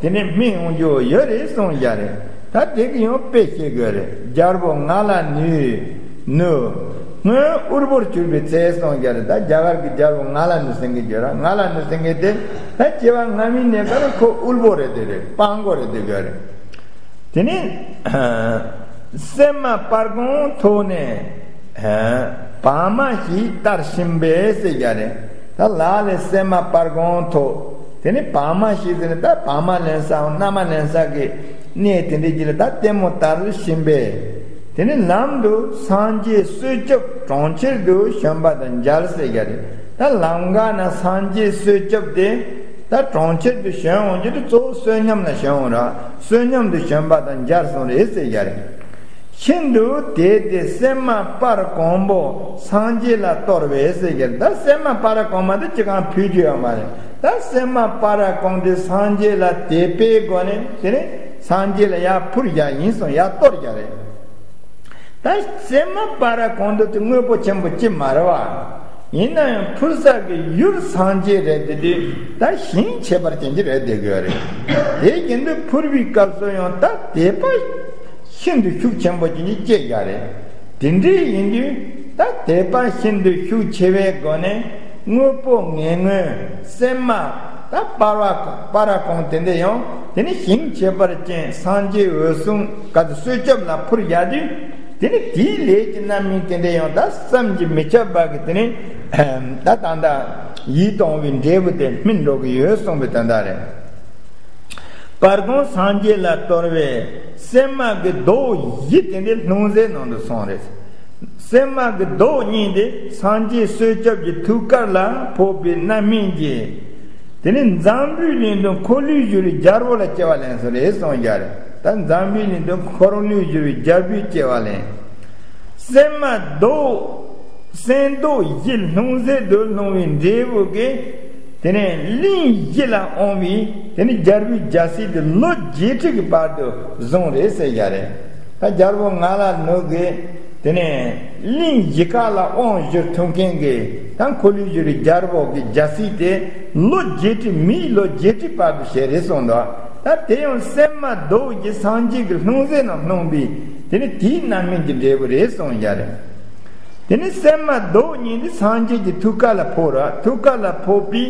དེ་ནས་སྨིན་འོང་རྒྱུ་ཡོད་རེད་གསུངས་བཞག་རེད། ད་དེ་གི་ཡང་དཔེ་བཤད་དགོས་རེད། རྒྱལ་པོ་ང་ལ་ནུས། ནུ། སྔོན་དབུལ་པོར་གྱུར་པའི་ཚེ་གསུངས་བཞག་རེད། ད་རྒྱ་གར་གྱི་རྒྱལ་པོ་ང་ལ་ནུ་ཟེར་མཁན་གྱི་ར་ང་ལ་ནུ་ཟེར་མཁན་དེ་ད་སྐྱེ་བ་སྔ་མའི་གནས་སྐབས་ལ་ཁོ་དབུལ་པོ་རེད་དེ་རེད། སྤྲང་པོ་རེད་དེ་དགོས་རེད། དེ་ནས་སྲན་མ་སྤར་གོང་ཐོག་ནས་བག་མ་ཞིག་བསྟར་བཞིན་པས་ཟེར་བཞག་རེད། ད་ལ་ལས་སྲན་མ་སྤར་གོང་ཐོག་དེ་ནས་བག་མ་ཞིག་ཟེར་ནས་ད་བག་མ་ལེན་ས་མནའ་མ་ལེན་ས་གི་གནས་དེ་འདྲའི་རྒྱུད་ལ་ད་ལྟད་མོ་ལྟ་བཞིན་པས། དེ་ནས་ལམ་དུ་སངས་རྒྱས་བསོད་སྐྱོབ་གྲོང་ཁྱེར་དུ་བྱོན་པ་དང་མཇལ་ཟེར་བཞག་རེད། ད་ལམ་ཁ་ན་སངས་རྒྱས་བསོད་སྐྱོབ་དེ། ད་གྲོང་ཁྱེར་དུ་བྱོན་འོང་རྒྱུ་དེ་གཙོ་བོ་བསོད་སྙོམས་ལ་བྱོན་འོང་ར། བསོད་སྙོམས་དུ་བྱོན་པ་དང་མཇལ་སོང་རེད་ཟེར་བཞག་རེད། ཤིན་ཏུ་དེ་སྟེ་སྲན་མ་སྤར་གོང་པོ་སངས་རྒྱས་ལ་གཏོར་བས་ཟེར་བཞག་རེད། ད་སྲན་མ་སྤར་གོང་མ་དེ་ཅི་གང་ཕུལ་རྒྱུ་ཡོད་མ་རེད། ད་སྲན་མ་སྤར་གོང་དེ་སངས་རྒྱས་ལ་དད་པའི་སྒོ་ནས་དེ་ནས་སངས་རྒྱས་ལ་ཡར་ཕུལ་བཞག་ཡིན་སོང་། ཡར་གཏོར་བཞག་རེད། ད་སྲན་མ་སྤར་གོང་དུ་དེ་དངོས་པོ་ཆེན་པོ་ཅི་མ་རེད་བ། ཡིན་ན་ཡང་ཕུལ་ས་གི་ཡུལ་སངས་རྒྱས་རེད་དེ་དུས་ད་ཞིང་ཁྱད་པར་ཅན་གྱི་རེད་དེ་དགོས་རེད། དེ་བཞིན་དུ་ཕུལ་བའི་སྐབས་སུ་ཡང་ད་དད་པ་ཤིན་ཏུ་ཤུགས་ཆེན་པོ་ཅན་གྱི་སྐྱེ་བཞག་རེད། དེ་འདྲའི་ཡིན་དུས་ད་དད་པ་ཤིན་ཏུ་ཤུགས་ཆེ་བའི་སྒོ་ནས་དངོས་པོ་ངན་ངོན་སྲན་མ་ད་སྤར་བ་སྤར་གོང་དེ་འདྲ་ཡང་དེ་ནི་ཞིང་ཁྱད་པར་ཅན་སངས་རྒྱས་འོད་སྲུང་ག་ཚོད་བསོད་སྐྱོབ་ལ་ཕུལ་བཞག་དུས། དེ་ནི་དེའི་ལས་ཀྱི་རྣམ་སྨིན་དེ་འདྲ་ཡང་ད་བསམ་གྱིས་མི་ཁྱབ་པ་གི་དེ་ནི་ད་ད་ད་ཡིད་དུ་འོང་བའི་འབྲས་བུ་དེ་སྨིན་འགྲོ་གི་ཡོད་གསུངས་པའི་དོན་དག་རེད། སྤར་གོང་སངས་རྒྱས་ལ་གཏོར་བས་སྲན་མ་གི་མདོག་བཞི་དེ་འདྲའི་ལྷུང་བཟེད་ནང་དུ་སོང་རེད། སྲན་མ་གི་མདོག་གཉིས་དེ་སངས་རྒྱས་བསོད་སྐྱོབ་ཀྱི་ཐུགས་ཀར་ལ་ཕོག་པའི་རྣམ་སྨིན་གྱིས། དེ་ནས་འཛམ་བུའི་གླིང་དུ་འཁོར་ལོས་སྒྱུར་བའི་རྒྱལ་པོ་ལ་སྐྱེ་བ་ལེན་སོང་རེད་གསུངས་བཞག་རེད། ད་འཛམ་བུའི་གླིང་དུ་འཁོར་ལོས་སྒྱུར་བའི་རྒྱལ་པོའི་སྐྱེ་བ་ལེན། སྲན་མ་མདོག་སྲན་མདོག་བཞི་ལྷུང་བཟེད་དུ་ལྷུང་བའི་འབྲས་བུ་གིས། དེ་ནས་གླིང་བཞི་ལ་དབང་བའི་དེ་ནས་རྒྱལ་པོའི་རྒྱལ་སྲིད་དེ་ལོ་བརྒྱད་ཁྲི་གི་བར་དུ་བཟུང་རེད་ཟེར་བཞག་རེད། ད་རྒྱལ་པོ་ང་ལ་ནུ་གིས། དེ་ནས་གླིང་བཞི་ཀ་ལ་དབང་བསྒྱུར་ཐུབ་མཁན་གྱི་ད་འཁོར་ལོས་སྒྱུར་བའི་རྒྱལ་པོ་གི་རྒྱལ་སྲིད་དེ་ལོ་བརྒྱད་ཁྲི་མིའི་ལོ་བརྒྱད་ཁྲི་བར་དུ་བྱས་རེད་གསུངས་འདུག་ད་དེ་ཡང་སྲན་མ་མདོག་བཞི་སངས་རྒྱས་ཀྱི་ལྷུང་བཟེད་ནང་ལྷུང་བའི་དེ་ནི་དེའི་རྣམ་སྨིན་གྱི་འབྲས་བུ་རེད་གསུངས་བཞག་རེད། དེ་ནི་སྲན་མ་མདོག་གཉིས་ནི་སངས་རྒྱས་ཀྱི་ཐུགས་ཀ་ལ་ཕོག་ར། ཐུགས་ཀ་ལ་ཕོག་པའི་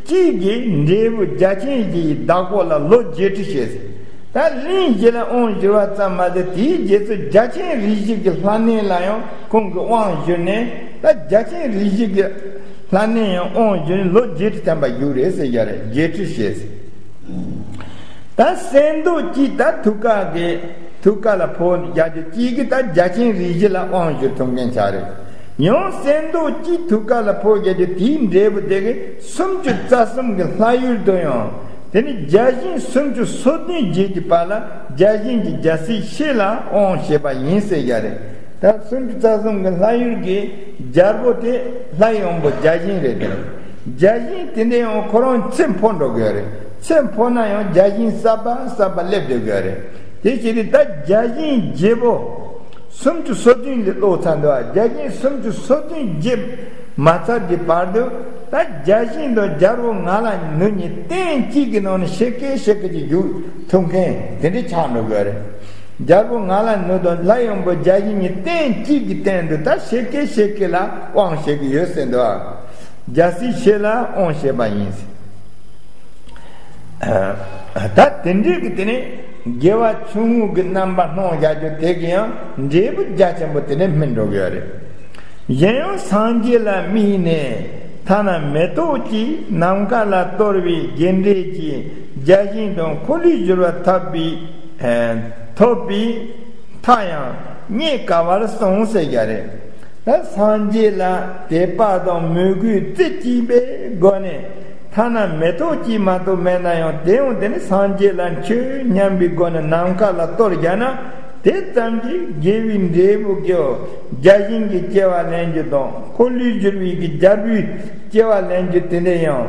གཅིག་གིས་འབྲས་བུ་རྒྱ་ཆེན་བཞི་ཡི་བདག་པོ་ལ་ལོ་བརྒྱད་ཁྲི་བྱས། ད་གླིང་བཞི་ལ་དབང་བསྒྱུར་བ་ཙམ་མ་ཟད་དེའི་རྗེས་སུ་རྒྱ་ཆེན་རིགས་བཞི་གི་ལྷ་གནས་ལ་ཡང་ཁོང་གིས་དབང་བསྒྱུར་ནས། ད་རྒྱ་ཆེན་རིགས་བཞི་གི་ལྷ་གནས་ཡང་དབང་བསྒྱུར་ནས་ལོ་བརྒྱད་ཁྲི་ཐམ་པ་བཞུགས་རེད་ཟེར་བཞག་རེད། བརྒྱད་ཁྲི་བྱས། ད་སྲན་མདོག་གཅིག་ད་ཐུགས་ཀ་གི་ཐུགས་ཀ་ལ་ཕོག་རྒྱ་ཆེན་གཅིག་གིས་ད་རྒྱ་ཆེན་རིགས་བཞི་ལ་དབང་བསྒྱུར་ཐུབ་མཁན་ཆགས་རེད། ཡང་སྲན་མདོག་གཅིག་ཐུགས་ཀ་ལ་ཕོག་རྒྱ་ཆེན་དེའི་འབྲས་བུ་དེ་གིས་སུམ་ཅུ་རྩ་གསུམ་གྱི་ལྷ་ཡུལ་དུ་ཡང་། དེ་ནི་བརྒྱ་བྱིན་སུམ་ཅུ་སོ་བདུན་བརྒྱད་ཀྱི་བར་ལ་བརྒྱ་བྱིན་གྱི་རྒྱལ་སྲིད་ཕྱེད་ལ་དབང་བྱེད་པ་ཡིན་ཟེར་བཞག་རེད། ད་སུམ་ཅུ་རྩ་གསུམ་གྱི་ལྷ་ཡུལ་གྱི་རྒྱལ་པོ་དེ་ལྷ་ཡི་དབང་པོ་བརྒྱ་བྱིན་རེད་དེ། བརྒྱ་བྱིན་དེ་འདྲ་ཡང་ཁོ་རང་ཚེ་འཕོ་འགྲོ་དགོས་རེད། ཚེ་འཕོ་ན་ཡང་བརྒྱ་བྱིན་གསར་པ་གསར་པ་སླེབས་བསྡད་དགོས་རེད། དེ་བྱས་ཏེ་ད་བརྒྱ་བྱིན་བརྒྱད་པོ། སུམ་ཅུ་སོ་བདུན་ལས་ཀློག་ཚར་འདུག་བརྒྱ་བྱིན་སུམ་ཅུ་སོ་བདུན་བརྒྱབ་མ་ཚར་གྱི་བར་དུ། ད་བརྒྱ་བྱིན་དང་རྒྱལ་པོ་ང་ལ་ནུ་གཉིས་སྟེང་གཅིག་གི་ནང་ནས་ཕྱེད་ཀ་ཕྱེད་ཀ་ཅིག་རྒྱུག་ཐུབ་མཁན་དེ་འདྲ་ཆགས་འགྲོ་དགོས་རེད། རྒྱལ་པོ་ང་ལ་ནུ་དང་ལྷ་ཡི་དབང་པོ་བརྒྱ་བྱིན་གཉིས་སྟེང་གཅིག་གི་སྟེང་དུ་ད་ཕྱེད་ཀ་ཕྱེད་ཀ་ལ་དབང་བྱེད་ཀྱི་ཡོད་ཟེར་འདུག་རྒྱལ་སྲིད་ཕྱེད་ལ་དབང་བྱེད་པ་ཡིན་ཟེར། ད་དེ་འདྲའི་གི་དེ་ནས་དགེ་བ་ཆུང་ངུ་གི་རྣམ་པ་སྣང་བཞག་རྒྱུ་དེ་གི་ཡང་འབྲས་བུ་རྒྱ་ཆེན་པོ་དེ་ནས་སྨིན་འགྲོ་གི་ཡོད་རེད། གཞན་ཡང་སངས་རྒྱས་ལ་དམིགས་ནས་ཐ་ན་མེ་ཏོག་གི་ནམ་མཁའ་ལ་གཏོར་བའི་རྒྱན་འགྲེལ་གྱིས་བརྒྱ་བྱིན་དང་འཁོར་ལོས་སྒྱུར་བ་ཐབས་པའི་ ཐོབ་པའི་མཐའ་ཡང་རྙེད་དཀའ་བར་གསུངས་ཟེར་རྒྱུ་རེད། ད་སངས་རྒྱས་ལ་དད་པ་དང་མོས་གུས་རྩེ་གཅིག་པའི་སྒོ་ནས་ཐ་ན་མེ་ཏོག་གཅིག་མ་གཏོགས་མེད་ན་ཡང་། དེ་ཡང་དེ་ནི་སངས་རྒྱས་ལ་མཆོད་སྙམ་པའི་སྒོ་ནས་ནམ་མཁའ་ལ་གཏོར་བརྒྱབ་ན། དེ་ཙམ་གྱིས་དགེ་བའི་འབྲས་བུ་གི་བརྒྱ་བྱིན་གྱི་སྐྱེ་བ་ལེན་རྒྱུ་དང་། འཁོར་ལོས་སྒྱུར་བའི་གི་རྒྱལ་པོའི་སྐྱེ་བ་ལེན་རྒྱུ་དེ་འདྲ་ཡང་།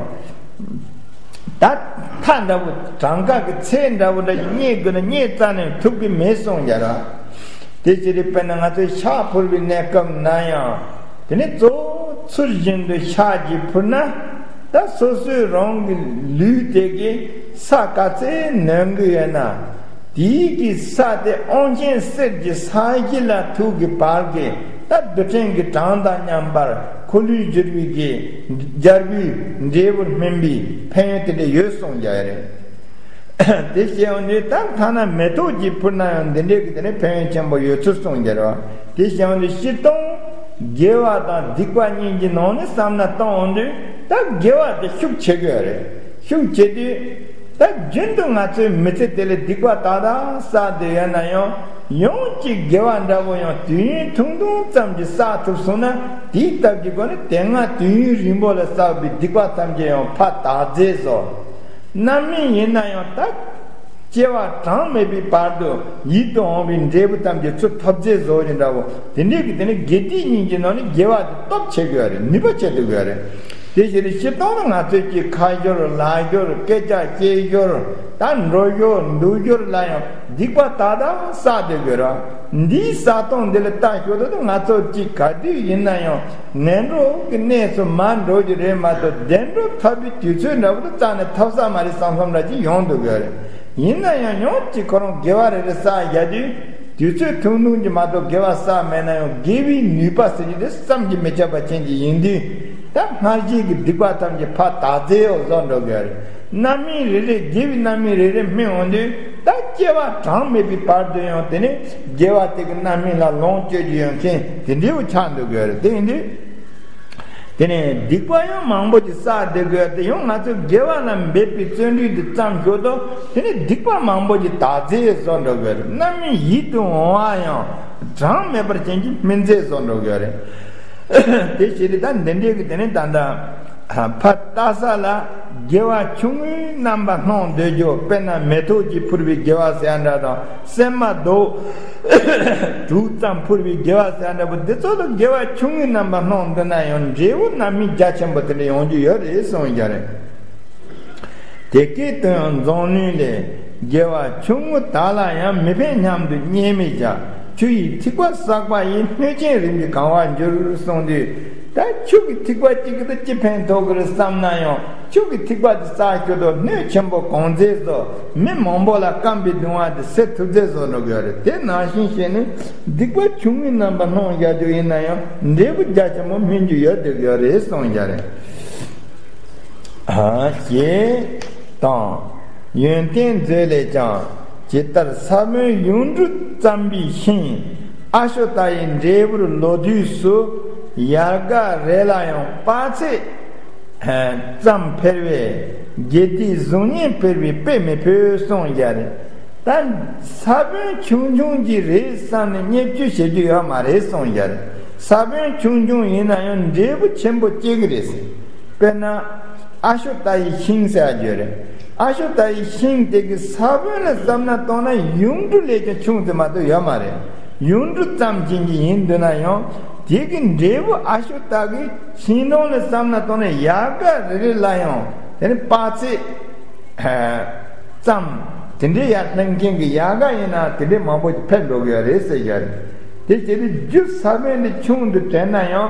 ད་མཐའ་འདྲ་པོ། གྲངས་ཀ་གི་ཚད་འདྲ་པོ་འདྲ་ཞིག་རྙེད་དགོས་ན་རྙེད་རྩ་ནས་ཐུབ་ཀྱི་མེད་གསུངས་རྒྱུ་རེད། དེ་ཕྱིར་དཔེར་ན་ང་ཚོས་ཕྱག་ཕུལ་བའི་གནས་སྐབས་ན་ཡང་། དེ་ནི་གཙོ་བོ་ཚུལ་བཞིན་དུ་ཕྱག་ཅིག་ཕུལ་ན། ད་སོ་སོའི་རང་གི་ལུས་དེ་གིས་ས་ག་ཚད་ནོན་གྱི་ཡོད་ན། དེའི་གི་ས་དེ་དབང་ཆེན་གསེར་གྱི་ས་གཞི་ལ་ཐུག་གི་བར་གྱི། ད་རྡུལ་ཕྲན་གྱི་གྲངས་དང་མཉམ་པར་འཁོར་ལོས་སྒྱུར་བའི་གི་རྒྱལ་པོའི་འབྲས་བུར་སྨིན་པའི་ཕན་ཡོན་དེ་འདྲ་ཡོད་གསུངས་རྒྱུ་རེད། དེ་བཤད་ཡོང་དུས་ད་ཐ་ན་མེ་ཏོག་ཅིག་ཕུལ་ན་ཡང་འདི་འདྲའི་གི་དེ་ནི་ཕན་ཡོན་ཆེན་པོ་ཡོད་ཚུལ་གསུངས་རྒྱུ་རེད། དེ་བཤད་ཡོང་དུས་སྤྱིར་བཏང་དགེ་བ་དང་སྡིག་པ་གཉིས་ཀྱི་ནང་ནས་བསམ་བློ་བཏང་ཡོང་དུས། ད་དགེ་བ་དེ་ཤུགས་ཆེ་གི་རེད། ཤུགས་ཆེ་དུས། ད་རྒྱུན་དུ་ང་ཚོའི་མི་ཚེ་དེ་ལ་སྡིག་པ་དག་དག་བསགས་བསྡད་ཡོད་ན་ཡང་། ཡང་གཅིག་དགེ་བ་འདྲ་པོ་ཡང་དུས་ཡུན་ཐུང་ཐུང་ཙམ་གྱིས་བསགས་ཐུབ་སོང་ན། དེའི་སྟབས་ཀྱིས་གོ་ནས་དེ་སྔ་དུས་ཡུན་རིང་པོ་ལ་བསགས་པའི་སྡིག་པ་ཐམས་ཅད་ཡང་ཕར་དག་མཛད་བཟོ། རྣམ་སྨིན་ཡིན་ན་ཡང་ད་སྐྱེ་བ་གྲངས་མེད་པའི་བར་དུ་ཡིད་དུ་འོང་བའི་འབྲས་བུ་ཐམས་ཅད་ཚུར་ཐོབ་མཛད་བཟོ་ཡིན་འདྲ་པོ། དེ་འདྲའི་གི་དེ་ནི་དགེ་སྡིག་གཉིས་ཀྱི་ནང་ནས་དགེ་བ་དེ་སྟོབས་ཆེ་གི་ཡོད་རེད། ནུས་པ་ཆེ་ཐུབ་ཡོད་རེད། དེ་བཞིན་སྤྱིར་བཏང་ནི་ང་ཚོས་ཀྱི་ཁ་སྦྱོར་ལག་སྦྱོར་སྐད་ཆ་བཤད་སྦྱོར། ད་འགྲོ་སྦྱོར་འདུག་སྦྱོར་ལ་ཡང་སྡིག་པ་དག་དག་བསགས་བསྡད་དགོས་ར། འདིའི་བསགས་སྟངས་འདི་ལ་ལྟ་ཞོར་དུ་ང་ཚོ་ཅིག་ག་དུས་ཡིན་ན་ཡང་ངན་འགྲོ་གི་གནས་སུ་མར་འགྲོ་རྒྱུ་རེད་མ་གཏོགས། བདེ་འགྲོ་ཐོབ་པའི་དུས་ཚོད་འདྲ་པོ་དེ་རྩ་ནས་ཐོབ་ས་མ་རེད་བསམ་བསམ་འདྲ་ཅིག་ཡོང་འདུག་གི་རེད། ཡིན་ན་ཡང་ཡང་ཅིག་ཁོ་རང་དགེ་བ་རེ་རེ་བསགས་བཞག་དུས། དུས་ཚོད་ཐུང་ཐུང་གི་མ་གཏོགས་དགེ་བ་བསགས་མེད་ན་ཡང་། དགེ་བའི་ནུས་པ་ཟེར་རྒྱུ་དེ་བསམ་གྱིས་མི་ཁྱབ་པ་ཅན་ཅིག་ཡིན་དུས། ད་སྔར་བཞིན་གྱི་སྡིག་པ་ཐམས་ཅད་ཕར་དག་མཛད་ཡོད་བཟོ་འགྲོ་གི་རེད། རྣམ་སྨིན་རེ་རེ། དགེ་བའི་རྣམ་སྨིན་རེ་རེ་སྨིན་འོང་དུས། ད་སྐྱེ་བ་གྲངས་མེད་པའི་བར་དུ་ཡང་དེ་ནི་དགེ་བ་དེ་གི་རྣམ་སྨིན་ལ་ལོངས་སྤྱོད་རྒྱུ་ཡོད་མཁན་དེ་འདྲའི་བོ་ཆགས་འདུག་གི་རེད། དེ་ཡིན་དུས། དེ་ནས་སྡིག་པ་ཡང་མང་པོ་ཅིག་བསགས་བསྡད་དགོས་ཏེ། ཡང་ང་ཚོས་དགེ་བ་ལ་འབད་པའི་བརྩོན་འགྲུས་དེ་བརྩམས་ཞོར་དུ། དེ་ནས་སྡིག་པ་མང་པོ་ཅིག་དག་མཛད་བཟོ་འགྲོ་དགོས་རེད། རྣམ་སྨིན་ཡིད་དུ་འོང་བ་ཡང་གྲངས་མེད་པ་ཅན་གྱིས་སྨིན་མཛད་བཟོ་འགྲོ་དགོས་རེད། དེ་བྱས་ཏེ་ད་འདི་འདྲའི་གི་དེ་ནས་ད་ལྟ་ཕར་ལྟ་ས་ལ་དགེ་བ་ཆུང་ངུའི་རྣམ་པ་སྣང་འདོད་རྒྱུ། དཔེར་ན་མེ་ཏོག་ཅིག་ཕུལ་བའི་དགེ་བ་ཟེར་ཡ་འདྲ་དང་། སྲན་མ་རྡོག་དྲུག་ཙམ་ཕུལ་བའི་དགེ་བ་ཟེར་ཡ་འདྲ་པོ། འདི་ཚོ་ལ་དགེ་བ་ཆུང་ངུའི་རྣམ་པ་སྣང་འདོད་ན་ཡང་། འབྲས་བུ་རྣམ་སྨིན་རྒྱ་ཆེན་པོ་དེ་འདྲ་ཡོང་རྒྱུ་ཡོད་རེད་གསུངས་ཀྱང་རེད། དེ་སྐད་དུ་ཡང་འཛམ་གླིང་ལས། དགེ་བ་ཆུང་ངུ་དག་ལ་ཡང་། མི་ཕན་སྙམ་དུ་བརྙས་མི་བྱ། ཆུ་ཡི་ཐིགས་པ་བསགས་པ་ཡིས། སྣོད་ཆེན་རིམ་གྱིས་གང་བར་འགྱུར་གསུངས་དུས། ད་ཆུ་གི་ཐིགས་པ་གཅིག་གིས་ད་ཅི་ཕན་ཐོགས་ཀྱི་རེད་བསམ་ན་ཡང་། ཆུ་གི་ཐིགས་པ་དེ་བསགས་ཞོར་དུ་སྣོད་ཆེན་པོ་གང་མཛད་བཟོ། མི་མང་པོ་ལ་སྐམ་པའི་གདུང་བ་དེ་སེལ་ཐུབ་མཛད་བཟོ་འགྲོ་གི་ཡོད་རེད། དེ་ནང་བཞིན་བྱས་ནས་སྡིག་པ་ཆུང་ངུའི་རྣམ་པ་སྣང་བཞག་རྒྱུ་ཡིན་ན་ཡང་། འབྲས་བུ་རྒྱ་ཆེན་པོ་སྨིན་རྒྱུ་ཡོད་བསྡད་ཀྱི་ཡོད་རེད་གསུངས་ཀྱང་རེད། ཞེས་དང་། ཡོན་ཏན་མཛོད་ལས་ཀྱང་། ཇི་ལྟར་ས་བོན་ཡུངས་འབྲུ་བརྩམས་པའི་ཤིང་ཨ་ཤོ་ཏ་ཡི་འབྲས་བུར་ལོ་དུས་སུ། ཡལ་ག་རེ་ལ་ཡང་དཔག་ཚད་ཙམ་འཕེལ་བས། དགེ་སྡིག་གཟུགས་བརྙན་འཕེལ་བའི་དཔེ་མི་ཕོད་གསུངས་ཀྱང་རེད། ད་ས་བོན་ཆུང་ཆུང་ཅིག་རེད་བསམ་ནས་བརྙས་བཅོས་བྱེད་རྒྱུ་ཡོད་མ་རེད་གསུངས་ཀྱང་རེད། ས་བོན་ཆུང་ཆུང་ཡིན་ན་ཡང་འབྲས་བུ་ཆེན་པོ་སྐྱེ་གི་རེད་ཟེར། དཔེར་ན། ཨ་ཤོ་ཏ་ཡི་ཤིང་ཟེར་ཡ་ཡོད་རེད། ཨ་ཤོ་ཏ་ཡི་ཤིང་དེ་གི་ས་བོན་ལ་བསམ་བློ་བཏང་ན་ཡུངས་འབྲུ་ལས་ཀྱང་ཆུང་ཙམ་མ་གཏོགས་ཡོད་མ་རེད། ཡུངས་འབྲུ་ཙམ་ཅན་གྱི་ཡིན་འདུག་ན་ཡང་། དེ་གི་འབྲས་བུ་ཨ་ཤོ་ཏ་གི་ཤིང་སྡོང་ལ་བསམ་བློ་བཏང་ན་ཡལ་ག་རེ་རེ་ལ་ཡང་དེ་ནི་དཔག་ཚད་ཙམ། དེ་འདྲའི་ཡར་ལྷུང་མཁན་གྱི་ཡལ་ག་ཡིན་ན་དེ་འདྲའི་མང་པོ་ཞིག་འཕེལ་འགྲོ་གི་ཡོད་རེད་ཟེར་གྱི་ཡོད་རེད། དེ་བྱས་ཏེ་རྒྱུ་ས་བོན་འདི་ཆུང་དུ་དྲན་ན་ཡང་།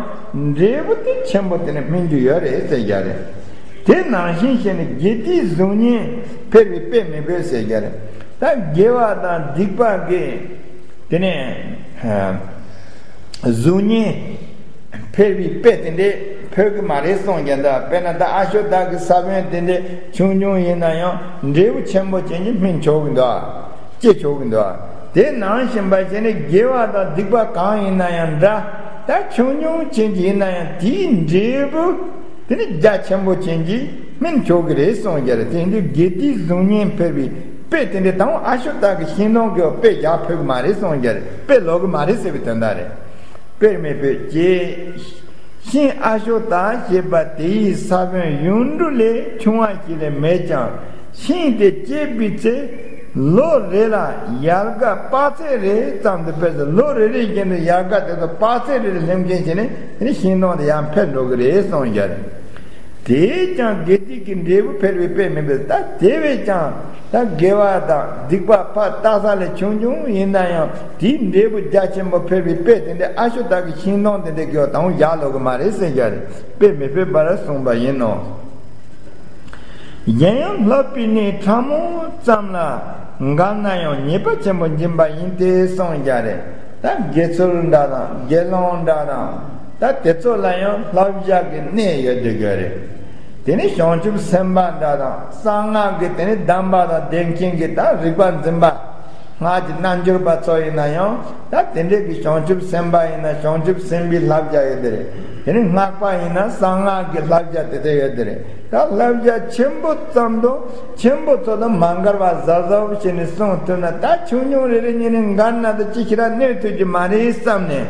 འབྲས་བུ་དེ་ཆེན་པོ་དེ་ནི་སྨིན་རྒྱུ་ཡོད་རེད་ཟེར་གྱི་ཡོད་རེད། དེ་ནང་བཞིན་བྱས་ནས་དགེ་སྡིག་གཟུགས་བརྙན་འཕེལ་བའི་དཔེ་མི་ཕོད་ཟེར་གྱི་ཡོད་རེད། ད་དགེ་བ་དང་སྡིག་པ་གི་དེ་ནས་གཟུགས་བརྙན་འཕེལ་བའི་དཔེ་དེ་འདྲས་ཕོད་ཀྱི་མ་རེད་གསུངས་ཀྱང་། ད་དཔེར་ན་ད་ཨ་ཤོ་ཏ་གི་ས་བོན་དེ་འདྲས་ཆུང་ཆུང་ཡིན་ན་ཡང་འབྲས་བུ་ཆེན་པོ་ཅན་གྱི་སྨིན་ཆོག་གི་འདུག་སྐྱེ་ཆོག་གི་འདུག་དེ་ནང་བཞིན་པ་བྱས་ནས་དགེ་བ་དང་སྡིག་པ་གང་ཡིན་ན་ཡང་འདྲ། ད་ཆུང་ཆུང་ཅན་གྱི་ཡིན་ན་ཡང་དེའི་འབྲས་བུ་དེ་ནི་རྒྱ་ཆེན་པོ་ཅན་གྱི་སྨིན་ཆོག་གི་རེད་གསུངས་ཀྱང་རེད། དེ་འདི་དགེ་སྡིག་གཟུགས་བརྙན་འཕེལ་བའི་ དཔེ་དེ་འདྲའི་དང་ཨ་ཤོ་ཏ་གི་ཤིང་སྡོང་གི་དཔེ་རྒྱག་ཕོད་ཀྱི་མ་རེད་གསུངས་ཀྱི་རེད། དཔེ་ལོག་གི་མ་རེད་ཟེར་བའི་དོན་དག་རེད། དཔེར་མི་ཕོད་ཅེས། ཤིང་ཨ་ཤོ་ཏ་ཞེས་པ་དེ་ཡི་ས་བོན་ཡུངས་འབྲུ་ལས་ཆུང་བ་ཞིག་ལས་མེད་ཀྱང་། ཤིང་དེ་སྐྱེས་པའི་ཚེ་ལོ་རེ་ལ་ཡལ་ག་དཔག་ཚད་རེ་ཙམ་དུ་སྤེལ་ཟེར། ལོ་རེ་རེ་བཞིན་དུ་ཡལ་ག་དེ་ཚོ་དཔག་ཚད་རེ་རེ་ལེན་མཁན་བྱས་ནས་དེ་ནི་ཤིང་སྡོང་དེ་ཡར་འཕེལ་འགྲོ་གི་རེད་གསུངས་ཀྱི་རེད། དེས་ཀྱང་དགེ་སྡིག་གི་འབྲས་བུ་འཕེལ་བའི་དཔེ་མིན་པས། ད་དེ་བས་ཀྱང་ད་དགེ་བ་དང་སྡིག་པ་ཕར་བལྟ་ས་ལས་ཆུང་ཆུང་ཡིན་ན་ཡང་དེའི་འབྲས་བུ་རྒྱ་ཆེན་པོ་འཕེལ་བའི་དཔེ་དེ་འདྲའི་ཨ་ཤོ་ཏ་གི་ཤིང་སྡོང་དེ་འདྲའི་དགེ་བ་དང་ཡག་ལོག་གི་མ་རེད་ཟེར་གྱི་རེད། དཔེ་མི་ཕོད་པར་གསུངས་པ་ཡིན་ནོ། གཞན་ཡང་སློབ་པའི་གནས་ཕྲ་མོ་ཙམ་ལ་འགལ་ན་ཡང་ཉེས་པ་ཆེན་པོ་འབྱིན་པ་ཡིན་ཏེ་གསུངས་ཀྱི་རེད། ད་དགེ་ཚུལ་འདྲ་དང་དགེ་སློང་འདྲ་དང་ད་དེ་ཚོ་ལ་ཡང་བསླབ་བྱ་གི་གནས་ཡོད་དེ་དགོས་རེད། དེ་ནི་བྱང་ཆུབ་སེམས་དཔའ་འདྲ་དང་གསང་སྔགས་ཀྱི་དེ་ནི་གདམས་པ་དང་བདེན་ཆེན་གྱི་ད་རིག་པ་འཛིན་པ། སྔགས་ཀྱི་རྣལ་འབྱོར་པ་ཚོ་ཡིན་ན་ཡང་ད་དེ་འདྲའི་གི་བྱང་ཆུབ་སེམས་དཔའ་ཡིན་ན་བྱང་ཆུབ་སེམས་དཔའི་བསླབ་བྱ་ཡོད་དེ་རེད། དེ་ནི་སྔགས་པ་ཡིན་ན་གསང་སྔགས་ཀྱི་བསླབ་བྱ་དེ་ཚོ་ཡོད་དེ་རེད། ད་བསླབ་བྱ་ཆེན་པོ་ཙམ་དང་ཆེན་པོ་ཚོ་དང་མ་འགལ་བ་གཟབ་གཟབ་བྱས་ནས་སྲུང་ཐུབ་ན། ད་ཆུང་ཆུང་རེ་རེ་གཉིས་རེ་འགལ་ན་ད་ཅི་ཞིག་ར་གནོད་ཐུབ་ཀྱི་མ་རེད་བསམ་ནས་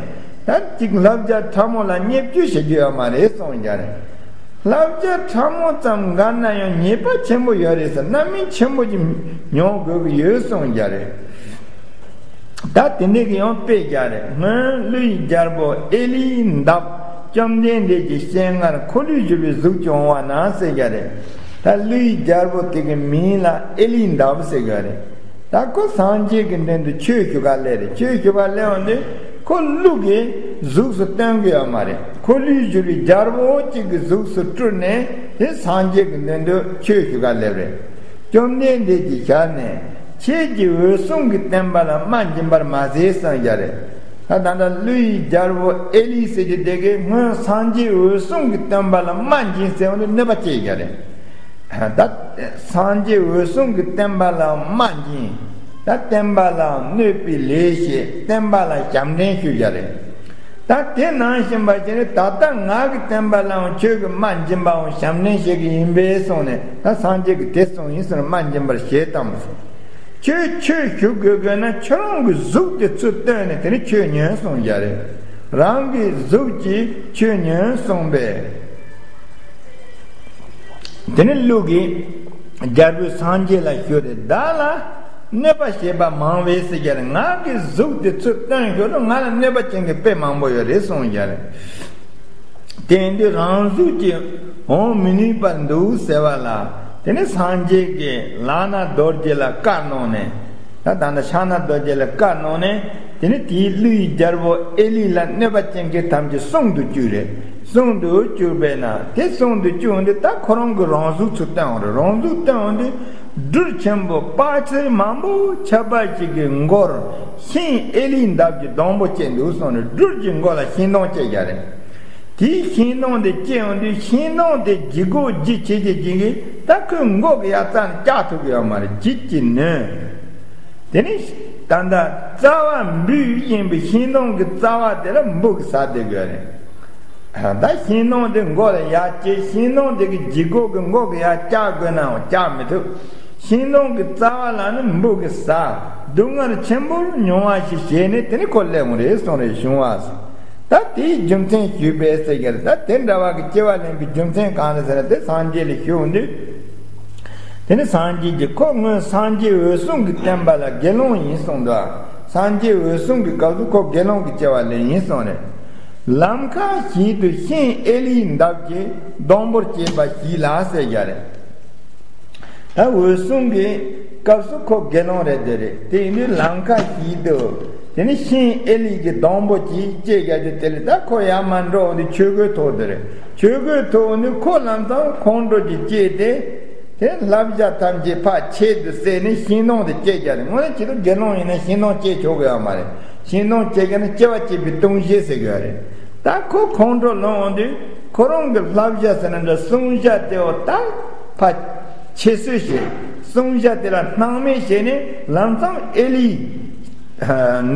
ད་ཅིག་བསླབ་བྱ་ཕྲ་མོ་ལ་བརྙས་བཅོས་བྱེད་རྒྱུ་ཡོད་མ་རེད་གསུངས་ཀྱི་རེད། བསླབ་བྱ་ཕྲ་མོ་ཙམ་འགལ་ན་ཡང་ཉེས་པ་ཆེན་པོ་ཡོད་རེད་ཟེར། རྣམ་སྨིན་ཆེན་པོ་ཅིག་མྱོང་དགོས་ཀྱི་ཡོད་གསུངས་ཀྱི་རེད། ད་དེ་འདྲའི་གི་ཡང་དཔེ་རྒྱག་རེད། སྔོན་ཀླུ་ཡི་རྒྱལ་པོ་ཨེ་ལིའི་འདབས་བཅོམ་ལྡན་འདས་ཀྱི་སྤྱན་སྔར་འཁོར་ལོས་སྒྱུར་བའི་གཟུགས་ཀྱིས་འོང་བ་ན་ཟེར་གྱི་རེད། ད་ཀླུ་ཡི་རྒྱལ་པོ་དེ་གི་མིང་ལ་ཨེ་ལིའི་འདབས་ཟེར་གྱི་རེད། ད་ཁོ་སངས་རྒྱས་ཀྱི་མདུན་དུ་ཆོས་ཞུ་ག་སླེབས་རེད། ཆོས་ཞུ་ག་སླེབས་འོང་དུས་ཁོ་ཀླུ་གི་གཟུགས་སུ་སྟོན་གྱི་ཡོད་མ་རེད། འཁོར་ལོས་སྒྱུར་བའི་རྒྱལ་པོ་གཅིག་གི་གཟུགས་སུ་སྤྲུལ་ནས་དེ་སངས་རྒྱས་ཀྱི་མདུན་དུ་ཆོས་ཞུ་ག་སླེབས་རེད། བཅོམ་ལྡན་འདས་ཀྱིས་ཞལ་ནས། ཁྱེད་ཀྱིས་འོད་སྲུང་གི་བསྟན་པ་ལ་རྨ་འབྱིན་པར་མ་ཟད་གསུངས་ཀྱི་རེད། ད་ད་ལྟ་ཀླུ་ཡི་རྒྱལ་པོ་ཨེ་ལི་ཟེར་གྱི་དེ་གིས་སྔོན་སངས་རྒྱས་འོད་སྲུང་གི་བསྟན་པ་ལ་རྨ་འབྱིན་ཟེར་བ་ནི་གནོད་པ་སྐྱེལ་གྱི་རེད། ད་སངས་རྒྱས་འོད་སྲུང་གི་བསྟན་པ་ལ་རྨ་འབྱིན། ད་བསྟན་པ་ལ་གནོད་པའི་ལས་བྱེད། བསྟན་པ་ལ་ཞབས་འདྲེན་ཞུ་གྱི་རེད། ད་དེ་ནང་བཞིན་པ་ཅིག་ནི་ད་ལྟ་ང་གི་བསྟན་པ་ལའང་ཁྱོད་ཀྱིས་རྨ་འབྱིན་པའང་ཞབས་འདྲེན་བྱེད་ཀྱི་ཡིན་པས་གསུངས་ནས། ད་སངས་རྒྱས་ཀྱིས་དེ་གསུངས་ཡིན་ཟེར་རྨ་འབྱིན་པར་བྱེད་དམ་གསུངས། ཁྱོད་ཆོས་ཞུ་དགོས་དགོས་ན་ཁྱོད་རང་གི་གཟུགས་དེ་ཚུར་སྟོན་ནས་དེ་ནི་ཆོས་ཉན་གསུངས་ཀྱི་རེད། རང་གི་གཟུགས་ཀྱིས་ཆོས་ཉན་གསུངས་པས། དེ་ནི་ཀླུ་གིས་རྒྱལ་པོས་སངས་རྒྱས་ལ་ཞུས་ཏེ། བདག་ལ་གནོད་པ་བྱེད་པ་མང་བས་ཟེར་གྱི་རེད། ང་གི་གཟུགས་དེ་ཚུར་སྟོན་ཞོར་དུ་ང་ལ་གནོད་པ་ཅན་གྱི་དཔེ་མང་པོ་ཡོད་རེད་གསུངས་ཀྱི་རེད། དེ་ཡིན་དུས་རང་གཟུགས་ཀྱིས་འོང་མི་ནུས་པར་འདུག་ཟེར་བ་ལ། དེ་ནི་སངས་རྒྱས་ཀྱིས་ལག་ན་རྡོ་རྗེ་ལ་བཀའ་གནང་ནས། ད་ད་ལྟ་ཕྱག་ན་རྡོ་རྗེ་ལ་བཀའ་གནང་ནས། དེ་ནི་དེའི་ཀླུ་ཡི་རྒྱལ་པོ་ཨེ་ལི་ལ་གནོད་པ་ཅན་གྱི་ཐམས་ཅད་བསྲུང་དུ་བཅུག་རེད། བསྲུང་དུ་བཅུག་པས་ན། དེ་བསྲུང་དུ་བཅུག་འོང་དུས་ད་ཁོ་རང་གི་རང་གཟུགས་ཚུར་སྟོན་འོང་རེད། རང་གཟུགས་སྟོན་འོང་དུས་སྦྲུལ་ཆེན་པོ་དཔག་ཚད་མང་པོ་ཁྱབ་པ་ཞིག་གི་མགོར་ཤིང་ཨེ་ལིའི་འདབས་ཀྱི་སྡོང་པོ་སྐྱེས་འདུག་གསུངས་ནས། སྦྲུལ་གྱི་མགོ་ལ་ཤིང་སྡོང་སྐྱེས་ཀྱི་རེད། དེའི་ཤིང་སྡོང་དེ་སྐྱེས་འོང་དུས་ཤིང་སྡོང་དེ་ལྗིད་ཁོག་ལྗིད་ཆེ་ཆེ་ཅིག་གིས་ད་ཁོའི་མགོ་གི་ཡ་རྩ་ནས་བཀྱག་ཐུབ་ཀྱི་ཡོད་མ་རེད། ལྗིད་ཀྱིས་ནོན། དེ་ནས་ད་ལྟ་རྩ་བ་འབུས་ཡིན་པའི་ཤིང་སྡོང་གི་རྩ་བ་དེ་ལ་འབུ་གིས་ཟ་བསྡད་དགོས་རེད། ད་ཤིང་སྡོང་དེ་མགོ་ལ་ཡར་སྐྱེས། ཤིང་སྡོང་དེ་གི་ལྗིད་ཁོག་གིས་མགོ་གི་ཡར་བཀྱག་དགོས་ནའང་བཀྱག་མི་ཐུབ། ཤིང་སྡོང་གི་རྩ་བ་ལ་ནི་འབུ་གིས་ཟ། སྡུག་བསྔལ་ཆེན་པོ་མྱོང་བ་ཞིག་བྱས་ནས་དེ་ནས་ཁོ་སླེབས་འོང་རེད་གསུངས་རེད། བྱུང་བ། ད་དེའི་རྒྱུ་མཚན་ཞུས་པས་ཟེར་གྱི་རེད། ད་དེ་འདྲ་བ་གི་སྐྱེ་བ་ལེན་པའི་རྒྱུ་མཚན་གང་རེད་ཟེར་ན། དེ་སངས་རྒྱས་ལ་ཞུ་འོང་དུས། དེ་ནི་སངས་རྒྱས་ཀྱིས་ཁོ་སྔོན་སངས་རྒྱས་འོད་སྲུང་གི་བསྟན་པ་ལ་དགེ་སློང་ཡིན་གསུངས་འདུག། སངས་རྒྱས་འོད་སྲུང་གི་སྐབས་སུ་ཁོ་དགེ་སློང་གི་སྐྱེ་བ་ལེན་ཡིན་གསུངས་རེད། ལམ་ཁ་ཞིག་ཏུ་ཤིང་ཨེ་ལིའི་འདབས་ཀྱི་སྡོང་པོར་སྐྱེས་པ་ཞིག་ལ་ཟེར་གྱི་རེད། ད་འོད་སྲུང་གི་སྐབས་སུ་ཁོ་དགེ་སློང་རེད་དེ་རེད། དེ་ཡིན་དུས་ལམ་ཁ་ཞིག་ཏུ་དེ་ནི་ཤིང་ཨེ་ལི་གི་སྡོང་པོ་ཅིག་སྐྱེས་བཞག་རྒྱུ་དེ་ལས། ད་ཁོ་ཡར་མར་འགྲོ་འོང་དུས་ཆོས་གོས་ཐོགས་དེ་རེད། ཆོས་གོས་ཐོགས་འོང་དུས་ཁོ་ལམ་སང་ཁོང་ཁྲོ་ཅིག་སྐྱེས་ཏེ། དེ་བསླབ་བྱ་ཐམས་ཅད་ཕར་ཆད་དུ་བསད་ནས་ཤིང་སྡོང་དེ་སྐྱེས་བཞག་རེད། དངོས་གནས་བྱེད་དུས་དགེ་སློང་ཡིན་ན་ཤིང་སྡོང་སྐྱེས་ཆོག་གི་ཡོད་མ་རེད། ཤིང་སྡོང་སྐྱེས་བཞག་ན་སྐྱེ་བ་སྐྱེད་པའི་ལྟུང་བྱེད་ཟེར་གི་ཡོད་རེད། ད་ཁོ་ཁོང་ཁྲོ་ལངས་འོང་དུས་ཁོ་རང་གི་བསླབ་བྱ་ཟེར་ན་འདྲ། བསྲུང་བྱ་དེ་འོ་ད་ཕར་ཁྱད་གསོད་བྱས། བསྲུང་བྱ་དེ་ལ་སྣང་མེད་བྱས་ནས་ལམ་སང་ཨེ་ལིའི་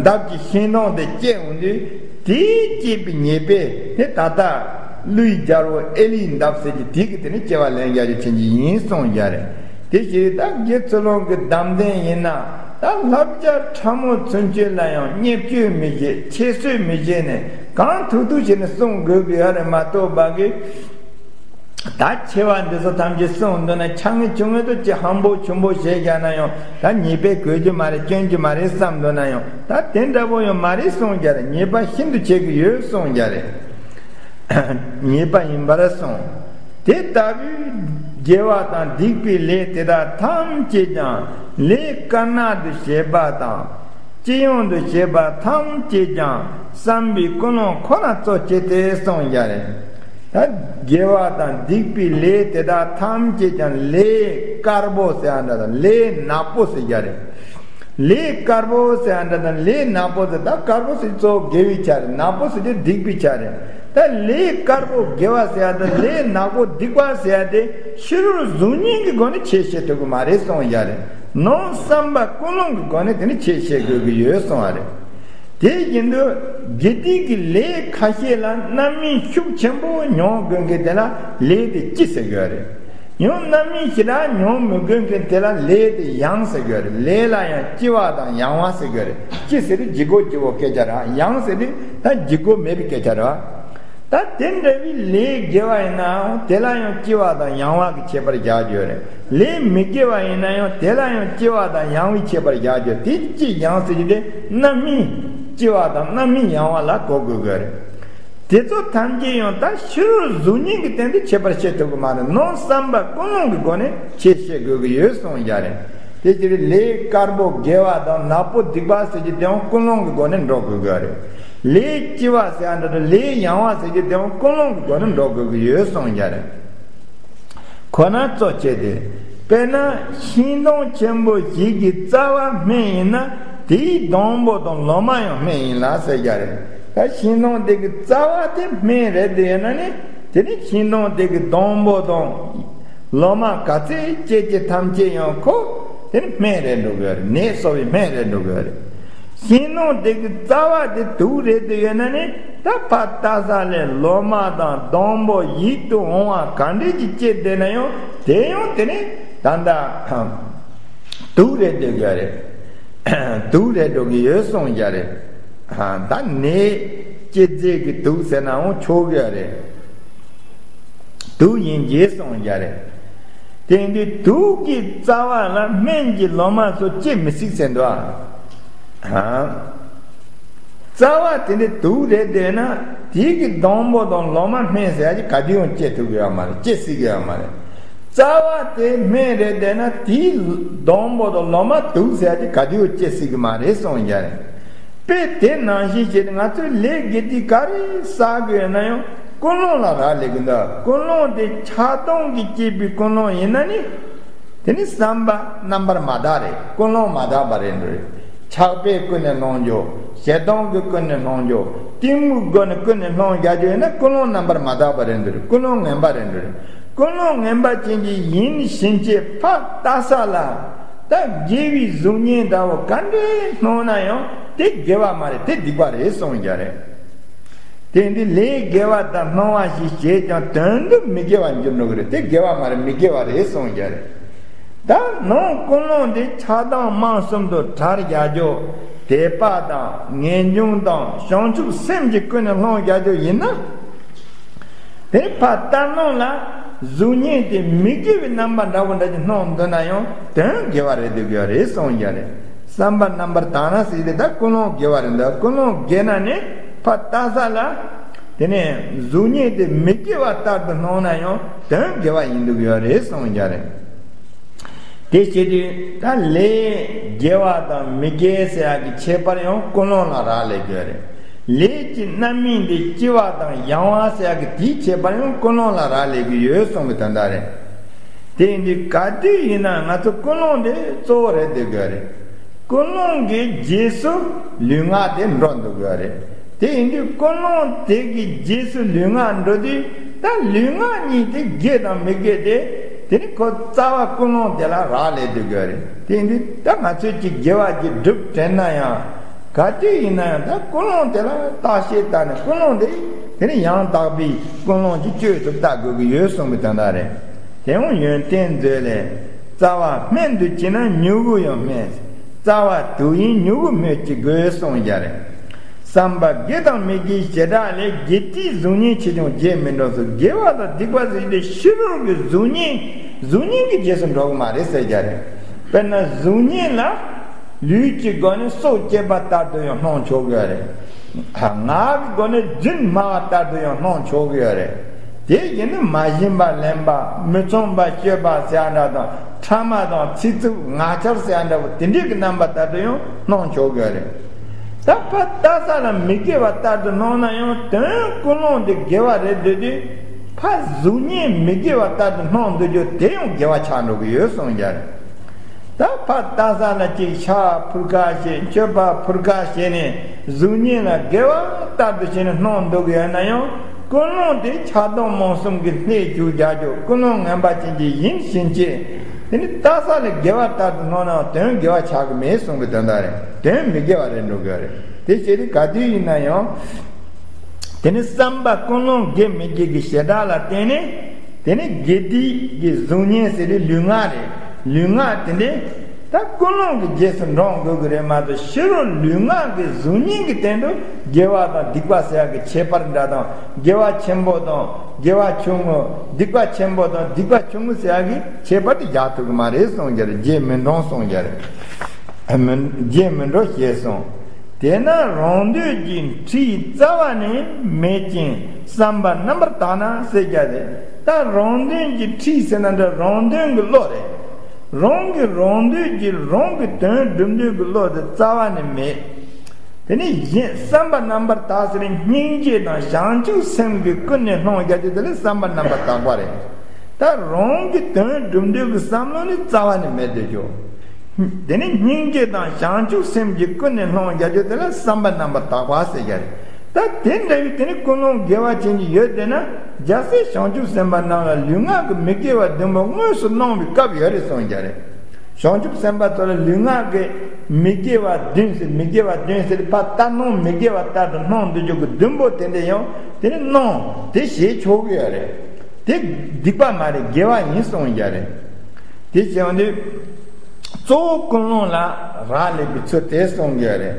འདབས་ཀྱི་ཤིང་སྡོང་དེ་སྐྱེས་འོང་དུས། དེས་སྐྱེས་པའི་ཉེས་པས་དེ་ད་ལྟ་ཀླུའི་རྒྱལ་པོ་ཨེ་ལིའི་འདབས་ཟེར་གྱི་དེ་གིས་དེ་ནི་སྐྱེ་བ་ལེན་རྒྱག་རྒྱུ་ཆེན་གྱི་ཡིན་གསུངས་བཞག་རེད། དེ་བཞིན་ད་དགེ་ཚུལ་སློང་གི་དམ་ལྡན་ཡིན་ན། ད་བསླབ་བྱ་ཕྲ་མོ་ཚུན་ཆད་ལ་ཡང་བརྙས་བཅོས་མི་བྱེད། ཁྱད་གསོད་མི་བྱེད་ནས་གང་ཐུབ་ཐུབ་བྱས་ནས་སྲུང་དགོས་ཀྱི་ཡོད་རེད་མ་གཏོགས་པ་གི། ད་ཆེ་བ་འདི་ཚོ་ཐམས་ཅད་སྲུང་འདོད་ན། ཆ་ངེས་ཆུང་ངེས་དུ་ཅི་ཧམ་པོ་ཆུང་པོ་བྱས་བཞག་ན་ཡང་། ད་ཉེས་པས་གོས་རྒྱུ་མ་རེད། སྐྱོན་གྱི་མ་རེད་བསམ་འདོད་ན་ཡང་། ད་དེ་འདྲ་པོ་ཡང་མ་རེད་གསུངས་རྒྱུ་རེད། ཉེས་པ་ཤིན་ཏུ་ཆེ་གི་ཡོད་གསུངས་རྒྱུ་རེད། ཉེས་པ་ཡིན་པར་གསུངས། དེ་ལྟ་བུའི་དགེ་བ་དང་སྡིག་པའི་ལས་དེ་དག་ཐམས་ཅད་ཀྱང་། ལས་དཀར་ནག་ཏུ་བྱེད་པ་དང་། སྤྱི་ཡོངས་སུ་བྱེད་པ་ཐམས་ཅད་ཀྱང་བསམ་པའི་ཀུན་སློང་ཁོ་ན་གཙོ་བྱས་ཏེ་གསུངས་ཀྱང་རེད། ད་དགེ་བ་དང་སྡིག་པའི་ལས་དེ་དག་ཐམས་ཅད་ཀྱང་ལས་དཀར་པོ་ཟེར་ཡ་འདྲ་དང་ལས་ནག་པོ་ཟེར་ཡ་རེད། ལས་དཀར་པོ་ཟེར་ཡ་འདྲ་དང་ལས་ནག་པོ་ཟེར། ད་དཀར་པོ་ཟེར་གཙོ་བོ་དགེ་བའི་ཆ་རེད། ནག་པོ་ཟེར་དེ་སྡིག་པའི་ཆ་རེད། ད་ལས་དཀར་པོ་དགེ་བ་ཟེར་ཡ་དང་ལས་ནག་པོ་སྡིག་པ་ཟེར་ཡ་དེ་ཕྱི་རོལ་གཟུགས་བརྙན་གྱི་སྒོ་ནས་ཁྱད་བཤད་ཐུབ་ཀྱི་མ་རེད་གསུངས་ཡ་རེད། ནང་བསམ་པ་ཀུན་སློང་གི་སྒོ་ནས་དེ་ནི་ཁྱད་བཤད་དགོས་ཀྱི་ཡོད་གསུངས་པ་རེད། དེ་བཞིན་དུ་དགེ་སྡིག་གི་ལས་ཁ་ཤས་ལ་རྣམ་སྨིན་ཤུགས་ཆེན་པོ་མྱོང་དགོས་མཁན་དེ་ལ་ལས་དེ་ལྕི་ཟེར་དགོས་རེད། ཡང་རྣམ་སྨིན་ཞེ་དྲག་མྱོང་མི་དགོས་མཁན་དེ་ལ་ལས་དེ་ཡང་ཟེར་དགོས་རེད། ལས་ལ་ཡང་ལྕི་བ་དང་ཡང་བ་ཟེར་དགོས་རེད། ལྕི་ཟེར་དུས་ལྗིད་ཁོག་ལྗིད་ཁོག་སྐད་ཆ་རེད། ཡང་ཟེར་དུས་ད་ལྗིད་ཁོག་མེད་པའི་སྐད་ཆ་རེད། ད་དེ་འདྲ་བའི་ལས་དགེ་བ་ཡིན་ནའང་དེ་ལ་ཡང་ལྕི་བ་དང་ཡང་བ་གི་ཁྱད་པར་རྒྱག་རྒྱུ་རེད། ལས་མི་དགེ་བ་ཡིན་ན་ཡང་དེ་ལ་ཡང་ལྕི་བ་དང་ཡང་བའི་ཁྱད་པར་རྒྱག་རྒྱུ། དེ་ལྕི་ཡང་ཟེར་རྒྱུ་དེ་རྣམ་སྨིན་ལྕི་བ་དང་རྣམ་སྨིན་ཡང་བ་ལ་གོ་དགོས་དགོས་རེད། དེ་ཚོ་ཐམས་ཅད་ཡང་ད་ཕྱི་རོལ་གཟུགས་བརྙན་གྱི་སྟེང་དུ་ཁྱད་པར་བཤད་ཐུབ་ཀྱི་མ་རེད། ནང་བསམ་པ་ཀུན་སློང་གི་སྒོ་ནས་ཁྱད་བཤད་དགོས་ཀྱི་ཡོད་གསུངས་ཡ་རེད། དེ་ཕྱིར་ལས་དཀར་པོ་དགེ་བ་དང་ནག་པོ་སྡིག་པ་ཟེར་རྒྱུ་དེའང་ཀུན་སློང་གི་སྒོ་ནས་འགྲོ་དགོས་ཀྱི་ཡོད་རེད། ལས་ལྕི་བ་ཟེར་ཡ་འདྲ་འདྲ། ལས་ཡང་བ་ཟེར་རྒྱུ་དེའང་ཀུན་སློང་གི་སྒོ་ནས་འགྲོ་དགོས་ཀྱི་ཡོད་གསུངས་ཡ་རེད། ཁོ་ན་གཙོ་བྱས་ཏེ། དཔེར་ན་ཤིང་སྡོང་ཆེན་པོ་ཞིག་གི་རྩ་བ་སྨན་ཡིན་ན་དེའི་སྡོང་པོ་དང་ལོ་མ་ཡང་སྨན་ཡིན་ལ་ཟེར་རྒྱུ་རེད། ད་ཤིང་སྡོང་དེ་གི་རྩ་བ་དེ་སྨན་རེད་དེ་ཡོད་ན་ནི། དེ་ནི་ཤིང་སྡོང་དེ་གི་སྡོང་པོ་དང་ལོ་མ་ག་ཚད་སྐྱེ་སྐྱེ་ཐམས་ཅད་ཡང་ཁོ་དེ་ནི་སྨན་རེད་འགྲོ་གི་ཡོད་རེད། ནད་གསོ་བའི་སྨན་རེད་འགྲོ་གི་ཡོད་རེད། ཤིང་སྡོང་དེ་གི་རྩ་བ་དེ་དུག་རེད་དེ་ཡོད་ན་ནི། ད་ཕར་ལྟ་ས་ལས་ལོ་མ་དང་སྡོང་པོ་ཡིད་དུ་འོང་བ་ག་འདྲས་ཀྱི་སྐྱེ་བསྡད་ན་ཡང་དེ་ཡང་དེ་ནི་ད་ལྟ་དུག་རེད་འགྲོ་གི་ཡོད་རེད། དུག་རེད་འགྲོ་གི་ཡོད་གསུངས་ཡ་རེད། ད་ནད་སྐྱེད་རྫས་ཀྱི་དུག་ཟེར་ནའང་ཆོག་གི་ཡོད་རེད། དུག་ཡིན་གྱི་གསུངས་ཡ་རེད། དེ་འདི་དུག་གི་རྩ་བ་ལ་སྨན་གྱི་ལོ་མ་སོགས་སྐྱེ་མི་སྲིད་ཟེར་འདུག་ཨ། རྩ་བ་དེ་འདྲའི་དུག་རེད་བསྡད་ན་དེ་གི་སྡོང་པོ་དང་ལོ་མ་སྨན་ཟེར་ཡ་ཅིག་ག་དུས་ཡང་སྐྱེ་ཐུབ་ཀྱི་ཡོད་མ་རེད། སྐྱེ་སྲིད་ཀྱི་ཡོད་མ་རེད། རྩ་བ་དེ་སྨན་རེད་བསྡད་ན་དེའི་སྡོང་པོ་དང་ལོ་མ་དུག་ཟེར་ཡ་ཅིག་ག་དུས་ཡང་སྐྱེ་སྲིད་ཀྱི་མ་རེད་གསུངས་ཡ་རེད། དཔེ་དེ་ནང་བཞིན་བྱས་ཏེ་ང་ཚོས་ལས་དགེ་སྡིག་ག་རེ་བསགས་དགོས་ཡོད་ན་ཡང་ཀུན་སློང་ལ་རག་ལས་ཀྱི་འདུག་ཀུན་སློང་དེ་ཆགས་སྡང་གིས་བསྐྱེད་པའི་ཀུན་སློང་ཡིན་ན་ནི། དེ་ནི་བསམ་པ་རྣམ་པར་མ་དག་རེད། ཀུན་སློང་མ་དག་པ་རེད་འདུག་ཆགས་པས་ཀུན་ནས་སློང་རྒྱུ། ཞེ་སྡང་གིས་ཀུན་ནས་སློང་རྒྱུ། གཏི་མུག་སྒོ་ནས་ཀུན་ནས་སློང་རྒྱག་རྒྱུ་ཡིན་ན་ཀུན་སློང་རྣམ་པར་མ་དག་པ་རེད་འདུག་ཀུན་སློང་ངན་པ་རེད་འདུག་ཀུན་སློང་ངན་པ་ཅན་གྱི་ཡིན་ཕྱིན་ཆད་ཕར་ལྟ་ས་ལ་ད་དགེ་བའི་གཟུགས་བརྙན་འདྲ་བོ་ག་འདྲས་སྣང་ན་ཡང་དེ་དགེ་བ་མ་རེད། དེ་སྡིག་པ་རེད་གསུངས་ཡ་རེད། དེ་འདི་ལས་དགེ་བ་དང་སྣང་བ་ཞིག་བྱས་ཀྱང་དོན་དུ་མི་དགེ་བ་འགྱུར་འགྲོ་གི་རེད། དེ་དགེ་བ་མ་རེད། མི་དགེ་བ་རེད་གསུངས་ཡ་རེད། ད་ནང་ཀུན་སློང་འདི་ཆགས་སྡང་རྨང་གསུམ་དུ་དྲར་བཞག་རྒྱུ། དད་པ་དང་ངེས་འབྱུང་དང་བྱང་ཆུབ་སེམས་ཀྱིས་ཀུན་ནས་སློང་བཞག་རྒྱུ་ཡིན་ན། དེ་ཕར་ལྟ་སྣང་ལ་གཟུགས་བརྙན་དེ་མི་དགེ་བའི་རྣམ་པ་འདྲ་བོ་འདྲ་ཅིག་སྣང་འདོད་ན་ཡང་དོན་དགེ་བ་རེད་འདུག་གི་རེད་གསུངས་ཡ་རེད། བསམ་པ་རྣམ་པར་དག་ན་ཟེར་དེ་ད་ཀུན་སློང་དགེ་བ་རེད་འདུག་ཀུན་སློང་དགེ་ན་ནི་ཕར་ལྟ་ས་ལ། དེ་ནས་གཟུགས་བརྙན་དེ་མི་དགེ་བ་ལྟར་དུ་སྣང་ན་ཡང་དོན་དགེ་བ་ཡིན་འདུག་ཡོད་རེད་གསུངས་ཀྱང་རེད། དེ་བྱེད་དུས་ད་ལས་དགེ་བ་དང་མི་དགེ་ཟེར་ཡག་གི་ཁྱད་པར་ཡང་ཀུན་སློང་ལ་རག་ལས་ཀྱི་ཡོད་རེད། ལས་ཀྱི་རྣམ་སྨིན་དེ་ལྕི་བ་དང་ཡང་བ་ཟེར་ཡག་གི་དེའི་ཁྱད་པར་ཡང་ཀུན་སློང་ལ་རག་ལས་ཀྱི་ཡོད་གསུངས་པའི་དོན་དག་རེད། དེ་ཡིན་དུས་ག་དུས་ཡིན་ན་ང་ཚོ་ཀུན་སློང་དེ་གཙོ་བོ་རེད་འདོད་ཀྱི་ཡོད་རེད། ཀུན་སློང་གི་རྗེས་སུ་ལུས་ངག་དེ་འགྲོ་འདོད་ཀྱི་ཡོད་རེད། དེ་ཡིན་དུས་ཀུན་སློང་དེ་གི་རྗེས་སུ་ལུས་ངག་འགྲོ་དུས་ད་ལུས་ངག་གཉིས་དེ་དགེ་དང་མི་དགེ་དེ། དེ་ནི་ཁོ་རྩ་བ་ཀུན་སློང་དེ་ལ་རག་ལས་འདོད་ཀྱི་ཡོད་རེད། དེ་ཡིན་དུས་ད་ང་ཚོས་ཀྱི་དགེ་བ་ཀྱི་སྒྲུབ་དྲན་ན་ཡང་། ག་དུས་ཡིན་ན་ཡང་ད་ཀུན་སློང་དེ་ལ་བརྟག་དཔྱད་བལྟས་ནས་ཀུན་སློང་དེ་དེ་ནི་ཡང་དག་པའི་ཀུན་སློང་གི་བཅོས་སུ་བལྟ་དགོས་ཀྱི་ཡོད་གསུངས་པའི་དོན་དག་རེད། དེ་ཡང་ཡོན་ཏན་མཛོད་ལས། རྩ་བ་སྨན་དུ་བྱས་ན་མྱུ་གུ་ཡང་སྨན། རྩ་བ་དུག་ཡིན་མྱུ་གུ་སྨོས་ཅི་དགོས་གསུངས་བཞག་རེད། བསམ་པ་དགེ་དང་མི་དགེའི་བྱེ་བྲག་ལས། དགེ་སྡིག་གཟུགས་བརྙན་ཆེ་ཆུང་རྗེས་མི་འགྲོ་ཟེར། དགེ་བ་དང་སྡིག་པ་ཟེར་དེ་ཕྱི་རོལ་གྱི་གཟུགས་བརྙན། གཟུགས་བརྙན་གྱི་རྗེས་སུ་འགྲོ་གི་མ་རེད་ཟེར་བཞག་རེད། དཔེར་ན་གཟུགས་བརྙན་ལ། ལུས་ཀྱི་སྒོ་ནས་སྲོག་བཅད་པ་ལྟར་དུ་ཡང་སྣང་ཆོག་གི་ཡོད་རེད། ངག་གི་སྒོ་ནས་རྫུན་སྨྲ་བ་ལྟར་དུ་ཡང་སྣང་ཆོག་གི་ཡོད་རེད། དེ་བཞིན་དུ་མ་བྱིན་པ་ལེན་པ། མི་ཚངས་པ་སྤྱོད་པ་ཟེར་ཡ་འདྲ་དང་། ཕྲ་མ་དང་ཚིག་རྩུབ་ངག་འཁྱལ་ཟེར་ཡ་འདྲ་བོ་དེ་འདྲའི་གི་རྣམ་པ་ལྟར་དུ་ཡང་སྣང་ཆོག་གི་ཡོད་རེད། ད་ཕར་ལྟ་ས་ལ་མི་དགེ་བ་ལྟར་དུ་སྣང་ན་ཡང་དོན་ཀུན་སློང་དེ་དགེ་བ་རེད་འདོད་དུས། ཕར་གཟུགས་བརྙན་མི་དགེ་བ་ལྟར་དུ་སྣང་འདུག་རྒྱུ་དེ་ཡང་དགེ་བ་ཆགས་འགྲོ་གི་ཡོད་གསུངས་བཞག་རེད། ད་ཕར་ལྟ་ས་ལ་ཅིག་ཕྱག་ཕུལ་ཁ་བྱེད། མཆོད་པ་ཕུལ་ཁ་བྱེད་ནས་གཟུགས་བརྙན་ལ་དགེ་བ་ལྟར་དུ་བྱས་ནས་སྣང་འདུག་ཡོད་ན་ཡང་། ཀུན་སློང་དེ་ཆགས་སྡང་རྨོངས་གསུམ་གྱི་སྣེ་རྒྱུག་རྒྱག་རྒྱུ། ཀུན་སློང་ངན་པ་ཅན་གྱི་ཡིན་ཕྱིན་ཆད། དེ་ནི་ལྟ་ས་ལ་དགེ་བ་ལྟར་དུ་སྣང་ནའང་དོན་དགེ་བ་ཆགས་ཀྱི་མེད་གསུངས་པའི་དོན་དག་རེད། དོན་མི་དགེ་བ་རེད་འགྲོ་གི་ཡོད་རེད། དེ་བྱས་ཏེ་ག་དུས་ཡིན་ན་ཡང་། དེ་ནི་བསམ་པ་ཀུན་སློང་དགེ་མི་དགེ་གི་བྱེ་བྲག་ལ་བརྟེན་ནས། དེ་ནི་དགེ་སྡིག་གི་གཟུགས་བརྙན་ཟེར་དེ་ལུས་ངག་རེད། ལུས་ངག་དེ་འདྲས་ད་ཀུན་སློང་གི་རྗེས་སུ་འབྲང་དགོས་ཀྱི་རེད་མ་གཏོགས། ཕྱི་རོལ་ལུས་ངག་གི་གཟུགས་བརྙན་གྱི་སྟེང་དུ་དགེ་བ་དང་སྡིག་པ་ཟེར་ཡག་གི་ཁྱད་པར་འདྲ་དང་། དགེ་བ་ཆེན་པོ་དང་དགེ་བ་ཆུང་ངུ། སྡིག་པ་ཆེན་པོ་དང་སྡིག་པ་ཆུང་ངུ་ཟེར་ཡག་གི་ཁྱད་པར་དེ་རྒྱག་ཐུབ་ཀྱི་མ་རེད་གསུངས་བཞག་རེད། རྗེས་མི་འབྲང་གསུངས་བཞག་རེད། མི་རྗེས་མི་འགྲོ་ཞེས་གསུངས། དེས་ན་རང་འདོད་ཀྱི་འཁྲིས་རྩ་བ་ནས་མེད་ཅིང་བསམ་པ་རྣམ་པར་དག་ན་ཟེར་བཞག་རེད། ད་རང་དོན་གྱི་འཁྲིས་ཟེར་ན་འདྲ་རང་དོན་གྱི་བློ་རེད། རང་གི་རང་འདོད་ཀྱི་རང་གི་དོན་སྒྲུབ་འདོད་ཀྱི་བློ་དེ་རྩ་བ་ནས་མེད། དེ་ནས་གཞན་བསམ་པ་རྣམ་པར་དག་ཟེར་ནས་སྙིང་རྗེ་དང་བྱང་ཆུབ་སེམས་ཀྱིས་ཀུན་ནས་སློང་བཞག་རྒྱུ་དེ་ལ་བསམ་པ་རྣམ་པར་དག་པ་རེད། ད་རང་གི་དོན་སྒྲུབ་འདོད་ཀྱི་བསམ་བློ་ནི་རྩ་བ་ནས་མེད་འདོད་རྒྱུ། དེ་ནི་སྙིང་རྗེ་དང་བྱང་ཆུབ་སེམས་ཀྱིས་ཀུན་ནས་སློང་བཞག་རྒྱུ་དེ་ལ་བསམ་པ་རྣམ་པར་དག་པ་ཟེར་བཞག་རེད། ད་དེ་འདྲ་བའི་དེ་ནི་ཀུན་སློང་དགེ་བ་ཅན་གྱི་ཡོད་དེ་ན། རྒྱལ་སྲས་བྱང་ཆུབ་སེམས་དཔའ་རྣམས་ལ་ལུས་ངག་གི་མི་དགེ་བ་བདུན་པོ་དངོས་སུ་སྣང་བའི་སྐབས་ཡོད་རེད་གསུངས་བཞག་རེད། བྱང་ཆུབ་སེམས་དཔའ་ཚོ་ལ་ལུས་ངག་གི་མི་དགེ་བ་བདུན་ཟེར། མི་དགེ་བ་བདུན་ཟེར་ཕར་ལྟ་སྣང་མི་དགེ་བ་ལྟར་དུ་སྣང་འདུག་རྒྱུ་གི་བདུན་པོ་དེ་འདྲ་ཡང་དེ་ནི་སྣང་། དེ་བྱེད་ཆོག་གི་ཡོད་རེད། དེ་སྡིག་པ་མ་རེད། དགེ་བ་ཡིན་གསུངས་བཞག་རེད། དེ་བྱས་པ་འདི་གཙོ་བོ་ཀུན་སློང་ལ་རག་ལས་པའི་ཚུལ་དེ་གསུངས་ཡོད་རེད།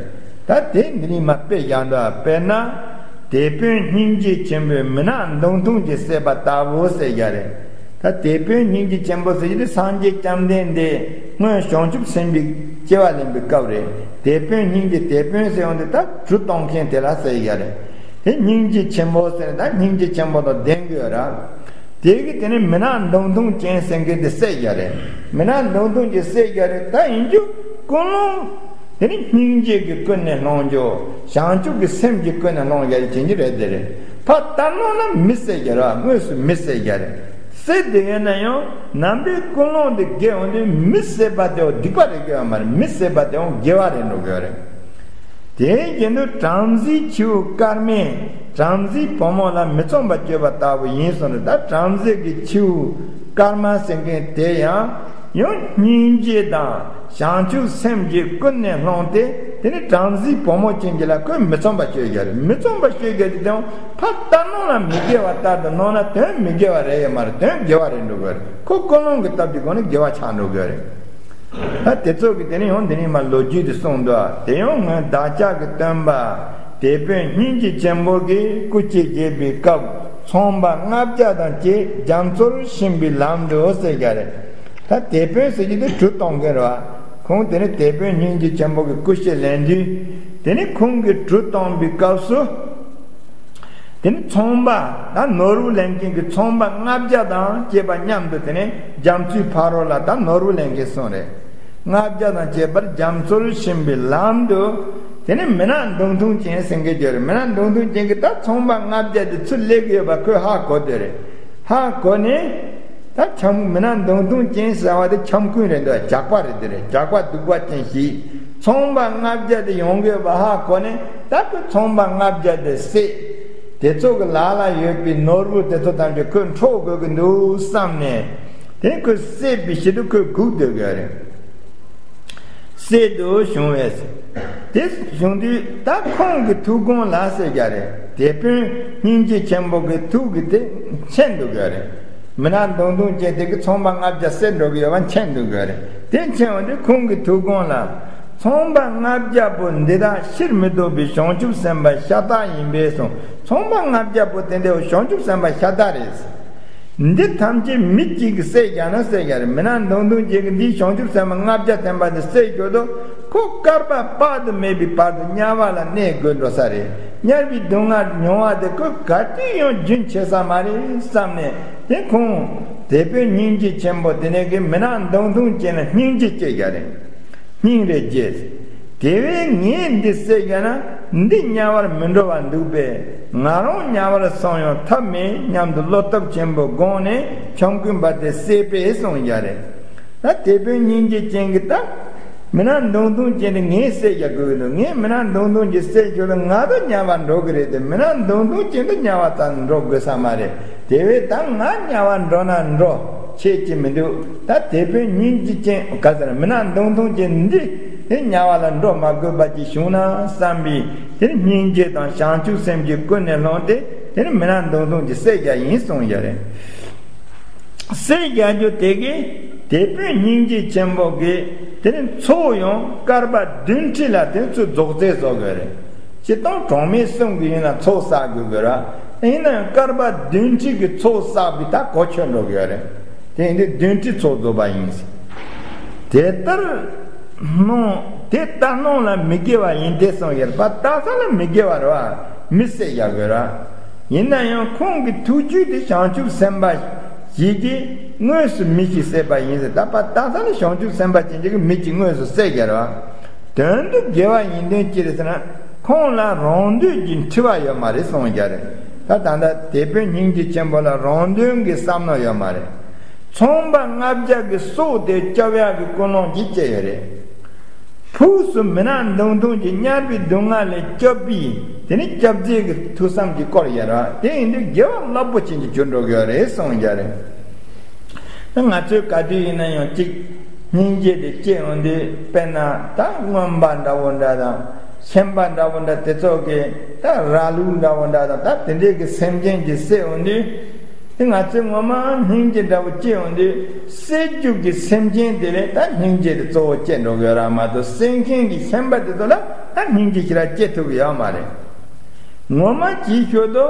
ད་དེ་འདི་ནི་མ་དཔེ་བཞག་འདུག་དཔེར་ན། དེད་དཔོན་སྙིང་རྗེ་ཆེན་པོས་མི་ནག་མདུང་ཐུང་གིས་བསད་པ་ལྟ་བུ་ཟེར་བཞག་རེད། ད་དེད་དཔོན་སྙིང་རྗེ་ཆེན་པོ་ཟེར་གྱི་དེ་སངས་རྒྱས་བཅོམ་ལྡན་འདས་སྔོན་བྱང་ཆུབ་སེམས་དཔའི་སྐྱེ་བ་ལེན་པའི་སྐབས་རེད། དེད་དཔོན་སྙིང་རྗེ། དེད་དཔོན་ཟེར་ཡོང་དུས་ད་གྲུ་གཏོང་མཁན་དེ་ལ་ཟེར་བཞག་རེད། དེ་སྙིང་རྗེ་ཆེན་པོ་ཟེར་ནས་ད་སྙིང་རྗེ་ཆེན་པོ་དང་ལྡན་གྱི་ཡོད་ར། དེ་གི་དེ་ནི་མི་ནག་མདུང་ཐུང་ཅན་ཟེར་མཁན་དེ་བསད་བཞག་རེད། མི་ནག་མདུང་ཐུང་ཅན་བསད་བཞག་རེད། ད་ཡིན་རྒྱུ་ཀུན་སློང་དེ་ནི་སྙིང་རྗེ་གིས་ཀུན་ནས་སློང་རྒྱུ། བྱང་ཆུབ་ཀྱི་སེམས་ཀྱིས་ཀུན་ནས་སློང་བཞག་རེད། བྱེད་རྒྱུ་རེད། དེ་རེད། ཕར་ལྟ་སྣང་ན་མི་བསད་བཞག་ར། དངོས་སུ་མི་བསད་བཞག་རེད། བསད་དེ་ཡོད་ན་ཡང་ནང་པའི་ཀུན་སློང་དེ་དགེ་འོང་དུས་མི་བསད་པ་དེའང་སྡིག་པ་རེད་དགོས་ཡོད་མ་རེད། མི་བསད་པ་དེའང་དགེ་བ་རེད་འགྲོ་དགོས་རེད། དེའི་རྒྱན་དུ་བྲམ་ཟེའི་ཁྱེའུ་སྐར་མས་བྲམ་ཟེའི་བུ་མོ་ལ་མི་ཚངས་པ་སྤྱོད་པ་ལྟ་བུ་ཡིན་གསུངས་ནས། ད་བྲམ་ཟེ་གི་ཁྱེའུ་སྐར་མ་ཟེར་མཁན་དེ་ཡང་ཡང་སྙིང་རྗེ་དང་བྱང་ཆུབ་སེམས་ཀྱིས་ཀུན་ནས་བསླངས་ཏེ། དེ་ནི་བྲམ་ཟེའི་བུ་མོ་ཅན་གྱི་ལ་ཁོས་མི་ཚངས་པ་སྤྱོད་རྒྱུ་རེད། མི་ཚངས་པ་སྤྱོད་རྒྱུ་དེ་དང་ཕར་ལྟ་སྣང་ལ་མི་དགེ་བ་ལྟར་དུ་སྣང་ན་དོན་མི་དགེ་བ་རེད་ཡོད་མ་རེད། དོན་དགེ་བ་རེད་འགྲོ་དགོས་རེད། ཁོ་ཀུན་སློང་གི་སྟབས་ཀྱི་སྒོ་ནས་དགེ་བ་ཆགས་འགྲོ་དགོས་རེད། ད་དེ་ཚོ་གི་དེ་ནི་ཡང་འདི་ནི་མ་ལོ་རྒྱུས་དེ་གསུངས་འདུག་དེ་ཡང་སྔོན་བདག་ཅག་གི་སྟོན་པ་དེད་དཔོན་སྙིང་རྗེ་ཆེན་པོ་གིས་སྐུ་སྐྱེ་རྒྱས་པའི་སྐབས་ཚོང་པ་ལྔ་བརྒྱ་དང་བཅས་རྒྱ་མཚོར་ཕྱིན་པའི་ལམ་དུ་ཟེར་བཞག་རེད། ད་དེད་དཔོན་ཟེར་གྱི་དེ་གྲུ་གཏོང་མཁན་རེད་བ། ཁོང་དེ་ནི་དེད་དཔོན་སྙིང་རྗེ་ཆེན་པོ་གི་སྐུ་སྐྱེ་ལེན་དུས། དེ་ནི་ཁོང་གིས་གྲུ་གཏོང་བའི་སྐབས་སུ། དེ་ནི་ཚོང་པ་དང་ནོར་བུ་ལེན་མཁན་གྱི་ཚོང་པ་ལྔ་བརྒྱ་དང་བཅས་པ་མཉམ་དུ་དེ་ནི་རྒྱ་མཚོའི་ཕ་རོལ་ལ་ད་ནོར་བུ་ལེན་མཁན་སོང་རེད། ལྔ་བརྒྱ་དང་བཅས་པར་རྒྱ་མཚོར་ཕྱིན་པའི་ལམ་དུ། དེ་ནི་མི་ནག་མདུང་ཐུང་ཅན་ཟེར་མཁན་ཡོད་རེད། མི་ནག་མདུང་ཐུང་ཅན་གྱིས་ད་ཚོང་པ་ལྔ་བརྒྱ་དེ་ཚུར་སླེབས་ཀྱི་ཡོད་པ་ཁོས་ཧ་གོ་བསྡད་རེད། ཧ་གོ་ནས། ད་འཁྱམ་མི་ནག་མདུང་ཐུང་ཅན་ཟེར་བ་དེ་འཁྱམ་རྐུན་རེད་འདུག་ཇག་པ་རེད། དེ་རེད། ཇག་པ་སྡིག་པ་ཅན་ཞིག་ཚོང་པ་ལྔ་བརྒྱ་དེ་ཡོང་གི་ཡོད་པ་ཧ་གོ་ནས། ད་ཁོས་ཚོང་པ་ལྔ་བརྒྱ་དེ་བསད། དེ་ཚོ་གི་ལག་ལ་ཡོད་པའི་ནོར་བུ་དེ་ཚོ་ཐམས་ཅད་ཁོས་འཕྲོག་དགོས་ཀྱི་འདུག་བསམ་ནས། དེ་ཁོས་བསད་པའི་ཕྱིར་དུ་ཁོས་སྒུག་སྡོད་ཀྱི་ཡོད་རེད། བསད་དུ་བྱུང་བས། དེ་བྱུང་དུས་ད་ཁོང་གི་ཐུགས་དགོངས་ལ་ཟེར་བཞག་རེད། དེད་དཔོན་སྙིང་རྗེ་ཆེན་པོ་གི་ཐུགས་ཀྱི་དེ་མཁྱེན་འདུག་གི་ཡོད་རེད། མི་ནག་མདུང་ཐུང་ཅན་དེ་གི་ཚོང་པ་ལྔ་བརྒྱ་བསད་འགྲོ་གི་ཡོད་པ་མཁྱེན་འདུག་གི་རེད། དེ་མཁྱེན་འོང་དུས་ཁོང་གི་ཐུགས་དགོངས་ལ། ཚོང་པ་ལྔ་བརྒྱ་པོ་འདི་དག་ཕྱིར་མི་ལྡོག་པའི་བྱང་ཆུབ་སེམས་དཔའ་ཤ་སྟག་ཡིན་པས་སོ། ཚོང་པ་ལྔ་བརྒྱ་པོ་དེ་འདྲའི་བྱང་ཆུབ་སེམས་དཔའ་ཤ་སྟག་རེད། འདི་ཐམས་ཅད་མི་གཅིག་གིས་བསད་རྒྱག་ན་བསད་རྒྱག་རེད། མི་ནག་མདུང་ཐུང་ཅན་གྱིས་འདིའི་བྱང་ཆུབ་སེམས་དཔའ་ལྔ་བརྒྱ་ཐམ་པ་འདི་བསད་རྒྱུ་དོ། ཁོ་བསྐལ་པ་དཔག་ཏུ་མེད་པའི་བར་དུ་དམྱལ་བ་ལ་གནས་དགོས་འགྲོ་ས་རེད། དམྱལ་བའི་སྡུག་བསྔལ་མྱོང་བ་དེ་ཁོ་ག་དུས་ཡང་རྒྱུན་ཆད་ས་མ་རེད་བསམ་ནས། དེ་ཁོང་དེད་དཔོན་སྙིང་རྗེ་ཆེན་པོ་དེ་ནས་གི་མི་ནག་མདུང་ཐུང་ཅན་ལ་སྙིང་རྗེ་སྐྱེས་རྒྱག་རེད། སྙིང་རེ་རྗེ། དེ་བས་ངས་འདི་བསད་རྒྱག་ན་འདི་དམྱལ་བར་མི་འགྲོ་བར་འདུག་པས། ང་རང་དམྱལ་བར་སོང་ཡང་ཐབས་མེད་སྙམ་དུ་བློ་སྟོབས་ཆེན་པོ་དགོངས་ནས་ཆོམ་རྐུན་པ་དེ་བསད་པས་གསུངས་རྒྱག་རེད། ད་དེད་དཔོན་སྙིང་རྗེ་ཅན་གྱིས་ད། མི་ནག་མདུང་ཐུང་ཅན་དེ་ངས་བསད་རྒྱག་དགོས་ཀྱི་འདུག་ངས་མི་ནག་མདུང་ཐུང་ཅན་བསད་རྒྱུ་ལ་ང་ད་དམྱལ་བར་འགྲོ་གི་རེད་དེ། མི་ནག་མདུང་ཐུང་ཅན་ད་དམྱལ་བར་ད་འགྲོ་དགོས་ས་མ་རེད། དེ་བས་ད་ང་དམྱལ་བར་འགྲོ་ན་འགྲོ། ཆད་ཀྱི་མི་འདུག་ད་དེད་དཔོན་སྙིང་རྗེ་ཅན་ག་ཟེར། མི་ནག་མདུང་ཐུང་ཅན་འདི་དེ་དམྱལ་བ་ལ་འགྲོ་མ་དགོས་པ་ཅིག་བྱུང་ན་བསམ་པའི་དེར་སྙིང་རྗེ་དང་བྱང་ཆུབ་སེམས་ཀྱིས་ཀུན་ནས་བསླངས་ཏེ་དེར་མི་ནག་མདུང་ཐུང་ཅན་བསད་རྒྱག་ཡིན་གསུངས་རྒྱག་རེད། བསད་རྒྱག་རྒྱུ་དེ་གིས་དེད་དཔོན་སྙིང་རྗེ་ཆེན་པོ་གིས་དེ་ནི་ཚོགས་ཡང་བསྐལ་པ་བདུན་ཁྲི་ལ་དེ་ཚོས་རྫོགས་ཚད་བཟོ་དགོས་རེད། སྤྱིར་བཏང་གྲངས་མེད་གསུམ་གྱི་ཡིན་ན་ཚོགས་བསགས་དགོས་དགོས་ར། ཡིན་ན་ཡང་བསྐལ་པ་བདུན་ཁྲི་གི་ཚོགས་བསགས་པའི་ད་གོ་ཆོད་འགྲོ་གི་ཡོད་རེད། དེ་ཡིན་དུས་བདུན་ཁྲི་ཚོགས་རྫོགས་པ་ཡིན། དེ་ལྟར་སྣང་དེ་ལྟར་སྣང་ལ་མི་དགེ་བ་ཡིན་ཏེ་གསུངས་ཡོད་པ། ལྟ་ས་ལ་མི་དགེ་བ་རེད་བ། མི་བསད་ཡག་གི་ར། ཡིན་ན་ཡང་ཁོང་གི་ཐུགས་རྒྱུད་དེ་བྱང་ཆུབ་སེམས་དཔའ་ཞིག་གིས་དངོས་སུ་མི་ཞིག་བསད་པ་ཡིན་ཟེར། ད་པ་ལྟ་ས་ནི་བྱང་ཆུབ་སེམས་དཔའ་ཅན་ཅིག་གིས་མི་ཅིག་དངོས་སུ་བསད་རྒྱག་ར། དོན་དུ་དགེ་བ་ཡིན་དོན་ཅི་རེད་ཟེར་ན། ཁོང་ལ་རང་འདོད་ཀྱི་འཁྲི་བ་ཡོད་མ་རེད་གསུངས་རྒྱག་རེད། ད་ད་ལྟ་དེད་དཔོན་སྙིང་རྗེ་ཆེན་པོ་ལ་རང་དོན་གྱི་བསམ་མནོ་ཡོད་མ་རེད། ཚོང་པ་ལྔ་བརྒྱ་གི་སྲོག་དེ་སྐྱོབ་ཡག་གི་ཀུན་སློང་ཅིག་སྐྱེས་ཡོད་རེད། ཕུགས་སུ་མི་ནག་མདུང་ཐུང་གི་དམྱལ་བའི་སྡུག་བསྔལ་ལས་སྐྱོབ་པའི་དེ་ནི་སྐྱོབ་རྫས་ཀྱི་ཐུགས་བསམ་གྱི་སྐོར་ཡོད་ར། དེ་ཡིན་དུས་དགེ་བ་རླབས་པོ་ཆེན་གྱི་གྱུར་འགྲོ་གི་ཡོད་རེད་གསུངས་རྒྱག་རེད། ད་ང་ཚོས་ག་དུས་ཡིན་ན་ཡང་གཅིག་སྙིང་རྗེ་དེ་སྐྱེ་འོང་དུས། དཔེར་ན་ད་རྔོན་པ་འདྲ་བོ་འདྲ་དང་། ཤན་པ་འདྲ་བོ་འདྲ་དེ་ཚོ་གི་ད་ར་ལུག་འདྲ་བོ་འདྲ་དང་། ད་དེ་འདྲས་ཀྱི་སེམས་ཅན་གྱིས་བསད་འོང་དུས། དེ་ང་ཚོས་ངོ་མ་སྙིང་རྗེ་འདྲ་བོ་སྐྱེ་འོང་དུས། བསད་རྒྱུ་གི་སེམས་ཅན་དེ་ལས་ད་སྙིང་རྗེ་དེ་གཙོ་བོ་སྐྱེ་འགྲོ་གི་ཡོད་ར་མ་གཏོགས། བསད་མཁན་གྱི་ཤན་པ་དེ་ཚོ་ལ་ད་སྙིང་རྗེ་ཞེ་དྲག་སྐྱེ་ཐུབ་ཀྱི་ཡོད་མ་རེད། ངོ་མ་ཅིག་ཤོད་དོ།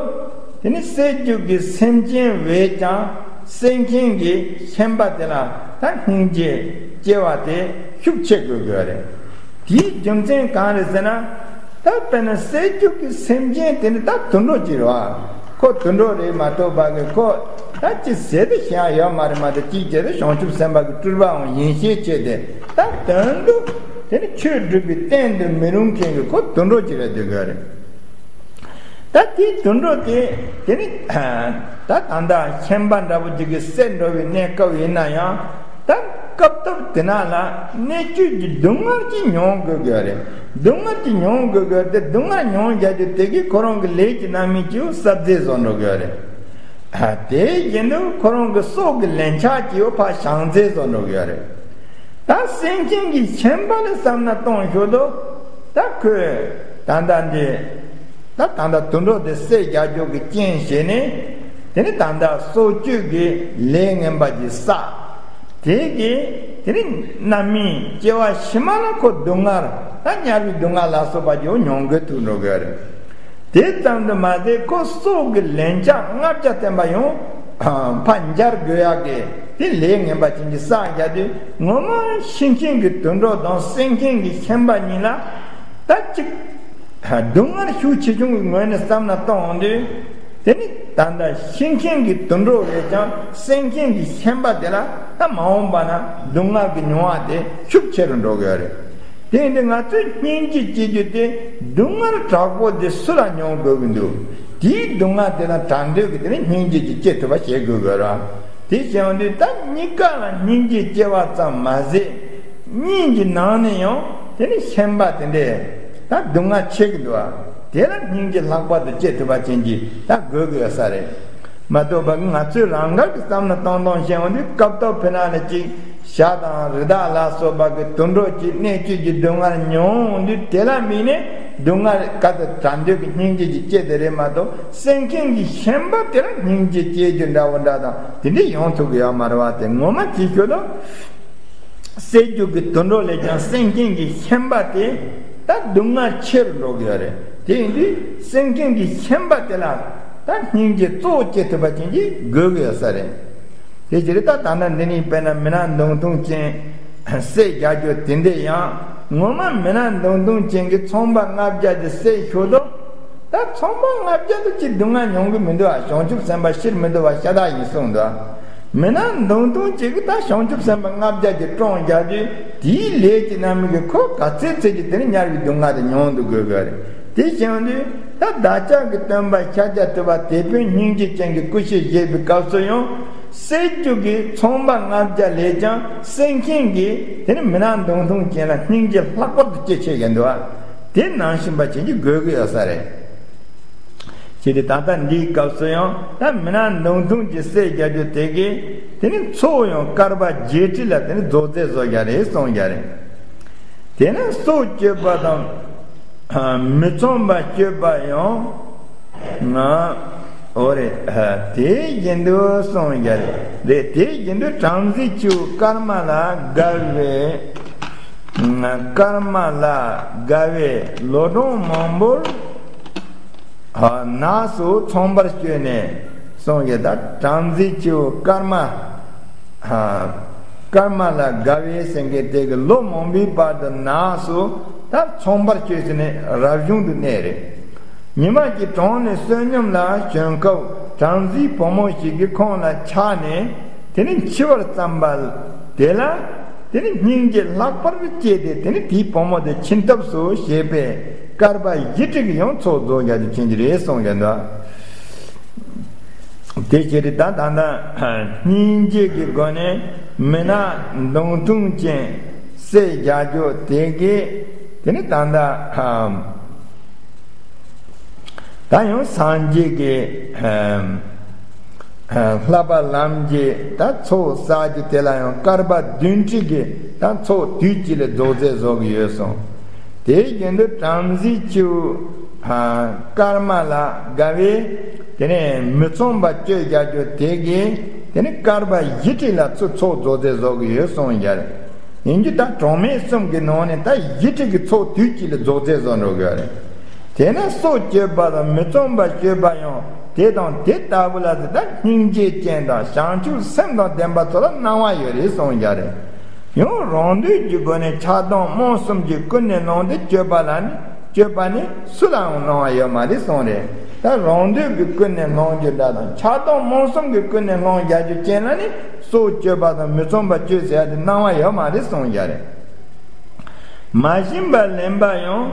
དེ་ནི་བསད་རྒྱུ་གི་སེམས་ཅན་བས་ཀྱང་བསད་མཁན་གྱི་ཤན་པ་དེ་ལ་ད་སྙིང་རྗེ་སྐྱེ་བ་དེ་ཤུགས་ཆེ་དགོས་དགོས་རེད། དེའི་རྒྱུ་མཚན་གང་རེད་ཟེར་ན། ད་དཔེར་ན་བསད་རྒྱུ་གི་སེམས་ཅན་དེ་ནི་ད་དུད་འགྲོ་ཅིག་རེད་བ། ཁོ་དུད་འགྲོ་རེད་མ་གཏོགས་པ་གི་ཁོ་ད་ཅི་ཟེར་དུ་ཤེས་ཡ་ཡོད་མ་རེད་མ་གཏོགས། ཅིའི་ཕྱིར་བྱང་ཆུབ་སེམས་དཔའ་གི་སྤྲུལ་པའང་ཡིན་ཤས་ཆེ་སྟེ། ད་དོན་དུ་དེ་ནི་ཆོས་སྒྲུབ་པའི་རྟེན་དུ་མི་རུང་མཁན་གྱི་ཁོ་དུད་འགྲོ་ཅིག་རེད་སྡོད་དགོས་རེད། ད་དེའི་དུད་འགྲོ་དེ་དེ་ནི་ད་ད་ལྟ་ཤན་པ་འདྲ་བོ་ཅིག་གིས་བསད་འགྲོ་བའི་གནས་སྐབས་ཡིན་ན་ཡང་། ད་སྐབས་ཐོབ་དེ་ན་ལ་གནད་གཅོད་ཀྱི་སྡུག་བསྔལ་ཅིག་མྱོང་དགོས་ཀྱི་ཡོད་རེད། སྡུག་བསྔལ་ཅིག་མྱོང་དགོས་ཀྱི་ཡོད་རེད་དེ། སྡུག་བསྔལ་མྱོང་རྒྱུ་དེ་དེ་གིས་ཁོ་རང་གི་ལས་ཀྱི་རྣམ་སྨིན་ཅིག་གསབ་རྫས་བཟོ་འགྲོ་གི་ཡོད་རེད། དེ་བཞིན་དུ་ཁོ་རང་གི་སྲོག་གི་ལན་ཆགས་ཀྱི་ཡོད་ཕ་བཤང་རྫས་བཟོ་འགྲོ་གི་ཡོད་རེད། ད་སེམས་ཅན་གྱི་ཁྱིམ་པ་ལ་བསམ་ན་གཏོང་ཞོར་དུ། ད་ཁོས་ད་ལྟ་འདི་ད་ད་ལྟ་དུད་འགྲོ་དེ་བསད་རྒྱག་རྒྱུ་གི་རྐྱེན་བྱས་ནས། དེ་ནི་ད་ལྟ་སྲོག་གཅོད་ཀྱི་ལས་ངན་པ་ཅིག་བསགས། དེ་གིས་དེ་ནི་རྣམ་སྨིན་སྐྱེ་བ་ཕྱི་མ་ལ་ཁོ་སྡུག་བསྔལ། ད་དམྱལ་བའི་སྡུག་བསྔལ་ལ་སོགས་པ་ཅིག་མྱོང་དགོས་ཐུག་འགྲོ་གི་རེད། དེ་ཙམ་དུ་མ་ཟད་ཁོ་སྲོག་གི་ལན་ཆགས་ལྔ་བརྒྱ་བསྟན་པ་ཡང་ཕར་འབྱར་དགོས་ཡག་གི་དེ་ལས་ངན་པ་ཅན་གྱི་བསགས་རྒྱག་དུས། ངོ་མ་ཤི་མཁན་གྱི་དུད་འགྲོ་དང་བསད་མཁན་གྱི་ཁྱིམ་པ་གཉིས་ལ་ད་གཅིག་སྡུག་བསྔལ་ཤུགས་ཆེ་ཆུང་གི་ངོས་ནས་བསམ་ན་གཏོང་འོང་དུས། དེ་ནི་ད་ལྟ་ཤི་མཁན་གྱི་དུད་འགྲོ་རེད་ཀྱང་། བསད་མཁན་གྱི་ཁྱིམ་པ་དེ་ལ་ད་མ་འོངས་པ་ན་སྡུག་བསྔལ་གྱི་མྱོང་བ་དེ་ཤུགས་ཆེ་རུ་འགྲོ་གི་ཡོད་རེད། དེ་ཡིན་དུས་ང་ཚོས་སྙིང་རྗེ་སྐྱེ་རྒྱུ་དེ་སྡུག་བསྔལ་དྲག་པོ་དེ་སུ་ལ་མྱོང་དགོས་ཀྱི་འདུག་དེའི་སྡུག་བསྔལ་དེ་ལ་དྲག་འདོད་ཀྱི་དེ་ནི་སྙིང་རྗེ་ཅིག་སྐྱེ་ཐུབ་པ་བྱེད་དགོས་དགོས་ར། དེ་བྱས་འོང་དུས་ད་གཉིས་ཀ་ལ་སྙིང་རྗེ་སྐྱེ་བ་ཙམ་མ་ཟད། གཉིས་ཀྱི་ནང་ནས་ཡང་དེ་ནི་ཁྱིམ་པ་དེ་འདྲས་ད་སྡུག་བསྔལ་ཆེ་གི་འདུག་ཨ། དེ་ལ་སྙིང་རྗེ་ལྷག་པར་དུ་སྐྱེ་ཐུབ་པ་ཅན་གྱི་ད་དགོས་ཀྱི་ཡོད་ས་རེད། མ་གཏོགས་པ་ང་ཚོས་རང་དགར་གྱི་བསམ་བློ་གཏོང་གཏོང་བྱས་འོང་དུས། སྐབས་ཐོབ་ཕི་ན་ལ་གཅིག་ཞྭ་དང་རི་དྭགས་ལ་སོགས་པ་གི་དུད་འགྲོ་གི་གནད་གཅོད་ཀྱི་སྡུག་བསྔལ་མྱོང་དུས། དེ་ལ་དམིགས་ནས་སྡུག་བསྔལ་ག་དུ་དྲག་འདོད་ཀྱི་སྙིང་རྗེ་གི་སྐྱེ་དེ་རེད་མ་གཏོགས། སེམས་ཁམས་ཀྱི་ཞེན་པ་དེ་ལ་སྙིང་རྗེ་སྐྱེ་རྒྱུ་འདྲ་བོ་འདྲ་དང་དེ་འདྲ་ཡོང་ཐུབ་ཀྱི་ཡོད་མ་རེད་བ། དེ་ངོ་མ་ཅིག་ཤོད་དོ། སྲེད་རྒྱུ་གི་དུད་འགྲོ་ལས་ཀྱང་སེམས་ཅན་གྱི་ཞེན་པ་དེ་ད་སྡུག་བསྔལ་ཆེ་རུ་འགྲོ་གི་ཡོད་རེད། དེ་ཡིན་དུས་སེམས་ཅན་གྱི་ཞེན་པ་དེ་ལ་ད་སྙིང་རྗེ་གཙོ་བོ་སྐྱེ་ཐུབ་པ་ཅན་གྱི་དགོས་ཀྱི་ཡོད་ས་རེད། དེ་ཕྱིར་ད་ད་ལྟ་འདི་ནས་དཔེར་ན་མི་ནག་མདུང་ཐུང་ཅན་བསད་རྒྱག་རྒྱུ་དེ་འདྲས་ཡང་ངོ་མ་མི་ནག་མདུང་ཐུང་ཅན་གྱི་ཚོང་པ་ལྔ་བརྒྱ་དེ་བསད་ཤོག་དོ། ད་ཚོང་པ་ལྔ་བརྒྱ་དེ་ཅིག་སྡུག་བསྔལ་མྱོང་གི་མི་འདུག་ཨ། བྱང་ཆུབ་སེམས་དཔའ་ཕྱིར་མི་འདུག་པ་ཤ་སྟག་ཡིན་གསུངས་འདུག་མི་ནག་མདུང་ཐུང་ཅིག་གིས་ད་བྱང་ཆུབ་སེམས་དཔའ་ལྔ་བརྒྱ་ཅིག་བཀྲོངས་རྒྱག་དུས་དེའི་ལས་ཀྱི་རྣམ་སྨིན་གྱིས་ཁོ་ག་ཚད་ཚད་ཀྱི་དེ་ནི་དམྱལ་བའི་སྡུག་བསྔལ་དེ་མྱོང་དུ་དགོས་དགོས་རེད། དེ་བྱུང་དུས་ད་བདག་ཅག་གི་སྟོན་པ་ཤཱཀྱ་ཐུབ་པ་དེད་དཔོན་སྙིང་རྗེ་ཅན་གྱི་སྐུ་ཞབས་བཞེས་པའི་སྐབས་སུ་ཡང་སྲེད་རྒྱུ་གི་ཚོང་པ་ལྔ་བརྒྱ་ལས་ཀྱང་སེམས་ཅན་གྱི་དེ་ནི་མི་ནག་མདུང་ཐུང་ཅན་ལ་སྙིང་རྗེ་ལྷག་པར་དུ་སྐྱེ་ཆེ་གི་འདུག་ཨ། དེ་ནང་བཞིན་པ་བྱེད་ཀྱི་དགོས་ཀྱི་ཡོད་ས་རེད། ཅེས་ཏེ་ད་ལྟ་འདིའི་སྐབས་སུ་ཡང་ད་མི་ནག་མདུང་ཐུང་གི་བསད་རྒྱག་རྒྱུ་དེ་གིས་དེ་ནི་ཚོགས་ཡང་བསྐལ་པ་བརྒྱད་ཁྲི་ལ་དེ་ནི་རྫོགས་མཛད་བཟོ་རྒྱག་རེད་གསུངས་རྒྱག་རེད། དེ་ནི་སྲོག་གཅོད་པ་དང་། ཨ། མི་ཚངས་པ་སྤྱོད་པ་ཡང་། ང་། འོ་རེད། ཨ། དེ་བཞིན་དུ་གསུངས་རྒྱག་རེད། དེ་བཞིན་དུ་བྲམ་ཟེ་ཆེ་བོ་སྐར་མ་ལ་དགའ་བའི། སྐར་མ་ལ་དགའ་བའི་ལོ་གྲངས་མང་པོར། ཨ། ནགས་སུ་ཚངས་པར་སྤྱོད་ནས་གསུངས་ཡོད། ད་བྲམ་ཟེ་ཆེ་བོ་སྐར་མ། ཨ། སྐར་མ་ལ་དགའ་བའི་སེང་གེ་དེ་གིས་ལོ་མང་པོའི་བར་དུ་ནགས་སུ་ད་ཚངས་པར་སྤྱོད་ཟེར་ནས་རབ་བྱུང་དུ་གནས་རེད། ཉི་མ་གཅིག་གྲོང་ནས་བསོད་སྙོམས་ལ་བྱོན་སྐབས་བྲམ་ཟེའི་བུ་མོ་ཞིག་གིས་ཁོང་ལ་ཆགས་ནས་དེ་ནས་འཆི་བར་བརྩམས་པ་དེ་ལ་དེ་ནི་སྙིང་རྗེ་ལྷག་པར་སྐྱེས་ཏེ་དེ་ནི་དེའི་བུ་མོ་དེ་འཆི་ཐབས་སུ་བྱེད་པའི་བསྐལ་པ་བཞི་ཁྲི་གི་ཡང་ཚོགས་རྫོགས་རྒྱག་རྒྱུ་ཕྱིན་གྱི་རེད་གསུངས་ཀྱི་འདུག་དེ་ཕྱིར་ད་ད་ལྟ་སྙིང་རྗེ་གི་སྒོ་ནས་མི་ནག་མདུང་ཐུང་ཅན་བསད་རྒྱག་རྒྱུ་དེ་གིས་དེ་ནི་ད་ལྟ། ད་ཡང་སངས་རྒྱས་ཀྱི། ཨ། ཨ། བསླབ་པ་ལམ་གྱི་ད་ཚོགས་བསགས་རྒྱུ་དེ་ལ་ཡང་བསྐལ་པ་བདུན་ཁྲི་གི་ད་ཚོགས་དུས་གཅིག་ལ་རྫོགས་མཛད་བཟོ་གི་ཡོད་གསུངས། དེ་བཞིན་དུ་བྲམ་ཟེ་ཆེ་བོ། ཨ། སྐར་མ་ལ་དགའ་བའི་དེ་ནས་མི་ཚངས་པ་སྤྱོད་རྒྱག་རྒྱུ་དེ་གིས་དེ་ནི་བསྐལ་པ་བཞི་ཁྲི་ལ་ཚུར་ཚོགས་རྫོགས་མཛད་བཟོ་གི་ཡོད་གསུངས་ཀྱི་རེད། ཡིན་རྒྱུ་ད་གྲངས་མེད་གསུམ་གྱི་ནང་ནས་ད་བཞི་ཁྲི་གི་ཚོགས་དུས་གཅིག་ལ་རྫོགས་མཛད་བཟོ་འགྲོ་གི་ཡོད་རེད། དེས་ན་སྲོག་གཅོད་པ་དང་མི་ཚངས་པ་སྤྱོད་པ་ཡང་དེ་དང་དེ་ལྟ་བུ་ལ་ཟེར། ད་སྙིང་རྗེ་ཅན་དང་བྱང་ཆུབ་སེམས་དང་ལྡན་པ་ཚོ་ལ་གནང་བ་ཡོད་རེད་གསུངས་ཀྱི་རེད། ཡང་རང་འདོད་ཀྱི་སྒོ་ནས་ཆགས་སྡང་རྨོངས་གསུམ་གྱིས་ཀུན་ནས་བསླངས་ཏེ་སྤྱོད་པ་ལ་ནི། སྤྱོད་པ་ནི་སུ་ལའང་གནང་བ་ཡོད་མ་རེད་གསུངས་རེད། ད་རང་འདོད་ཀྱིས་ཀུན་ནས་བསླངས་རྒྱུ་འདྲ་དང་ཆགས་སྡང་རྨོངས་གསུམ་གྱིས་ཀུན་ནས་བསླངས་རྒྱག་རྒྱུ་ཅན་ལ་ནི་སྲོག་གཅོད་པ་དང་མི་ཚངས་པ་སྤྱོད་ཟེར་ཡ་དེ་གནང་བ་ཡོད་མ་རེད་གསུངས་ཀྱི་རེད། མ་བྱིན་པ་ལེན་པ་ཡང་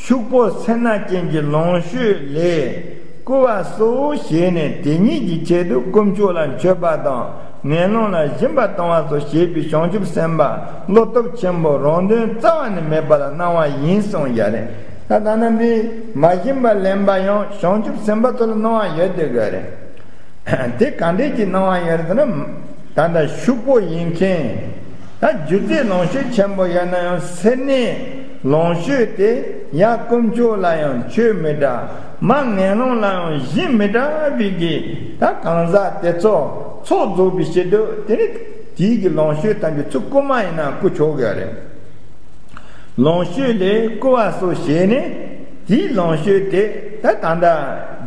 ཕྱུག་པོ་སེར་སྣ་ཅན་གྱི་ལོངས་སྤྱོད་ལས་བསྐུ་བ་སོགས་བྱས་ནས་དེ་ཉིད་ཀྱི་ཆེད་དུ་དཀོན་མཆོག་ལ་མཆོད་པ་དང་ངན་སློང་ལ་སྦྱིན་པ་གཏོང་བ་སོགས་བྱེད་པའི་བྱང་ཆུབ་སེམས་དཔའ་བློ་སྟོབས་ཆེན་པོ་རང་དོན་རྩ་བ་ནས་མེད་པ་ལ་གནང་བ་ཡིན་གསུངས་ཀྱི་རེད། ད་ལྟ་ན་འདི་མ་བྱིན་པ་ལེན་པ་ཡང་བྱང་ཆུབ་སེམས་དཔའ་ཚོ་ལ་གནང་བ་ཡོད་དེ་ག་རེད། དེ་ག་འདྲས་ཀྱི་གནང་བ་ཡོད་རེད་ཟེར་ན། ད་ལྟ་ཕྱུག་པོ་ཡིན་མཁན། ད་རྒྱུ་རྫས་ལོངས་སྤྱོད་ཆེན་པོ་ཡོད་ན་ཡང་སེར་སྣའི་ལོངས་སྤྱོད་དེ་ཡ་དཀོན་མཆོག་ལ་ཡང་མཆོད་མི་འདྲ། མ་ངན་སློང་ལ་ཡང་སྦྱིན་མི་འདྲ་བའི་གི་ད་གང་ཟག་དེ་ཚོ་ཚོགས་རྫོགས་པའི་ཕྱིར་དུ་དེ་ནི་དེའི་གི་ལོངས་སྤྱོད་ཐམས་ཅད་ཚུར་རྐུ་མ་ཡིན་ན་རྐུ་ཆོག་གི་རེད། ལོངས་སྤྱོད་ལས་བསྐུ་བ་སོགས་བྱས་ནས་དེའི་ལོངས་སྤྱོད་དེ་ད་ད་ལྟ་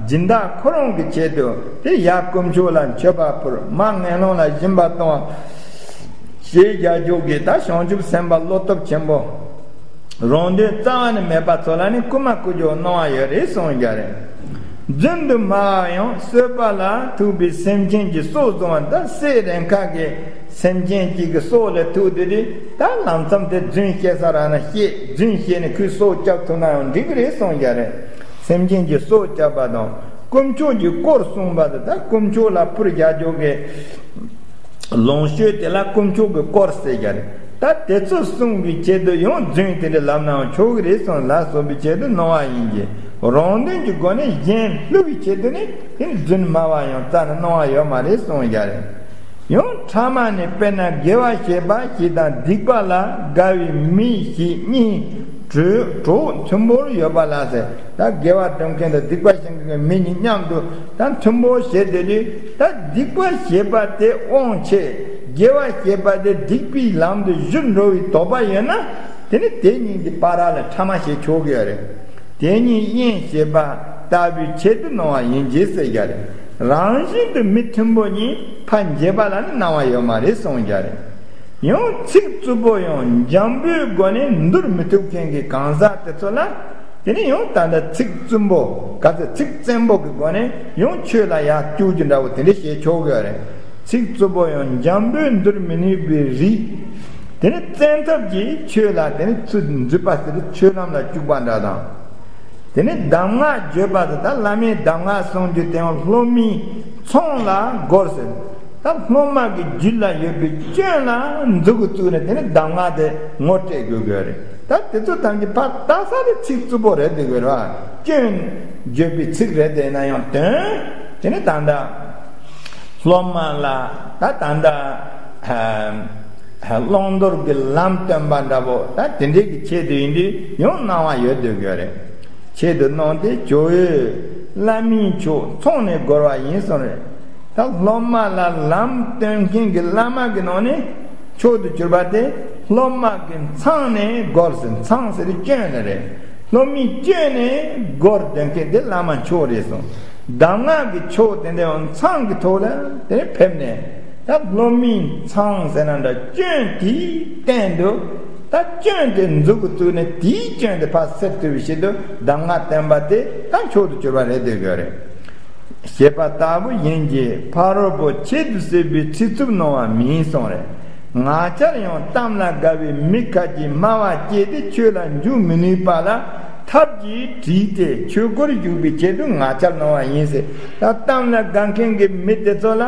སྦྱིན་བདག་ཁོ་རང་གི་ཆེད་དུ་དེ་ཡ་དཀོན་མཆོག་ལ་མཆོད་པ་ཕུལ། མ་ངན་སློང་ལ་སྦྱིན་པ་གཏོང་བ་ཞེས་བྱ་རྒྱུ་གི་ད་བྱང་ཆུབ་སེམས་དཔའ་བློ་སྟོབས་ཆེན་པོ་རང་དོན་རྩ་བ་ནས་མེད་པ་ཚོ་ལ་ནི་རྐུ་མ་རྐུ་རྒྱུ་གནང་བ་ཡོད་རེད་གསུངས་ཀྱི་རེད། རྫུན་དུ་སྨྲ་བ་ཡང་གསོད་པ་ལ་ཐུག་པའི་སེམས་ཅན་གྱི་སྲོག་བཟུང་བ། ད་སྲས་རེ་ཁ་གི་སེམས་ཅན་གཅིག་གི་སྲོག་ལ་ཐུག་དེ་དུས་ད་ལམ་མཚམས་དེ་རྫུན་བཤད་ས་རག་ན་བཤད། རྫུན་བཤད་ནས་ཁོའི་སྲོག་སྐྱབས་ཐུབ་ན་ཡང་འགྲིག་གི་རེད་གསུངས་ཀྱི་རེད། སེམས་ཅན་གྱི་སྲོག་སྐྱབས་པ་དང་དཀོན་མཆོག་གི་དཀོར་སྲུང་བ་དེ་ད་དཀོན་མཆོག་ལ་ཕུར་རྒྱག་རྒྱུ་གི་ལོངས་སྤྱོད་དེ་ལ་དཀོན་མཆོག་གི་དཀོར་ཟེར་གྱི་རེད། ད་དེ་ཚོ་སྲུང་བའི་ཆེད་དུ་ཡང་རྫུན་དེ་འདྲ་ལབ་ནའང་ཆོག་གི་རེད་གསུངས། ལ་སོགས་པའི་ཆེད་དུ་གནང་བ་ཡིན་གྱི། རང་དོན་གྱི་སྒོ་ནས་གཞན་བསླུ་བའི་ཆེད་དུ་ནི་དེ་རྫུན་སྨྲ་བ་ཡང་རྩ་ནས་གནང་བ་ཡོད་མ་རེད་གསུངས་ཀྱི་རེད། ཡང་ཕྲ་མ་ནི། དཔེར་ན་དགེ་བ་བྱེད་པ་ཞིག་དང་སྡིག་པ་ལ་དགའ་བའི་མི་ཞིག་གཉིས་གྲོགས་གྲོགས་མཐུན་པོར་ཡོད་པ་ལ་ཟེར། ད་དགེ་བ་སྒྲུབ་མཁན་དང་སྡིག་པ་བྱེད་མཁན་གྱི་མི་གཉིས་མཉམ་དུ་ད་མཐུན་པོ་བྱེད་དེ་དུས། ད་སྡིག་པ་བྱེད་པ་དེ་དབང་ཆེ། དགེ་བ་བྱེད་པ་དེ་སྡིག་པའི་ལམ་དུ་གཞུར་འགྲོ་བའི་དོགས་པ་ཡོད་ན། དེ་ནི་དེ་གཉིས་ཀྱི་བར་ལ་ཕྲ་མ་བྱེད་ཆོག་གི་ཡོད་རེད། དེ་གཉིས་དབྱེན་བྱེད་པ་ལྟ་བུའི་ཆེད་དུ་གནང་བ་ཡིན་གྱི་ཟེར་གྱི་རེད། རང་བཞིན་དུ་མི་མཐུན་པོ་གཉིས་ཕར་འབྱེད་པ་ལ་ནི་གནང་བ་ཡོད་མ་རེད་གསུངས་ཀྱི་རེད། ཡང་ཚིག་རྩུབ་པོ་ཡང་འཇམ་པོའི་སྒོ་ནས་འདུལ་མི་ཐུབ་མཁན་གྱི་གང་ཟག་དེ་ཚོ་ལ། དེ་ནི་ཡང་ད་ལྟ་ཚིག་རྩུབ་པོ། ག་ཚོད་ཚིག་བཙན་པོ་གི་སྒོ་ནས་ཡང་ཆོས་ལ་ཡར་བསྐྱུར་རྒྱུ་འདྲ་བོ་དེ་འདྲ་བྱེད་ཆོག་གི་རེད། ཚིག་རྩུབ་པོ་ཡང་འཇམ་པོས་འདུལ་མི་ནུས་པའི་རིགས། དེ་ནི་བཙན་ཐབས་ཀྱིས་ཆོས་ལ་དེ་ནི་ཚུར་འཛུད་པ་ཟེར་ཏེ་ཆོས་ལམ་ལ་བཅུག་པ་འདྲ་དང་། དེ་ནི་གདམས་ངག་བརྗོད་པ་དེ། ད་བླ་མའི་གདམས་ངག་གསུང་རྒྱུ་དེ་ཡང་སློབ་མའི་ཚོང་ལ་སྒོར་ཟེར། ད་སློབ་མ་གི་རྒྱུད་ལ་ཡོད་པའི་སྐྱོན་ལ་མཛུབ་གུ་བཙུགས་ནས་དེ་ནི་གདམས་ངག་དེ་ངོ་སྤྲད་དགོས་དགོས་རེད། ད་དེ་ཚོ་ཐམས་ཅད་ཕར་ལྟ་ས་དེ་ཚིག་རྩུབ་པོ་རེད་དེ་དགོས་རེད་བ། སྐྱོན་བརྗོད་པའི་ཚིག་རེད་དེ་ན་ཡང་དོན་དེ་ནི་ད་ལྟ་སློབ་མ་ལ་ད་ད་ལྟ་བླང་དོར་གྱི་ལམ་སྟོན་པ་འདྲ་པོ། ད་དེ་འདྲའི་གི་ཆེད་དུ་ཡིན་དུས་ཡང་གནང་བ་ཡོད་དུ་དགོས་རེད། ཆེད་དུ་གནང་སྟེ་ཇོ་བོས་བླ་མའི་ཕྱོགས་ཚོང་ནས་བསྒོར་བ་ཡིན་གསུངས་རེད། ད་སློབ་མ་ལ་ལམ་སྟོན་མཁན་གྱི་བླ་མ་གི་ནང་ནས་མཆོག་ཏུ་གྱུར་པ་དེ་སློབ་མ་གི་མཚང་ནས་བསྒོར་ཟེར། མཚང་ཟེར་དེ་སྐྱོན་ནི་རེད། སློབ་མའི་སྐྱོན་ནས་བསྒོར་སྟོན་མཁན་དེ་བླ་མ་མཆོག་རེད་གསུངས། གདམས་ངག་གི་མཆོག་དེ་འདྲའི་མཚང་གི་ཐོག་ལ་དེ་ཕེབས་ནས། ད་སློབ་མའི་མཚང་ཟེར་ན་འདྲ། སྐྱོན་དེའི་སྟེང་དུ་ད་སྐྱོན་དེ་མཛུབ་གུ་བཙུགས་ནས་དེའི་སྐྱོན་དེ་ཕར་སེལ་ཐུབ་པའི་ཆེད་དུ་གདམས་ངག་བསྟན་པ་དེ་ད་མཆོག་ཏུ་གྱུར་པ་རེད་འདོད་ཀྱི་རེད། ཞེས་པ་ལྟ་བུ་ཡིན་གྱི། ཕ་རོལ་པོ་ཆེད་དུ་གསོལ་བའི་ཚིག་རྩུབ་གནང་བ་མིན་གསུངས་རེད། ང་བཅས་ཡང་གཏམ་ལ་དགའ་བའི་མི་ཁ་ཅིག་སྨྲ་བ་སྐྱེས་ཏེ་ཆོས་ལ་འཇུག་མི་ནུས་པ་ལ་ཐབས་ཀྱིས་དྲིས་ཏེ་ཆོས་སྒོར་ཞུགས་པའི་ཆེད་དུ་ང་བཅས་གནང་བ་ཡིན་ཟེར། ད་གཏམ་ལ་དགའ་མཁན་གྱི་མི་དེ་ཚོ་ལ་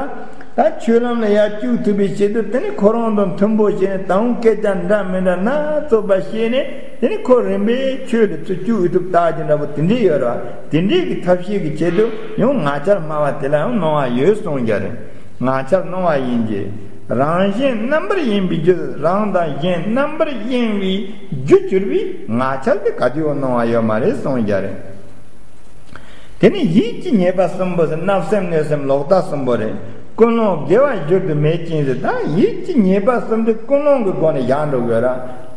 ད་ཆོས་ལམ་ལ་ཡར་བཅུག་ཐུབ་པའི་ཆེད་དུ། དེ་ནི་ཁོ་རང་དང་མཐུན་པོ་བྱས་ནས་ད་རུང་སྐད་ཆ་འདྲ་མི་འདྲ་སྣ་ཚོགས་པ་བཤད་ནས། དེ་ནི་ཁོ་རིམ་པས་ཆོས་ལ་ཚུར་བཅུག་ཐུབ་ལྟ་རྒྱུ་འདྲ་པོ་དེ་འདྲས་ཡོད་རེད་བ། དེ་འདྲས་ཀྱི་ཐབས་ཤེས་ཀྱི་ཆེད་དུ་ཡང་ང་བཅས་སྨྲ་བ་དེ་ལ་ཡང་གནང་བ་ཡོད་གསུངས་ཀྱི་རེད། ང་བཅས་གནང་བ་ཡིན་གྱི། རང་གཞན་རྣམ་པར་གཡེང་བའི་རྒྱུ། རང་དང་གཞན་རྣམ་པར་གཡེང་བའི་རྒྱུ་གྱུར་པའི་ང་བཅས་དེ་ག་དུས་ཡང་གནང་བ་ཡོད་མ་རེད་གསུངས་ཀྱི་རེད། དེ་ནི་ཡིད་ཀྱི་ཉེས་པ་གསུམ་པོ་ཟེར། བརྣབ་སེམས་གནོད་སེམས་ལོག་ལྟ་གསུམ་པོ་རེད། ཀུན་སློང་དགེ་བར་བསྒྱུར་དུ་མེད་ཅིང་ཟེར། ད་ཡིད་ཀྱི་ཉེས་པ་གསུམ་དེ་ཀུན་སློང་གི་སྒོ་ནས་བཞག་འགྲོ་དགོས་ར།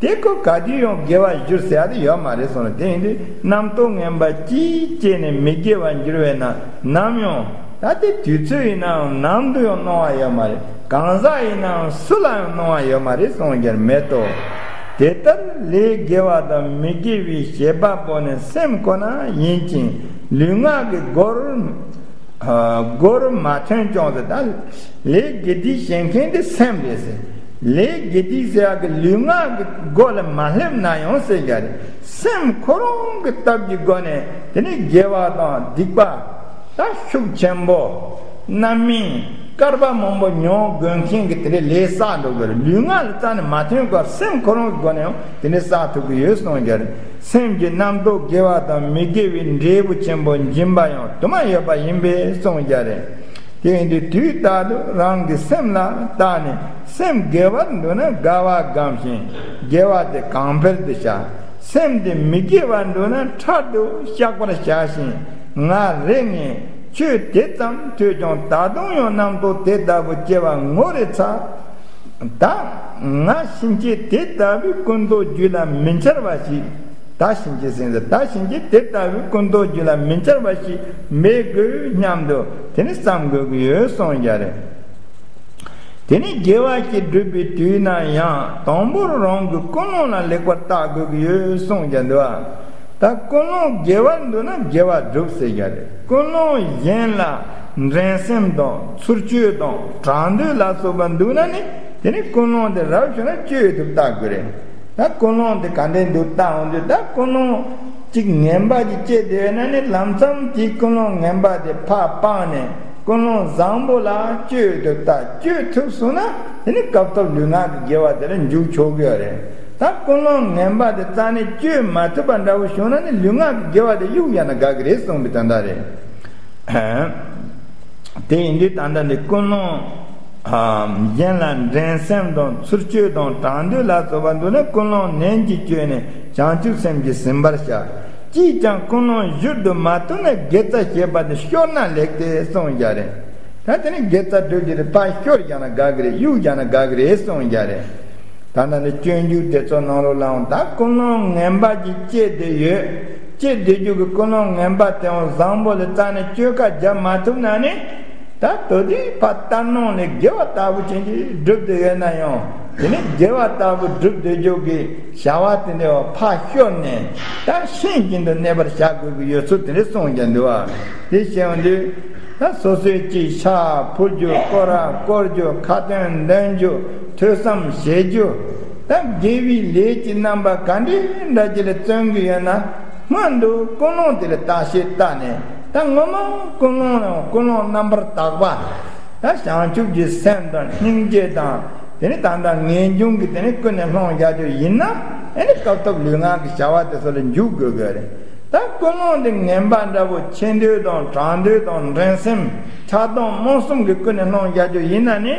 དེ་ཁོ་ག་དུས་ཡང་དགེ་བར་བསྒྱུར་ཟེར་ཡ་དེ་ཡོད་མ་རེད་གསུངས་ནས། དེ་ཡིན་དུས་རྣམ་རྟོག་ངན་པ་ཅིས་སྐྱེས་ནས་མི་དགེ་བར་འགྱུར་བས་ན། ནམ་ཡང་ད་དེ་དུས་ཚོད་ཡིན་ནའང་ནམ་དུ་ཡང་གནང་བ་ཡོད་མ་རེད། གང་ཟག་ཡིན་ནའང་སུ་ལ་ཡང་གནང་བ་ཡོད་མ་རེད་གསུངས་ཀྱི་མེད་དོ། དེ་ལྟར་ལས་དགེ་བ་དང་མི་དགེ་བའི་བྱེད་པ་པོ་ནི་སེམས་ཁོ་ན་ཡིན་ཅིང་ལུས་ངག་གི་སྒོར་སྒོར་མ་ཐོན་ཀྱང་ཟེར། ད་ལས་དགེ་སྡིག་བྱེད་མཁན་དེ་སེམས་རེད་ཟེར། ལས་དགེ་སྡིག་ཟེར་ཡག་གི་ལུས་ངག་གི་སྒོ་ལ་མ་སླེབས་ན་ཡང་ཟེར་གྱི་རེད། སེམས་ཁོ་རང་གི་སྟབས་ཀྱི་སྒོ་ནས་དེ་ནི་དགེ་བ་དང་སྡིག་པ་ད་ཤུགས་ཆེན་པོ་རྣམ་སྨིན་སྐར་མ་མང་པོ་མྱོང་དགོས་མཁན་གྱི་དེ་འདྲའི་ལས་བསགས་འགྲོ་དགོས་རེད། ལུས་ངག་ལ་རྩ་ནས་མ་ཐོན་ཀྱང་སེམས་ཁོ་རང་གི་སྒོ་ནས་ཡང་དེ་འདྲའི་བསགས་ཐུབ་ཀྱི་ཡོད་གསུངས་ཀྱི་རེད། སེམས་ཀྱི་རྣམ་རྟོག་དགེ་བ་དང་མི་དགེ་བའི་འབྲས་བུ་ཆེན་པོ་འབྱིན་པ་ཡང་དུ་མ་ཡོད་པ་ཡིན་པས་གསུངས་ཀྱི་རེད། དེ་ཡིན་དུས་དུས་རྟག་ཏུ་རང་གི་སེམས་ལ་བརྟགས་ནས། སེམས་དགེ་བར་འདུག་ན་དགའ་བ་སྒོམ་ཞིང་། དགེ་བ་དེ་གོང་འཕེལ་དུ་བྱ། སེམས་དེ་མི་དགེ་བར་འདུག་ན་ཕྲག་ཏུ་བཤགས་པར་བྱ་ཞིང་། ང་རེ་ངས་ཆོས་དེ་ཙམ་ཐོས་ཀྱང་ད་དུང་ཡང་རྣམ་རྟོག་དེ་ལྟ་བུ་སྐྱེ་བ་ངོ་རེ་ཚ། ད་ང་ཕྱིན་ཆད་དེ་ལྟ་བུའི་ཀུན་རྟོག་རྒྱུད་ལ་མི་འཆར་བ་ཞིག་ད་ཕྱིན་ཆད་ཟེར་ཟེར། ད་ཕྱིན་ཆད་དེ་ལྟ་བུའི་ཀུན་རྟོག་རྒྱུད་ལ་མི་འཆར་བ་ཞིག་མེད་དགོས་སྙམ་དུ་དེ་ནི་བསམ་དགོས་ཀྱི་ཡོད་གསུངས་ཀྱི་རེད། དེ་ནི་དགེ་བ་ཞིག་བསྒྲུབ་པའི་དུས་ན་ཡང་དང་པོར་རང་གི་ཀུན་སློང་ལ་ལེགས་པར་བརྟག་དགོས་ཀྱི་ཡོད་གསུངས་ཀྱི་འདུག་ཨ། ད་ཀུན་སློང་དགེ་བར་འདུག་ན་དགེ་བ་བསྒྲུབ་ཟེར་གྱི་རེད། ཀུན་སློང་གཞན་ལ་འགྲན་སེམས་དང་ཚུར་གཅོད་དང་གྲགས་འདོད་ལ་སོགས་པ་འདུག་ན་ནི། དེ་ནི་ཀུན་སློང་དེ་རབ་བྱུང་ན་གཅོད་ཐུབ་བལྟ་དགོས་རེད། ད་ཀུན་སློང་དེ་ག་འདྲས་འདུག་བལྟ་འོང་དུས། ད་ཀུན་སློང་གཅིག་ངན་པ་ཅིག་སྐྱེས་བསྡད་ན་ནི། ལམ་སང་དེའི་ཀུན་སློང་ངན་པ་དེ་ཕར་སྤངས་ནས་ཀུན་སློང་བཟང་པོ་ལ་གཅོད་ཐུབ་བལྟ། གཅོད་ཐུབ་སོང་ན་དེ་ནི་སྐབས་ཐོབ་ལུས་ངག་གི་དགེ་བ་དེ་ལ་འཇུག་ཆོག་གི་ཡོད་རེད། ད་ཀུན་སློང་ངན་པ་དེ་རྩ་ནས་གཅོད་མ་ཐུབ་པ་འདྲ་བོ་བྱུང་ན་ནི་ལུས་ངག་གི་དགེ་བ་དེ་གཡུག་ཡ་ན་དགའ་གི་རེད་གསུངས་པའི་དོན་དག་རེད། དེ་ཡིན་དུས་ད་ལྟ་འདི་ཀུན་སློང་ གཞན་ལ་འགྲན་སེམས་དང་ཚུར་གཅོད་དང་དྲང་འདོད་ལ་སོགས་པ་འདུག་ན་ཀུན་སློང་ནན་གྱིས་བཅོས་ནས་བྱང་ཆུབ་སེམས་ཀྱིས་ཟིན་པར་བྱ། ཅིས་ཀྱང་ཀུན་སློང་བཞུར་དུ་མ་ཐུབ་ན་དགེ་རྩ་བྱེད་པ་དེ་ཤོར་ན་ལེགས་ཏེ་གསུངས་བཞག་རེད། ད་དེ་ནི་དགེ་རྩ་སྒྲུབ་རྒྱུ་དེ་ཕར་ཤོར་བཞག་ན་དགའ་གི་རེད། གཡུག་བཞག་ན་དགའ་གི་རེད་གསུངས་བཞག་རེད། ད་ལྟ་ནི་སྤྱོད་འཇུག་དེ་ཚོ་ནང་ལོགས་ལའང་ད་ཀུན་སློང་ངན་པ་ཅིག་སྐྱེས་བསྡད་ཡོད། སྐྱེས་བསྡད་རྒྱུ་གི་ཀུན་སློང་ངན་པ་དེའང་བཟང་པོ་ལ་བརྟེན་ནས་བཅོས་ཁ་རྒྱབ་མ་ཐུབ་ན་ནི། ད་དོ་དེ་ཕར་ལྟར་སྣང་ལས་དགེ་བ་ལྟ་བུ་ཅན་ཅིག་སྒྲུབ་བསྡད་ཡོད་ན་ཡང་དེ་ནི་དགེ་བ་ལྟ་བུ་སྒྲུབ་བསྡད་རྒྱུ་གི་བྱ་བ་དེ་འདྲ་བ་ཕར་ཤོར་ནས་ད་ཤིན་རྒྱུན་དུ་གནས་པར་བྱ་དགོས་ཀྱི་ཡོད་ཚུལ་དེ་འདྲ་གསུངས་ཀྱང་འདུག་བ། དེ་བྱས་ཡོང་དུས། ད་སོ་སོའི་ཅིག་ཕྱག་ཕུལ་རྒྱུ། སྐོར་ར་བསྐོར་རྒྱུ། ཁ་ཏོན་འདོན་རྒྱུ། ཐོས་བསམ་བྱེད་རྒྱུ། ད་དགེ་བའི་ལས་ཀྱི་རྣམ་པ་ག་འདྲ་འདྲ་ཅིག་ལ་བརྩོན་གྱི་ཡོད་ན། སྔོན་དུ་ཀུན་སློང་དེ་ལ་བརྟག་དཔྱད་བལྟས་ནས། ད་སྔོན་མ་ཀུན་སློང་ལ་ཀུན་སློང་རྣམ་པར་དག་པ། ད་བྱང་ཆུབ་ཀྱི་སེམས་དང་སྙིང་རྗེ་དང་། དེ་ནི་ད་ལྟ་ངེས་འབྱུང་གི་དེ་ནི་ཀུན་ནས་སློང་བྱ་རྒྱུ་ཡིན་ན། ཨེ་ནི་སྐབས་ཐོབ་ལུས་ངག་གི་བྱ་བ་དེ་ཚོ་ལ་འཇུག་དགོས་དགོས་རེད། ད་ཀུན་སློང་འདི་ངན་པ་འདྲ་བོ་ཆེ་འདོད་དང་དྲག་འདོད་དང་འགྲན་སེམས་ཆགས་སྡང་རྨོངས་གསུམ་གྱི་ཀུན་ནས་སློང་བྱ་རྒྱུ་ཡིན་ན་ནི།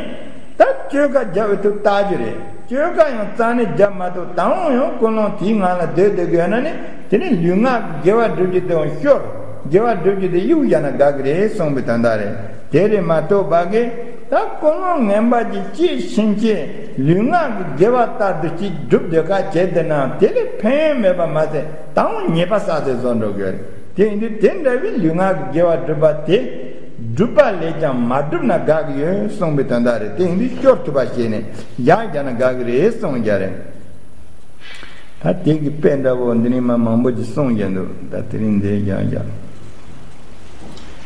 ད་བཅོས་ཁ་རྒྱབ་པའི་ཐུགས་བལྟ་རྒྱུ་རེད། བཅོས་ཁ་ཡང་རྩ་ནས་རྒྱབ་མ་ཐུབ། ད་འོང་ཡང་ཀུན་སློང་དེའི་ངང་ལ་སྡོད་སྡོད་དགོས་ན་ནི། དེ་ནི་ལུས་ངག་གི་དགེ་བ་སྒྲུབ་རྒྱུ་དེའང་ཤོར། དགེ་བ་སྒྲུབ་རྒྱུ་དེ་གཡུག་བཞག་ན་དགའ་གི་རེད་གསུངས་པའི་དོན་དག་རེད། དེ་རེད་མ་གཏོགས་པ་གི། ད་ཀུན་སློང་ངན་པ་ཅིག་སྐྱེས་ཕྱིན་ཆད་ལུས་ངག་གི་དགེ་བ་ལྟར་དུ་ཅིག་སྒྲུབ་སྡོད་ཁ་བྱས་བསྡད་ན་དེ་ལས་ཕན་ཡོན་མེད་པ་མ་ཟད་ད་འོང་ཉེས་པ་བསགས་ཏེ་བཟོ་འགྲོ་གི་རེད། དེ་ཡིན་དུས་དེ་འདྲ་བའི་ལུས་ངག་གི་དགེ་བ་སྒྲུབ་པ་དེ་སྒྲུབ་པ་ལས་ཀྱང་མ་བསྒྲུབས་ན་དགའ་གི་ཡོད་གསུངས་པའི་དོན་དག་རེད། དེ་ཡིན་དུས་ཤོར་ཐུབ་པ་བྱས་ནས་རྒྱག་རྒྱག་ན་དགའ་གི་རེད་གསུངས་རྒྱག་རེད། ད་དེ་གི་དཔེ་འདྲ་བོ་འདི་ནས་མ་མང་པོ་ཅིག་གསུངས་རྒྱག་འདུག་ད་དེ་རིང་འདི་རྒྱག་རྒྱག་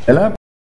དེ་ལ།